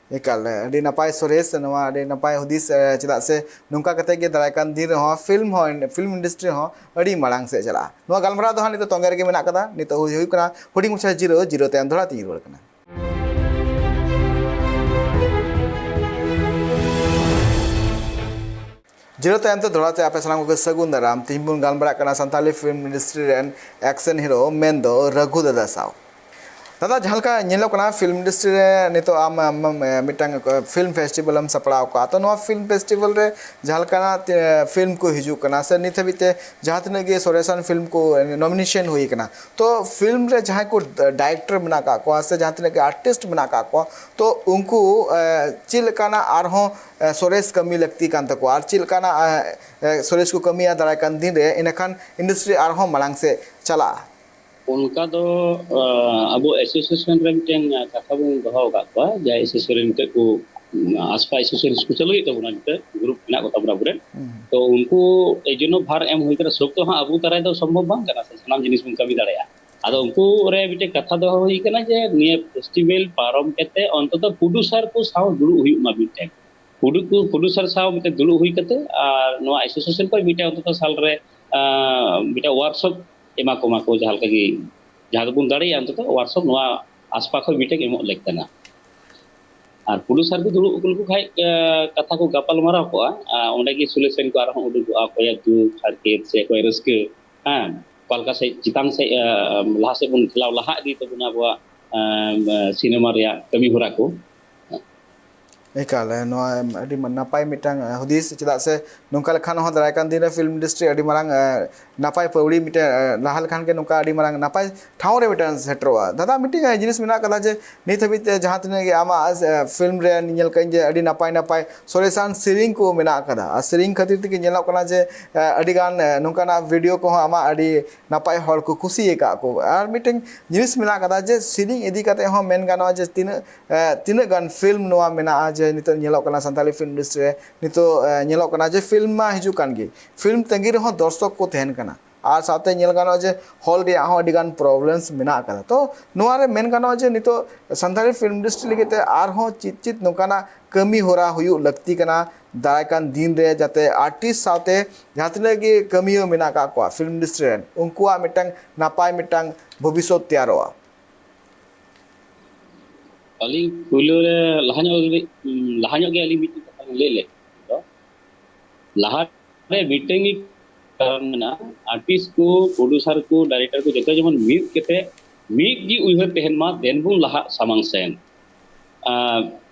ᱮᱠᱟᱞ, ᱟᱹᱰᱤ ᱱᱟᱯᱟᱭ ᱥᱚᱨᱮᱥ, ᱱᱚᱣᱟ ᱟᱹᱰᱤ ᱱᱟᱯᱟᱭ ᱦᱩᱫᱤᱥ, ᱮ, ᱪᱮᱫᱟᱜ ᱥᱮ ᱱᱚᱝᱠᱟ ᱠᱟᱛᱮ ᱜᱮ ᱫᱟᱨᱟᱭ ᱠᱟᱱ ᱫᱤᱱ ᱨᱮᱦᱚᱸ ᱯᱷᱤᱞᱢ ᱦᱚᱸ, ᱯᱷᱤᱞᱢ ᱤᱱᱰᱟᱥᱴᱨᱤ ᱦᱚᱸ ᱟᱹᱰᱤ ᱢᱟᱲᱟᱝ ᱥᱮᱫ ᱪᱟᱞᱟᱜᱼᱟ᱾ ᱱᱚᱣᱟ ᱜᱟᱞᱢᱟᱨᱟᱣ ᱫᱚ ᱦᱟᱸᱜ ᱱᱤᱛᱚᱜ ᱛᱚᱸᱜᱮ ᱨᱮᱜᱮ ᱢᱮᱱᱟᱜ ᱠᱟᱫᱟ᱾ ᱱᱤᱛᱚᱜ ᱦᱩᱭ, ᱦᱩᱭᱩᱜ ᱠᱟᱱᱟ ᱦᱩᱰᱤᱧ ᱢᱟᱪᱷᱟ ᱡᱤᱨᱟᱹᱣ, ᱡᱤᱨᱟᱹᱣ ᱛᱟᱭᱚᱢ ᱫᱚ ᱦᱟᱸᱜ ᱛᱤᱧ ᱨᱩᱣᱟᱹᱲ ᱠᱟᱱᱟ᱾ ᱡᱤᱨᱟᱹᱣ ᱛᱟᱭᱚᱢ ᱛᱮ ᱫᱚᱦᱲᱟ ᱛᱮ ᱟᱯᱮ ᱥᱟᱱᱟᱢ ᱠᱚᱜᱮ ᱥᱟᱹᱜᱩᱱ ᱫᱟᱨᱟᱢ᱾ ᱛᱤᱦᱤᱧ ᱵᱚᱱ ᱜᱟᱞᱢᱟᱨᱟᱜ ᱠᱟᱱᱟ ᱥᱟᱱᱛᱟᱞᱤ ᱯᱷᱤᱞᱢ ᱤᱱᱰᱟᱥᱴᱨᱤ ᱨᱮᱱ ᱮᱠᱥᱮᱱ ᱦᱤᱨᱳ ᱢᱮᱱᱫᱚ ᱨᱟᱹᱜᱷᱩ ᱫᱟᱫᱟ ᱥᱟᱶ᱾ ᱫᱟᱫᱟ, ᱡᱟᱦᱟᱸ ᱞᱮᱠᱟ ᱧᱮᱞᱚᱜ ᱠᱟᱱᱟ ᱯᱷᱤᱞᱢ ᱤᱱᱰᱟᱥᱴᱨᱤ ᱨᱮ ᱱᱤᱛᱚᱜ ᱟᱢ, ᱟᱢ, ᱟᱢ, ᱢᱤᱫᱴᱟᱝ ᱯᱷᱤᱞᱢ ᱯᱷᱮᱥᱴᱤᱵᱷᱮᱞ ᱮᱢ ᱥᱟᱯᱲᱟᱣ ᱠᱚᱣᱟ, ᱛᱚ ᱱᱚᱣᱟ ᱯᱷᱤᱞᱢ ᱯᱷᱮᱥᱴᱤᱵᱷᱮᱞ ᱨᱮ ᱡᱟᱦᱟᱸ ᱞᱮᱠᱟᱱᱟᱜ ᱛᱤ-, ᱯᱷᱤᱞᱢ ᱠᱚ ᱦᱤᱡᱩᱜ ᱠᱟᱱᱟ ᱥᱮ ᱱᱤᱛ ᱦᱟᱹᱵᱤᱡ ᱛᱮ ᱡᱟᱦᱟᱸ ᱛᱤᱱᱟᱹᱜ ᱜᱮ ᱥᱚᱨᱮᱥᱟᱱ ᱯᱷᱤᱞᱢ ᱠᱚ ᱱᱚᱢᱤᱱᱮᱥᱚᱱ ᱦᱩᱭ ᱠᱟᱱᱟ, ᱛᱚ ᱯᱷᱤᱞᱢ ᱨᱮ ᱡᱟᱦᱟᱸᱭ ᱠᱚ ᱰᱟᱭᱨᱮᱠᱴᱚᱨ ᱢᱮᱱᱟᱜ ᱠᱟᱜ ᱠᱚᱣᱟ ᱥᱮ ᱡᱟᱦᱟᱸ ᱛᱤᱱᱟᱹᱜ ᱜᱮ ᱟᱨᱴᱤᱥᱴ ᱢᱮᱱᱟᱜ ᱠᱟᱜ ᱠᱚᱣᱟ, ᱛᱚ ᱩᱱᱠᱩ, ᱮ, ᱪᱮᱫ ᱞᱮᱠᱟᱱᱟᱜ ᱟᱨᱦᱚᱸ, ᱮ, ᱥᱚᱨᱮᱥ ᱠᱟᱹᱢᱤ ᱞᱟᱹᱠᱛᱤ ᱠᱟᱱ ᱛᱟᱠᱚᱣᱟ ᱟᱨ ᱪᱮᱫ ᱞᱮᱠᱟᱱᱟᱜ, ᱮ, ᱮ, ᱥᱚᱨᱮᱥ ᱠᱚ ᱠᱟᱹᱢᱤᱭᱟ ᱫᱟᱨᱟᱭ ᱠᱟᱱ ᱫᱤᱱ ᱨᱮ, ᱤᱱᱟᱹᱠᱷᱟᱱ ᱤᱱᱰᱟᱥᱴᱨᱤ ᱟᱨᱦᱚᱸ ᱢᱟᱲᱟᱝ ᱥᱮᱫ ᱪᱟᱞᱟᱜᱼᱟ? ᱚᱱᱠᱟ ᱫᱚ, ᱟ, ᱟᱵᱚ ᱮᱥᱳᱥᱤᱭᱮᱥᱚᱱ ᱨᱮ ᱢᱤᱫᱴᱮᱱ, ᱟ, ᱠᱟᱛᱷᱟ ᱵᱚᱱ ᱫᱚᱦᱚ ᱟᱠᱟᱫ ᱠᱚᱣᱟ, ᱡᱟᱦᱟᱸᱭ ᱮᱥᱳᱥᱤᱭᱮᱥᱚᱱ ᱨᱮ ᱱᱤᱛᱚᱜ ᱠᱚ, ᱩᱢ, ᱟᱥᱯᱟ ᱮᱥᱳᱥᱤᱭᱮᱥᱚᱱ ᱠᱚ ᱪᱟᱹᱞᱩᱭᱮᱫ ᱛᱟᱵᱚᱱᱟ, ᱱᱤᱛᱚᱜ ᱜᱨᱩᱯ ᱢᱮᱱᱟᱜ ᱠᱚ ᱛᱟᱵᱚᱱᱟ ᱟᱵᱚᱨᱮᱱ᱾ ᱦᱩᱸ᱾ ᱛᱚ ᱩᱱᱠᱩ ᱮᱭ ᱡᱚᱱᱱᱚ ᱵᱷᱟᱨ ᱮᱢ ᱦᱩᱭ ᱠᱟᱱᱟ, ᱥᱚᱵ ᱫᱚ ᱦᱟᱸᱜ ᱟᱵᱚ ᱫᱟᱨᱟᱭ ᱫᱚ ᱥᱚᱢᱵᱷᱚᱵ ᱵᱟᱝ ᱠᱟᱱᱟ ᱥᱮ ᱥᱟᱱᱟᱢ ᱡᱤᱱᱤᱥ ᱵᱚᱱ ᱠᱟᱹᱢᱤ ᱫᱟᱲᱮᱭᱟᱜᱼᱟ᱾ ᱟᱫᱚ ᱩᱱᱠᱩ ᱨᱮ ᱢᱤᱫᱴᱮᱱ ᱠᱟᱛᱷᱟ ᱫᱚᱦᱚ ᱦᱩᱭ ᱠᱟᱱᱟ ᱡᱮ ᱱᱤᱭᱟᱹ ᱯᱷᱮᱥᱴᱤᱵᱷᱮᱞ ᱯᱟᱨᱚᱢ ᱠᱟᱛᱮ ᱚᱱᱛᱚᱛᱚ ᱯᱨᱚᱰᱩᱥᱟᱨ ᱠᱚ ᱥᱟᱶ ᱫᱩᱲᱩᱵ ᱦᱩᱭᱩᱜ ᱢᱟ ᱢᱤᱫᱴᱮᱱ᱾ ᱯᱨᱚᱰᱩ-, ᱯᱨᱚᱰᱩᱥᱟᱨ ᱥᱟᱶ ᱢᱤᱫᱴᱮᱱ ᱫᱩᱲᱩᱵ ᱦᱩᱭ ᱠᱟᱛᱮ ᱟᱨ ᱱᱚᱣᱟ ᱮᱥᱳᱥᱤᱭᱮᱥᱚᱱ ᱠᱷᱚᱱ ᱢᱤᱫᱴᱮᱱ ᱚᱱᱛᱚᱛᱚ ᱥᱟᱞ ᱨᱮ, ᱟᱸ, ᱢᱤᱫᱴᱮᱱ ᱣᱟᱨᱠᱥᱚᱯ ᱮᱢᱟ ᱠᱚᱢᱟ ᱠᱚ, ᱡᱟᱦᱟᱸ ᱞᱮᱠᱟ ᱜᱮ, ᱡᱟᱦᱟᱸ ᱫᱚᱵᱚᱱ ᱫᱟᱲᱮᱭᱟᱜᱼᱟ, ᱚᱱᱛᱚᱛᱚ ᱣᱟᱨᱠᱥᱚᱯ ᱱᱚᱣᱟ ᱟᱥᱯᱟ ᱠᱷᱚᱱ ᱢᱤᱫᱴᱮᱱ ᱮᱢᱚᱜ ᱞᱮᱠ ᱠᱟᱱᱟ᱾ ᱟᱨ ᱯᱨᱚᱰᱩᱥᱟᱨ ᱠᱚ ᱫᱩᱲᱩᱵ ᱞᱮᱠᱚ ᱠᱷᱟᱡ, ᱮ, ᱠᱟᱛᱷᱟ ᱠᱚ ᱜᱟᱯᱟᱞ ᱢᱟᱨᱟᱣ ᱠᱚᱜᱼᱟ, ᱟᱨ ᱚᱸᱰᱮ ᱜᱮ ᱥᱚᱞᱩᱥᱚᱱ ᱠᱚ ᱟᱨᱦᱚᱸ ᱩᱰᱩᱠᱚᱜᱼᱟ, ᱚᱠᱚᱭᱟᱜ ᱫᱩᱠ ᱦᱟᱨᱠᱮᱛ ᱥᱮ ᱚᱠᱚᱭ ᱨᱟᱹᱥᱠᱟᱹ, ᱦᱮᱸ, ᱚᱠᱟ ᱞᱮᱠᱟ ᱥᱮᱫ ᱪᱮᱛᱟᱱ ᱥᱮᱫ, ᱮ, ᱞᱟᱦᱟ ᱥᱮᱫ ᱵᱚᱱ ᱴᱷᱮᱞᱟᱣ ᱞᱟᱦᱟ ᱤᱫᱤ ᱛᱟᱵᱚᱱᱟ ᱟᱵᱚᱣᱟᱜ, ᱮ, ᱥᱤᱱᱮᱢᱟ ᱨᱮᱭᱟᱜ ᱠᱟᱹᱢᱤ ᱦᱚᱨᱟ ᱠᱚ᱾ ᱮᱠᱟᱞ, ᱱᱚᱣᱟ ᱟᱹᱰᱤ ᱱᱟᱯᱟᱭ ᱢᱤᱫᱴᱟᱝ ᱦᱩᱫᱤᱥ, ᱪᱮᱫᱟᱜ ᱥᱮ ᱱᱚᱝᱠᱟ ᱞᱮᱠᱷᱟᱱ ᱦᱚᱸ ᱫᱟᱨᱟᱭ ᱠᱟᱱ ᱫᱤᱱ ᱨᱮ ᱯᱷᱤᱞᱢ ᱤᱱᱰᱟᱥᱴᱨᱤ ᱟᱹᱰᱤ ᱢᱟᱨᱟᱝ ᱱᱟᱯᱟᱭ ᱯᱟᱹᱣᱲᱤ ᱢᱤᱫᱴᱮᱱ ᱞᱟᱦᱟ ᱞᱮᱠᱷᱟᱱ ᱜᱮ ᱱᱚᱝᱠᱟ ᱟᱹᱰᱤ ᱢᱟᱨᱟᱝ ᱱᱟᱯᱟᱭ ᱴᱷᱟᱶ ᱨᱮ ᱢᱤᱫᱴᱟᱝ ᱥᱮᱴᱮᱨᱚᱜᱼᱟ᱾ ᱫᱟᱫᱟ, ᱢᱤᱫᱴᱮᱱ ᱡᱤᱱᱤᱥ ᱢᱮᱱᱟᱜ ᱠᱟᱫᱟ ᱡᱮ ᱱᱤᱛ ᱦᱟᱹᱵᱤᱡ ᱛᱮ ᱡᱟᱦᱟᱸ ᱛᱤᱱᱟᱹᱜ ᱜᱮ ᱟᱢᱟᱜ ᱯᱷᱤᱞᱢ ᱨᱮ ᱧᱮᱞ ᱠᱟᱜ ᱟᱹᱧ ᱡᱮ ᱟᱹᱰᱤ ᱱᱟᱯᱟᱭ ᱱᱟᱯᱟᱭ ᱥᱚᱨᱮᱥᱟᱱ ᱥᱮᱨᱮᱧ ᱠᱚ ᱢᱮᱱᱟᱜ ᱠᱟᱫᱟ, ᱟᱨ ᱥᱮᱨᱮᱧ ᱠᱷᱟᱹᱛᱤᱨ ᱛᱮᱜᱮ ᱧᱮᱞᱚᱜ ᱠᱟᱱᱟ ᱡᱮ ᱟᱹᱰᱤ ᱜᱟᱱ ᱱᱚᱝᱠᱟᱱᱟᱜ ᱵᱷᱤᱰᱤᱭᱳ ᱠᱚᱦᱚᱸ ᱟᱢᱟᱜ ᱟᱹᱰᱤ ᱱᱟᱯᱟᱭ ᱦᱚᱲ ᱠᱚ ᱠᱩᱥᱤ ᱟᱠᱟᱫ ᱠᱚ᱾ ᱟᱨ ᱢᱤᱫᱴᱮᱱ ᱡᱤᱱᱤᱥ ᱢᱮᱱᱟᱜ ᱠᱟᱫᱟ ᱡᱮ ᱥᱮᱨᱮᱧ ᱤᱫᱤ ᱠᱟᱛᱮ ᱦᱚᱸ ᱢᱮᱱ ᱜᱟᱱᱚᱜᱼᱟ ᱡᱮ ᱛᱤᱱᱟᱹᱜ ᱛᱤᱱᱟᱹᱜ ᱜᱟᱱ ᱯᱷᱤᱞᱢ ᱱᱚᱣᱟ ᱢᱮᱱᱟᱜᱼᱟ ᱡᱮ ᱱᱤᱛᱚᱜ ᱧᱮᱞᱚᱜ ᱠᱟᱱᱟ ᱥᱟᱱᱛᱟᱲᱤ ᱯᱷᱤᱞᱢ ᱤᱱᱰᱟᱥᱴᱨᱤ ᱨᱮ, ᱱᱤᱛᱚᱜ ᱧᱮᱞᱚᱜ ᱠᱟᱱᱟ ᱡᱮ ᱯᱷᱤᱞᱢ ᱢᱟ ᱦᱤᱡᱩᱜ ᱠᱟᱱ ᱜᱮ, ᱯᱷᱤᱞᱢ ᱛᱟᱺᱜᱤ ᱨᱮᱦᱚᱸ ᱫᱚᱨᱥᱚᱠ ᱠᱚ ᱛᱟᱦᱮᱱ ᱠᱟᱱᱟ᱾ ᱟᱨ ᱥᱟᱶᱛᱮ ᱧᱮᱞ ᱜᱟᱱᱚᱜᱼᱟ ᱡᱮ ᱦᱚᱞ ᱨᱮᱭᱟᱜ ᱦᱚᱸ ᱟᱹᱰᱤ ᱜᱟᱱ ᱯᱨᱚᱵᱞᱮᱢᱥ ᱢᱮᱱᱟᱜ ᱠᱟᱫᱟ᱾ ᱛᱚ ᱱᱚᱣᱟ ᱨᱮ ᱢᱮᱱ ᱜᱟᱱᱚᱜᱼᱟ ᱡᱮ ᱱᱤᱛᱚᱜ ᱥᱟᱱᱛᱟᱲᱤ ᱯᱷᱤᱞᱢ ᱤᱱᱰᱟᱥᱴᱨᱤ ᱞᱟᱹᱜᱤᱫ ᱛᱮ ᱟᱨᱦᱚᱸ ᱪᱮᱫ ᱪᱮᱫ ᱱᱚᱝᱠᱟᱱᱟᱜ ᱠᱟᱹᱢᱤ ᱦᱚᱨᱟ ᱦᱩᱭᱩᱜ ᱞᱟᱹᱠᱛᱤ ᱠᱟᱱᱟ ᱫᱟᱨᱟᱭ ᱠᱟᱱ ᱫᱤᱱ ᱨᱮ, ᱡᱟᱛᱮ ᱟᱨᱴᱤᱥᱴ ᱥᱟᱶᱛᱮ ᱡᱟᱦᱟᱸ ᱛᱤᱱᱟᱹᱜ ᱜᱮ ᱠᱟᱹᱢᱤᱭᱟᱹ ᱢᱮᱱᱟᱜ ᱟᱠᱟᱫ ᱠᱚᱣᱟ ᱯᱷᱤᱞᱢ ᱤᱱᱰᱟᱥᱴᱨᱤ ᱨᱮᱱ, ᱩᱱᱠᱩᱣᱟᱜ ᱢᱤᱫᱴᱟᱝ ᱱᱟᱯᱟᱭ ᱢᱤᱫᱴᱟᱝ ᱵᱷᱚᱵᱤᱥᱥᱚᱛ ᱛᱮᱭᱟᱨᱚᱜᱼᱟ᱾ ᱟᱹᱞᱤᱧ ᱯᱳᱭᱞᱳ ᱨᱮ ᱞᱟᱦᱟ ᱧᱚᱜ ᱞᱟᱦᱟ ᱧᱚᱜ ᱜᱮ ᱟᱹᱞᱤᱧ ᱢᱤᱫᱴᱮᱱ ᱠᱟᱛᱷᱟ ᱞᱤᱧ ᱞᱟᱹᱭ ᱞᱮᱫ ᱫᱚ, ᱞᱟᱦᱟ ᱨᱮ ᱢᱤᱫᱴᱮᱱ ᱜᱮ ᱠᱟᱨᱚᱱ ᱢᱮᱱᱟᱜᱼᱟ, ᱟᱨᱴᱤᱥᱴ ᱠᱚ, ᱯᱨᱚᱰᱩᱥᱟᱨ ᱠᱚ, ᱰᱟᱭᱨᱮᱠᱴᱚᱨ ᱠᱚ ᱡᱚᱛᱚ ᱡᱮᱢᱚᱱ ᱢᱤᱫ ᱠᱟᱛᱮ ᱢᱤᱫ ᱜᱮ ᱩᱭᱦᱟᱹᱨ ᱛᱟᱦᱮᱱ ᱢᱟ, ᱫᱮᱱ ᱵᱚᱱ ᱞᱟᱦᱟᱜ ᱥᱟᱢᱟᱝ ᱥᱮᱱ᱾ ᱟᱨ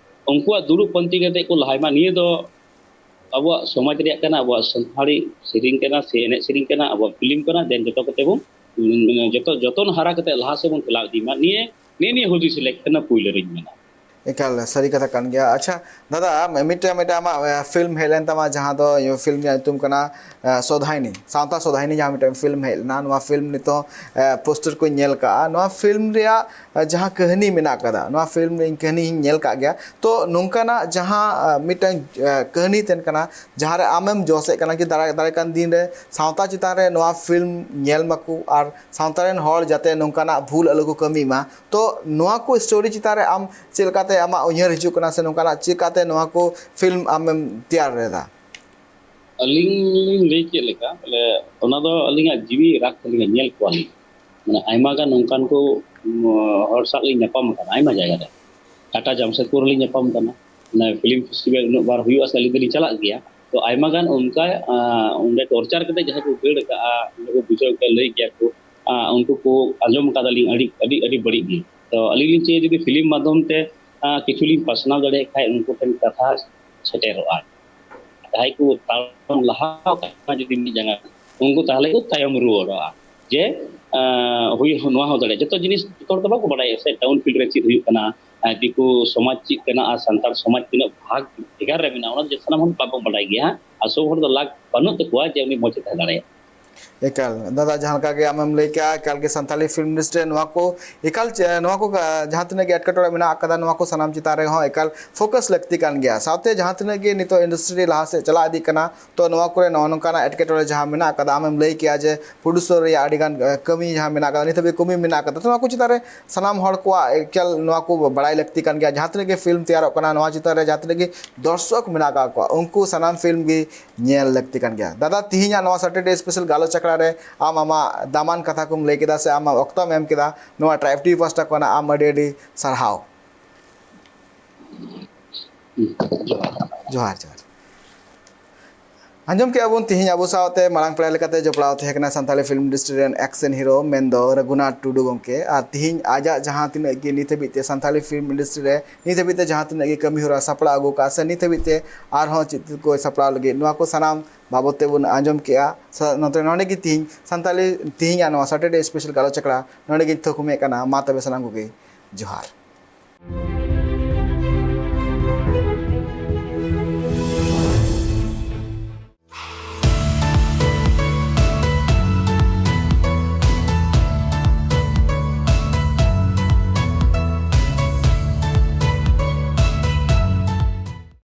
ᱩᱱᱠᱩᱣᱟᱜ ᱫᱩᱲᱩᱵ ᱯᱟᱱᱛᱮ ᱠᱟᱛᱮ ᱠᱚ ᱞᱟᱦᱟᱭ ᱢᱟ, ᱱᱤᱭᱟᱹ ᱫᱚ ᱟᱵᱚᱣᱟᱜ ᱥᱚᱢᱟᱡᱽ ᱨᱮᱭᱟᱜ ᱠᱟᱱᱟ, ᱟᱵᱚᱣᱟᱜ ᱥᱟᱱᱛᱟᱲᱤ ᱥᱮᱨᱮᱧ ᱠᱟᱱᱟ ᱥᱮ ᱮᱱᱮᱡ ᱥᱮᱨᱮᱧ ᱠᱟᱱᱟ, ᱟᱵᱚᱣᱟᱜ ᱯᱷᱤᱞᱢ ᱠᱟᱱᱟ, ᱫᱮᱱ ᱡᱚᱛᱚ ᱠᱚᱛᱮ ᱵᱚᱱ ᱡᱚᱛᱚ ᱡᱚᱛᱚᱱ ᱦᱟᱨᱟ ᱠᱟᱛᱮ ᱞᱟᱦᱟ ᱥᱮᱫ ᱵᱚᱱ ᱴᱷᱮᱞᱟᱣ ᱤᱫᱤ ᱢᱟ, ᱱᱤᱭᱟᱹ ᱱᱤᱭᱟᱹ ᱱᱤᱭᱟᱹ ᱦᱩᱫᱤᱥ ᱞᱮᱠ ᱠᱟᱱᱟ ᱯᱩᱭᱞᱟᱹ ᱨᱤᱧ ᱢᱮᱱᱟ᱾ ᱮᱠᱟᱞ ᱥᱟᱹᱨᱤ ᱠᱟᱛᱷᱟ ᱠᱟᱱ ᱜᱮᱭᱟ᱾ ᱟᱪᱪᱷᱟ ᱫᱟᱫᱟ, ᱢᱤᱫᱴᱟᱝ ᱢᱤᱫᱴᱟᱝ ᱟᱢᱟᱜ ᱯᱷᱤᱞᱢ ᱦᱮᱡ ᱞᱮᱱ ᱛᱟᱢᱟ, ᱡᱟᱦᱟᱸ ᱫᱚ ᱯᱷᱤᱞᱢ ᱨᱮᱭᱟᱜ ᱧᱩᱛᱩᱢ ᱠᱟᱱᱟ ᱥᱚᱫᱷᱟᱭᱱᱤ, ᱥᱟᱶᱛᱟ ᱥᱚᱫᱷᱟᱭᱱᱤ, ᱡᱟᱦᱟᱸ ᱢᱤᱫᱴᱟᱝ ᱯᱷᱤᱞᱢ ᱦᱮᱡ ᱞᱮᱱᱟ᱾ ᱱᱚᱣᱟ ᱯᱷᱤᱞᱢ ᱱᱤᱛᱚᱜ ᱯᱳᱥᱴᱟᱨ ᱠᱚᱧ ᱧᱮᱞ ᱠᱟᱜᱼᱟ᱾ ᱱᱚᱣᱟ ᱯᱷᱤᱞᱢ ᱨᱮᱭᱟᱜ ᱡᱟᱦᱟᱸ ᱠᱟᱹᱦᱱᱤ ᱢᱮᱱᱟᱜ ᱠᱟᱫᱟ, ᱱᱚᱣᱟ ᱯᱷᱤᱞᱢ ᱤᱧ ᱠᱟᱹᱦᱱᱤ ᱦᱚᱸᱧ ᱧᱮᱞ ᱠᱟᱜ ᱜᱮᱭᱟ᱾ ᱛᱚ ᱱᱚᱝᱠᱟᱱᱟᱜ ᱡᱟᱦᱟᱸ ᱢᱤᱫᱴᱟᱝ ᱠᱟᱹᱦᱱᱤ ᱛᱟᱦᱮᱱ ᱠᱟᱱᱟ, ᱡᱟᱦᱟᱸ ᱨᱮ ᱟᱢᱮᱢ ᱡᱚᱥᱮᱫ ᱠᱟᱱᱟ ᱠᱤ ᱫᱟᱨᱟᱭ ᱫᱟᱨᱟᱭ ᱠᱟᱱ ᱫᱤᱱ ᱨᱮ ᱥᱟᱶᱛᱟ ᱪᱮᱛᱟᱱ ᱨᱮ ᱱᱚᱣᱟ ᱯᱷᱤᱞᱢ ᱧᱮᱞ ᱢᱟᱠᱚ ᱟᱨ ᱥᱟᱶᱛᱟ ᱨᱮᱱ ᱦᱚᱲ ᱡᱟᱛᱮ ᱱᱚᱝᱠᱟᱱᱟᱜ ᱵᱷᱩᱞ ᱟᱞᱚ ᱠᱚ ᱠᱟᱹᱢᱤ ᱢᱟ᱾ ᱛᱚ ᱱᱚᱣᱟ ᱠᱚ ᱥᱴᱳᱨᱤ ᱪᱮᱛᱟᱱ ᱨᱮ ᱟᱢ ᱪᱮᱫ ᱞᱮᱠᱟᱛᱮ ᱟᱢᱟᱜ ᱩᱭᱦᱟᱹᱨ ᱦᱤᱡᱩᱜ ᱠᱟᱱᱟ ᱥᱮ ᱱᱚᱝᱠᱟᱱᱟᱜ ᱪᱮᱫ ᱞᱮᱠᱟᱛᱮ ᱱᱚᱣᱟ ᱠᱚ ᱯᱷᱤᱞᱢ ᱟᱢᱮᱢ ᱛᱮᱭᱟᱨ ᱞᱮᱫᱟ? ᱟᱹᱞᱤᱧ ᱞᱤᱧ ᱞᱟᱹᱭ ᱠᱮᱫ ᱞᱮᱠᱟ, ᱵᱚᱞᱮ ᱚᱱᱟ ᱫᱚ ᱟᱹᱞᱤᱧᱟᱜ ᱡᱤᱣᱤ ᱨᱟᱜ ᱛᱮᱞᱤᱧ ᱧᱮᱞ ᱠᱚᱣᱟᱞᱤᱧ᱾ ᱢᱟᱱᱮ ᱟᱭᱢᱟ ᱜᱟᱱ ᱱᱚᱝᱠᱟᱱ ᱠᱚ ᱦᱚᱲ ᱥᱟᱶ ᱞᱤᱧ ᱧᱟᱯᱟᱢ ᱟᱠᱟᱱᱟ ᱟᱭᱢᱟ ᱡᱟᱭᱜᱟ ᱨᱮ᱾ ᱴᱟᱴᱟ ᱡᱟᱢᱥᱮᱫᱽᱯᱩᱨ ᱨᱮᱞᱤᱧ ᱧᱟᱯᱟᱢ ᱟᱠᱟᱱᱟ᱾ ᱚᱱᱟ ᱯᱷᱤᱞᱢ ᱯᱷᱮᱥᱴᱤᱵᱷᱮᱞ ᱩᱱᱟᱹᱜ ᱵᱟᱨ ᱦᱩᱭᱩᱜᱼᱟ ᱥᱮ ᱟᱹᱞᱤᱧ ᱫᱚᱞᱤᱧ ᱪᱟᱞᱟᱜ ᱜᱮᱭᱟ᱾ ᱛᱚ ᱟᱭᱢᱟ ᱜᱟᱱ ᱚᱱᱠᱟ ᱚᱸᱰᱮ ᱴᱚᱨᱪᱟᱨ ᱠᱟᱛᱮ ᱡᱟᱦᱟᱸᱭ ᱠᱚ ᱫᱟᱹᱲ ᱟᱠᱟᱫᱼᱟ, ᱚᱸᱰᱮ ᱠᱚ ᱵᱩᱡᱷᱟᱹᱣ ᱠᱟᱜᱼᱟ, ᱞᱟᱹᱭ ᱜᱮᱭᱟ ᱠᱚ, ᱩᱱᱠᱩ ᱠᱚ ᱟᱸᱡᱚᱢ ᱟᱠᱟᱫᱟᱞᱤᱧ ᱟᱹᱰᱤ ᱟᱹᱰᱤ ᱟᱹᱰᱤ ᱵᱟᱹᱲᱤᱡ ᱜᱮ᱾ ᱛᱚ ᱟᱹᱞᱤᱧ ᱞᱤᱧ ᱪᱟᱹᱭᱟ ᱡᱩᱫᱤ ᱯᱷᱤᱞᱢ ᱢᱟᱫᱽᱫᱷᱚᱢ ᱛᱮ ᱠᱤᱪᱷᱩ ᱞᱤᱧ ᱯᱟᱥᱱᱟᱣ ᱫᱟᱲᱮᱭᱟᱜ ᱠᱷᱟᱡ ᱩᱱᱠᱩ ᱴᱷᱮᱱ ᱠᱟᱛᱷᱟ ᱥᱮᱴᱮᱨᱚᱜᱼᱟ᱾ ᱡᱟᱦᱟᱸᱭ ᱠᱚ ᱛᱟᱲᱟᱢ ᱞᱟᱦᱟ ᱟᱠᱟᱱᱟ ᱡᱩᱫᱤ ᱢᱤᱫ ᱡᱟᱸᱜᱟ, ᱩᱱᱠᱩ ᱛᱟᱦᱚᱞᱮ ᱠᱚ ᱛᱟᱭᱚᱢ ᱨᱩᱣᱟᱹᱲᱚᱜᱼᱟ᱾ ᱡᱮ ᱟᱸ, ᱦᱩᱭ ᱦᱚᱸ, ᱱᱚᱣᱟ ᱦᱚᱸ ᱫᱟᱲᱮᱭᱟᱜᱼᱟ᱾ ᱡᱚᱛᱚ ᱡᱤᱱᱤᱥ ᱡᱚᱛᱚ ᱦᱚᱲ ᱫᱚ ᱵᱟᱠᱚ ᱵᱟᱲᱟᱭᱟ ᱥᱮ, ᱴᱟᱣᱩᱱ ᱯᱷᱤᱞᱰ ᱨᱮ ᱪᱮᱫ ᱦᱩᱭᱩᱜ ᱠᱟᱱᱟ, ᱟᱨ ᱫᱤᱠᱩ ᱥᱚᱢᱟᱡᱽ ᱪᱮᱫ ᱠᱟᱱᱟ ᱟᱨ ᱥᱟᱱᱛᱟᱲ ᱥᱚᱢᱟᱡᱽ ᱛᱤᱱᱟᱹᱜ ᱵᱷᱟᱜᱽ ᱵᱷᱮᱜᱟᱨ ᱨᱮ ᱢᱮᱱᱟᱜᱼᱟ, ᱚᱱᱟ ᱫᱚ ᱥᱟᱱᱟᱢ ᱦᱚᱲ ᱵᱟᱵᱚᱱ ᱵᱟᱰᱟᱭ ᱜᱮᱭᱟ᱾ ᱟᱨ ᱥᱚᱵ ᱦᱚᱲ ᱫᱚ ᱞᱟᱠ ᱵᱟᱹᱱᱩᱜ ᱛᱟᱠᱚᱣᱟ ᱡᱮ ᱩᱱᱤ ᱢᱚᱡᱽ ᱮ ᱛᱟᱦᱮᱸ ᱫᱟᱲᱮᱭᱟᱜᱼᱟ᱾ ᱮᱠᱟᱞ ᱫᱟᱫᱟ, ᱡᱟᱦᱟᱸ ᱞᱮᱠᱟ ᱜᱮ ᱟᱢᱮᱢ ᱞᱟᱹᱭ ᱠᱮᱜᱼᱟ, ᱮᱠᱟᱞ ᱜᱮ ᱥᱟᱱᱛᱟᱞᱤ ᱯᱷᱤᱞᱢ ᱤᱱᱰᱟᱥᱴᱨᱤ ᱨᱮ ᱱᱚᱣᱟ ᱠᱚ ᱮᱠᱟᱞ ᱪᱮ-, ᱱᱚᱣᱟ ᱠᱚ, ᱟ, ᱡᱟᱦᱟᱸ ᱛᱤᱱᱟᱹᱜ ᱜᱮ ᱮᱴᱠᱮᱴᱚᱬᱮ ᱢᱮᱱᱟᱜ ᱟᱠᱟᱫᱟ, ᱱᱚᱣᱟ ᱠᱚ ᱥᱟᱱᱟᱢ ᱪᱮᱛᱟᱱ ᱨᱮᱦᱚᱸ ᱮᱠᱟᱞ ᱯᱷᱳᱠᱟᱥ ᱞᱟᱹᱠᱛᱤ ᱠᱟᱱ ᱜᱮᱭᱟ᱾ ᱥᱟᱶᱛᱮ ᱡᱟᱦᱟᱸ ᱛᱤᱱᱟᱹᱜ ᱜᱮ ᱱᱤᱛᱚᱜ ᱤᱱᱰᱟᱥᱴᱨᱤ ᱞᱟᱦᱟ ᱥᱮᱫ ᱪᱟᱞᱟᱣ ᱤᱫᱤᱜ ᱠᱟᱱᱟ, ᱛᱚ ᱱᱚᱣᱟ ᱠᱚᱨᱮ ᱱᱚᱜᱼᱚ ᱱᱚᱝᱠᱟᱱᱟᱜ ᱮᱴᱠᱮᱴᱚᱬᱮ ᱡᱟᱦᱟᱸ ᱢᱮᱱᱟᱜ ᱟᱠᱟᱫᱟ, ᱟᱢᱮᱢ ᱞᱟᱹᱭ ᱠᱮᱜᱼᱟ ᱡᱮ ᱯᱨᱚᱰᱭᱩᱥᱚᱨ ᱨᱮᱭᱟᱜ ᱟᱹᱰᱤ ᱜᱟᱱ, ᱟ, ᱠᱟᱹᱢᱤ ᱡᱟᱦᱟᱸ ᱢᱮᱱᱟᱜ ᱟᱠᱟᱫᱟ, ᱱᱤᱛ ᱦᱟᱹᱵᱤᱡ ᱠᱟᱹᱢᱤ ᱢᱮᱱᱟᱜ ᱟᱠᱟᱫᱟ, ᱛᱚ ᱱᱚᱣᱟ ᱠᱚ ᱪᱮᱛᱟᱱ ᱨᱮ ᱥᱟᱱᱟᱢ ᱦᱚᱲ ᱠᱚᱣᱟᱜ ᱮᱠᱟᱞ ᱱᱚᱣᱟ ᱠᱚ ᱵᱟᱲᱟᱭ ᱞᱟᱹᱠᱛᱤ ᱠᱟᱱ ᱜᱮᱭᱟ᱾ ᱡᱟᱦᱟᱸ ᱛᱤᱱᱟᱹᱜ ᱜᱮ ᱯᱷᱤᱞᱢ ᱛᱮᱭᱟᱨᱚᱜ ᱠᱟᱱᱟ, ᱱᱚᱣᱟ ᱪᱮᱛᱟᱱ ᱨᱮ ᱡᱟᱦᱟᱸ ᱛᱤᱱᱟᱹᱜ ᱜᱮ ᱫᱚᱨᱥᱚᱠ ᱢᱮᱱᱟᱜ ᱟᱠᱟᱫ ᱠᱚᱣᱟ, ᱩᱱᱠᱩ ᱥᱟᱱᱟᱢ ᱯᱷᱤᱞᱢ ᱜᱮ ᱧᱮᱞ ᱞᱟᱹᱠᱛᱤ ᱠᱟᱱ ᱜᱮᱭᱟ᱾ ᱫᱟᱫᱟ, ᱛᱤᱦᱤᱧᱟᱜ ᱱᱚᱣᱟ ᱥᱟᱴᱟᱨᱰᱮ ᱥᱯᱮᱥᱟᱞ ᱜᱟᱞᱚᱪ ᱟᱠᱷᱲᱟ ᱨᱮ ᱟᱢ ᱟᱢᱟᱜ ᱫᱟᱢᱟᱱ ᱠᱟᱛᱷᱟ ᱠᱚᱢ ᱞᱟᱹᱭ ᱠᱮᱫᱟ ᱥᱮ ᱟᱢᱟᱜ ᱚᱠᱛᱚᱢ ᱮᱢ ᱠᱮᱫᱟ, ᱱᱚᱣᱟ ᱴᱨᱟᱭᱤᱵᱽ ᱴᱤᱵᱷᱤ ᱯᱟᱦᱴᱟ ᱠᱷᱚᱱᱟᱜ ᱟᱢ ᱟᱹᱰᱤ ᱟᱹᱰᱤ ᱥᱟᱨᱦᱟᱣ᱾ ᱡᱚᱦᱟᱨ, ᱡᱚᱦᱟᱨ᱾ ᱟᱸᱡᱚᱢ ᱠᱮᱜᱼᱟ ᱵᱚᱱ, ᱛᱤᱦᱤᱧ ᱟᱵᱚ ᱥᱟᱶᱛᱮ ᱢᱟᱲᱟᱝ ᱯᱮᱲᱟ ᱞᱮᱠᱟᱛᱮ ᱡᱚᱯᱲᱟᱣ ᱛᱟᱦᱮᱸ ᱠᱟᱱᱟ ᱥᱟᱱᱛᱟᱲᱤ ᱯᱷᱤᱞᱢ ᱤᱱᱰᱟᱥᱴᱨᱤ ᱨᱮᱱ ᱮᱠᱥᱮᱱ ᱦᱤᱨᱳ, ᱢᱮᱱᱫᱚ ᱨᱚᱜᱷᱩᱱᱟᱛᱷ ᱴᱩᱰᱩ ᱜᱚᱢᱠᱮ᱾ ᱟᱨ ᱛᱤᱦᱤᱧ ᱟᱡᱟᱜ ᱡᱟᱦᱟᱸ ᱛᱤᱱᱟᱹᱜ ᱜᱮ ᱱᱤᱛ ᱦᱟᱹᱵᱤᱡ ᱛᱮ ᱥᱟᱱᱛᱟᱲᱤ ᱯᱷᱤᱞᱢ ᱤᱱᱰᱟᱥᱴᱨᱤ ᱨᱮ ᱱᱤᱛ ᱦᱟᱹᱵᱤᱡ ᱛᱮ ᱡᱟᱦᱟᱸ ᱛᱤᱱᱟᱹᱜ ᱜᱮ ᱠᱟᱹᱢᱤ ᱦᱚᱨᱟ ᱥᱟᱯᱲᱟᱣ ᱟᱹᱜᱩ ᱠᱟᱜᱼᱟ ᱥᱮ ᱱᱤᱛ ᱦᱟᱹᱵᱤᱡ ᱛᱮ ᱟᱨᱦᱚᱸ ᱪᱮᱫ ᱠᱚ ᱥᱟᱯᱲᱟᱣ ᱞᱟᱹᱜᱤᱫ, ᱱᱚᱣᱟ ᱠᱚ ᱥᱟᱱᱟᱢ ᱵᱟᱵᱚᱫ ᱛᱮᱵᱚᱱ ᱟᱸᱡᱚᱢ ᱠᱮᱜᱼᱟ᱾ ᱥᱟ-, ᱱᱚᱛᱮ ᱱᱚᱰᱮ ᱜᱮ ᱛᱤᱦᱤᱧ ᱥᱟᱱᱛᱟᱲᱤ, ᱛᱤᱦᱤᱧᱟᱜ ᱱᱚᱣᱟ ᱥᱟᱴᱟᱨᱰᱮ ᱥᱯᱮᱥᱟᱞ ᱜᱟᱞᱚᱪ ᱟᱠᱷᱲᱟ ᱱᱚᱰᱮ ᱜᱮᱧ ᱛᱷᱩᱠᱩᱢᱮᱫ ᱠᱟᱱᱟ᱾ ᱢᱟ ᱛᱚᱵᱮ ᱥᱟᱱᱟᱢ ᱠᱚᱜᱮ ᱡᱚᱦᱟᱨ᱾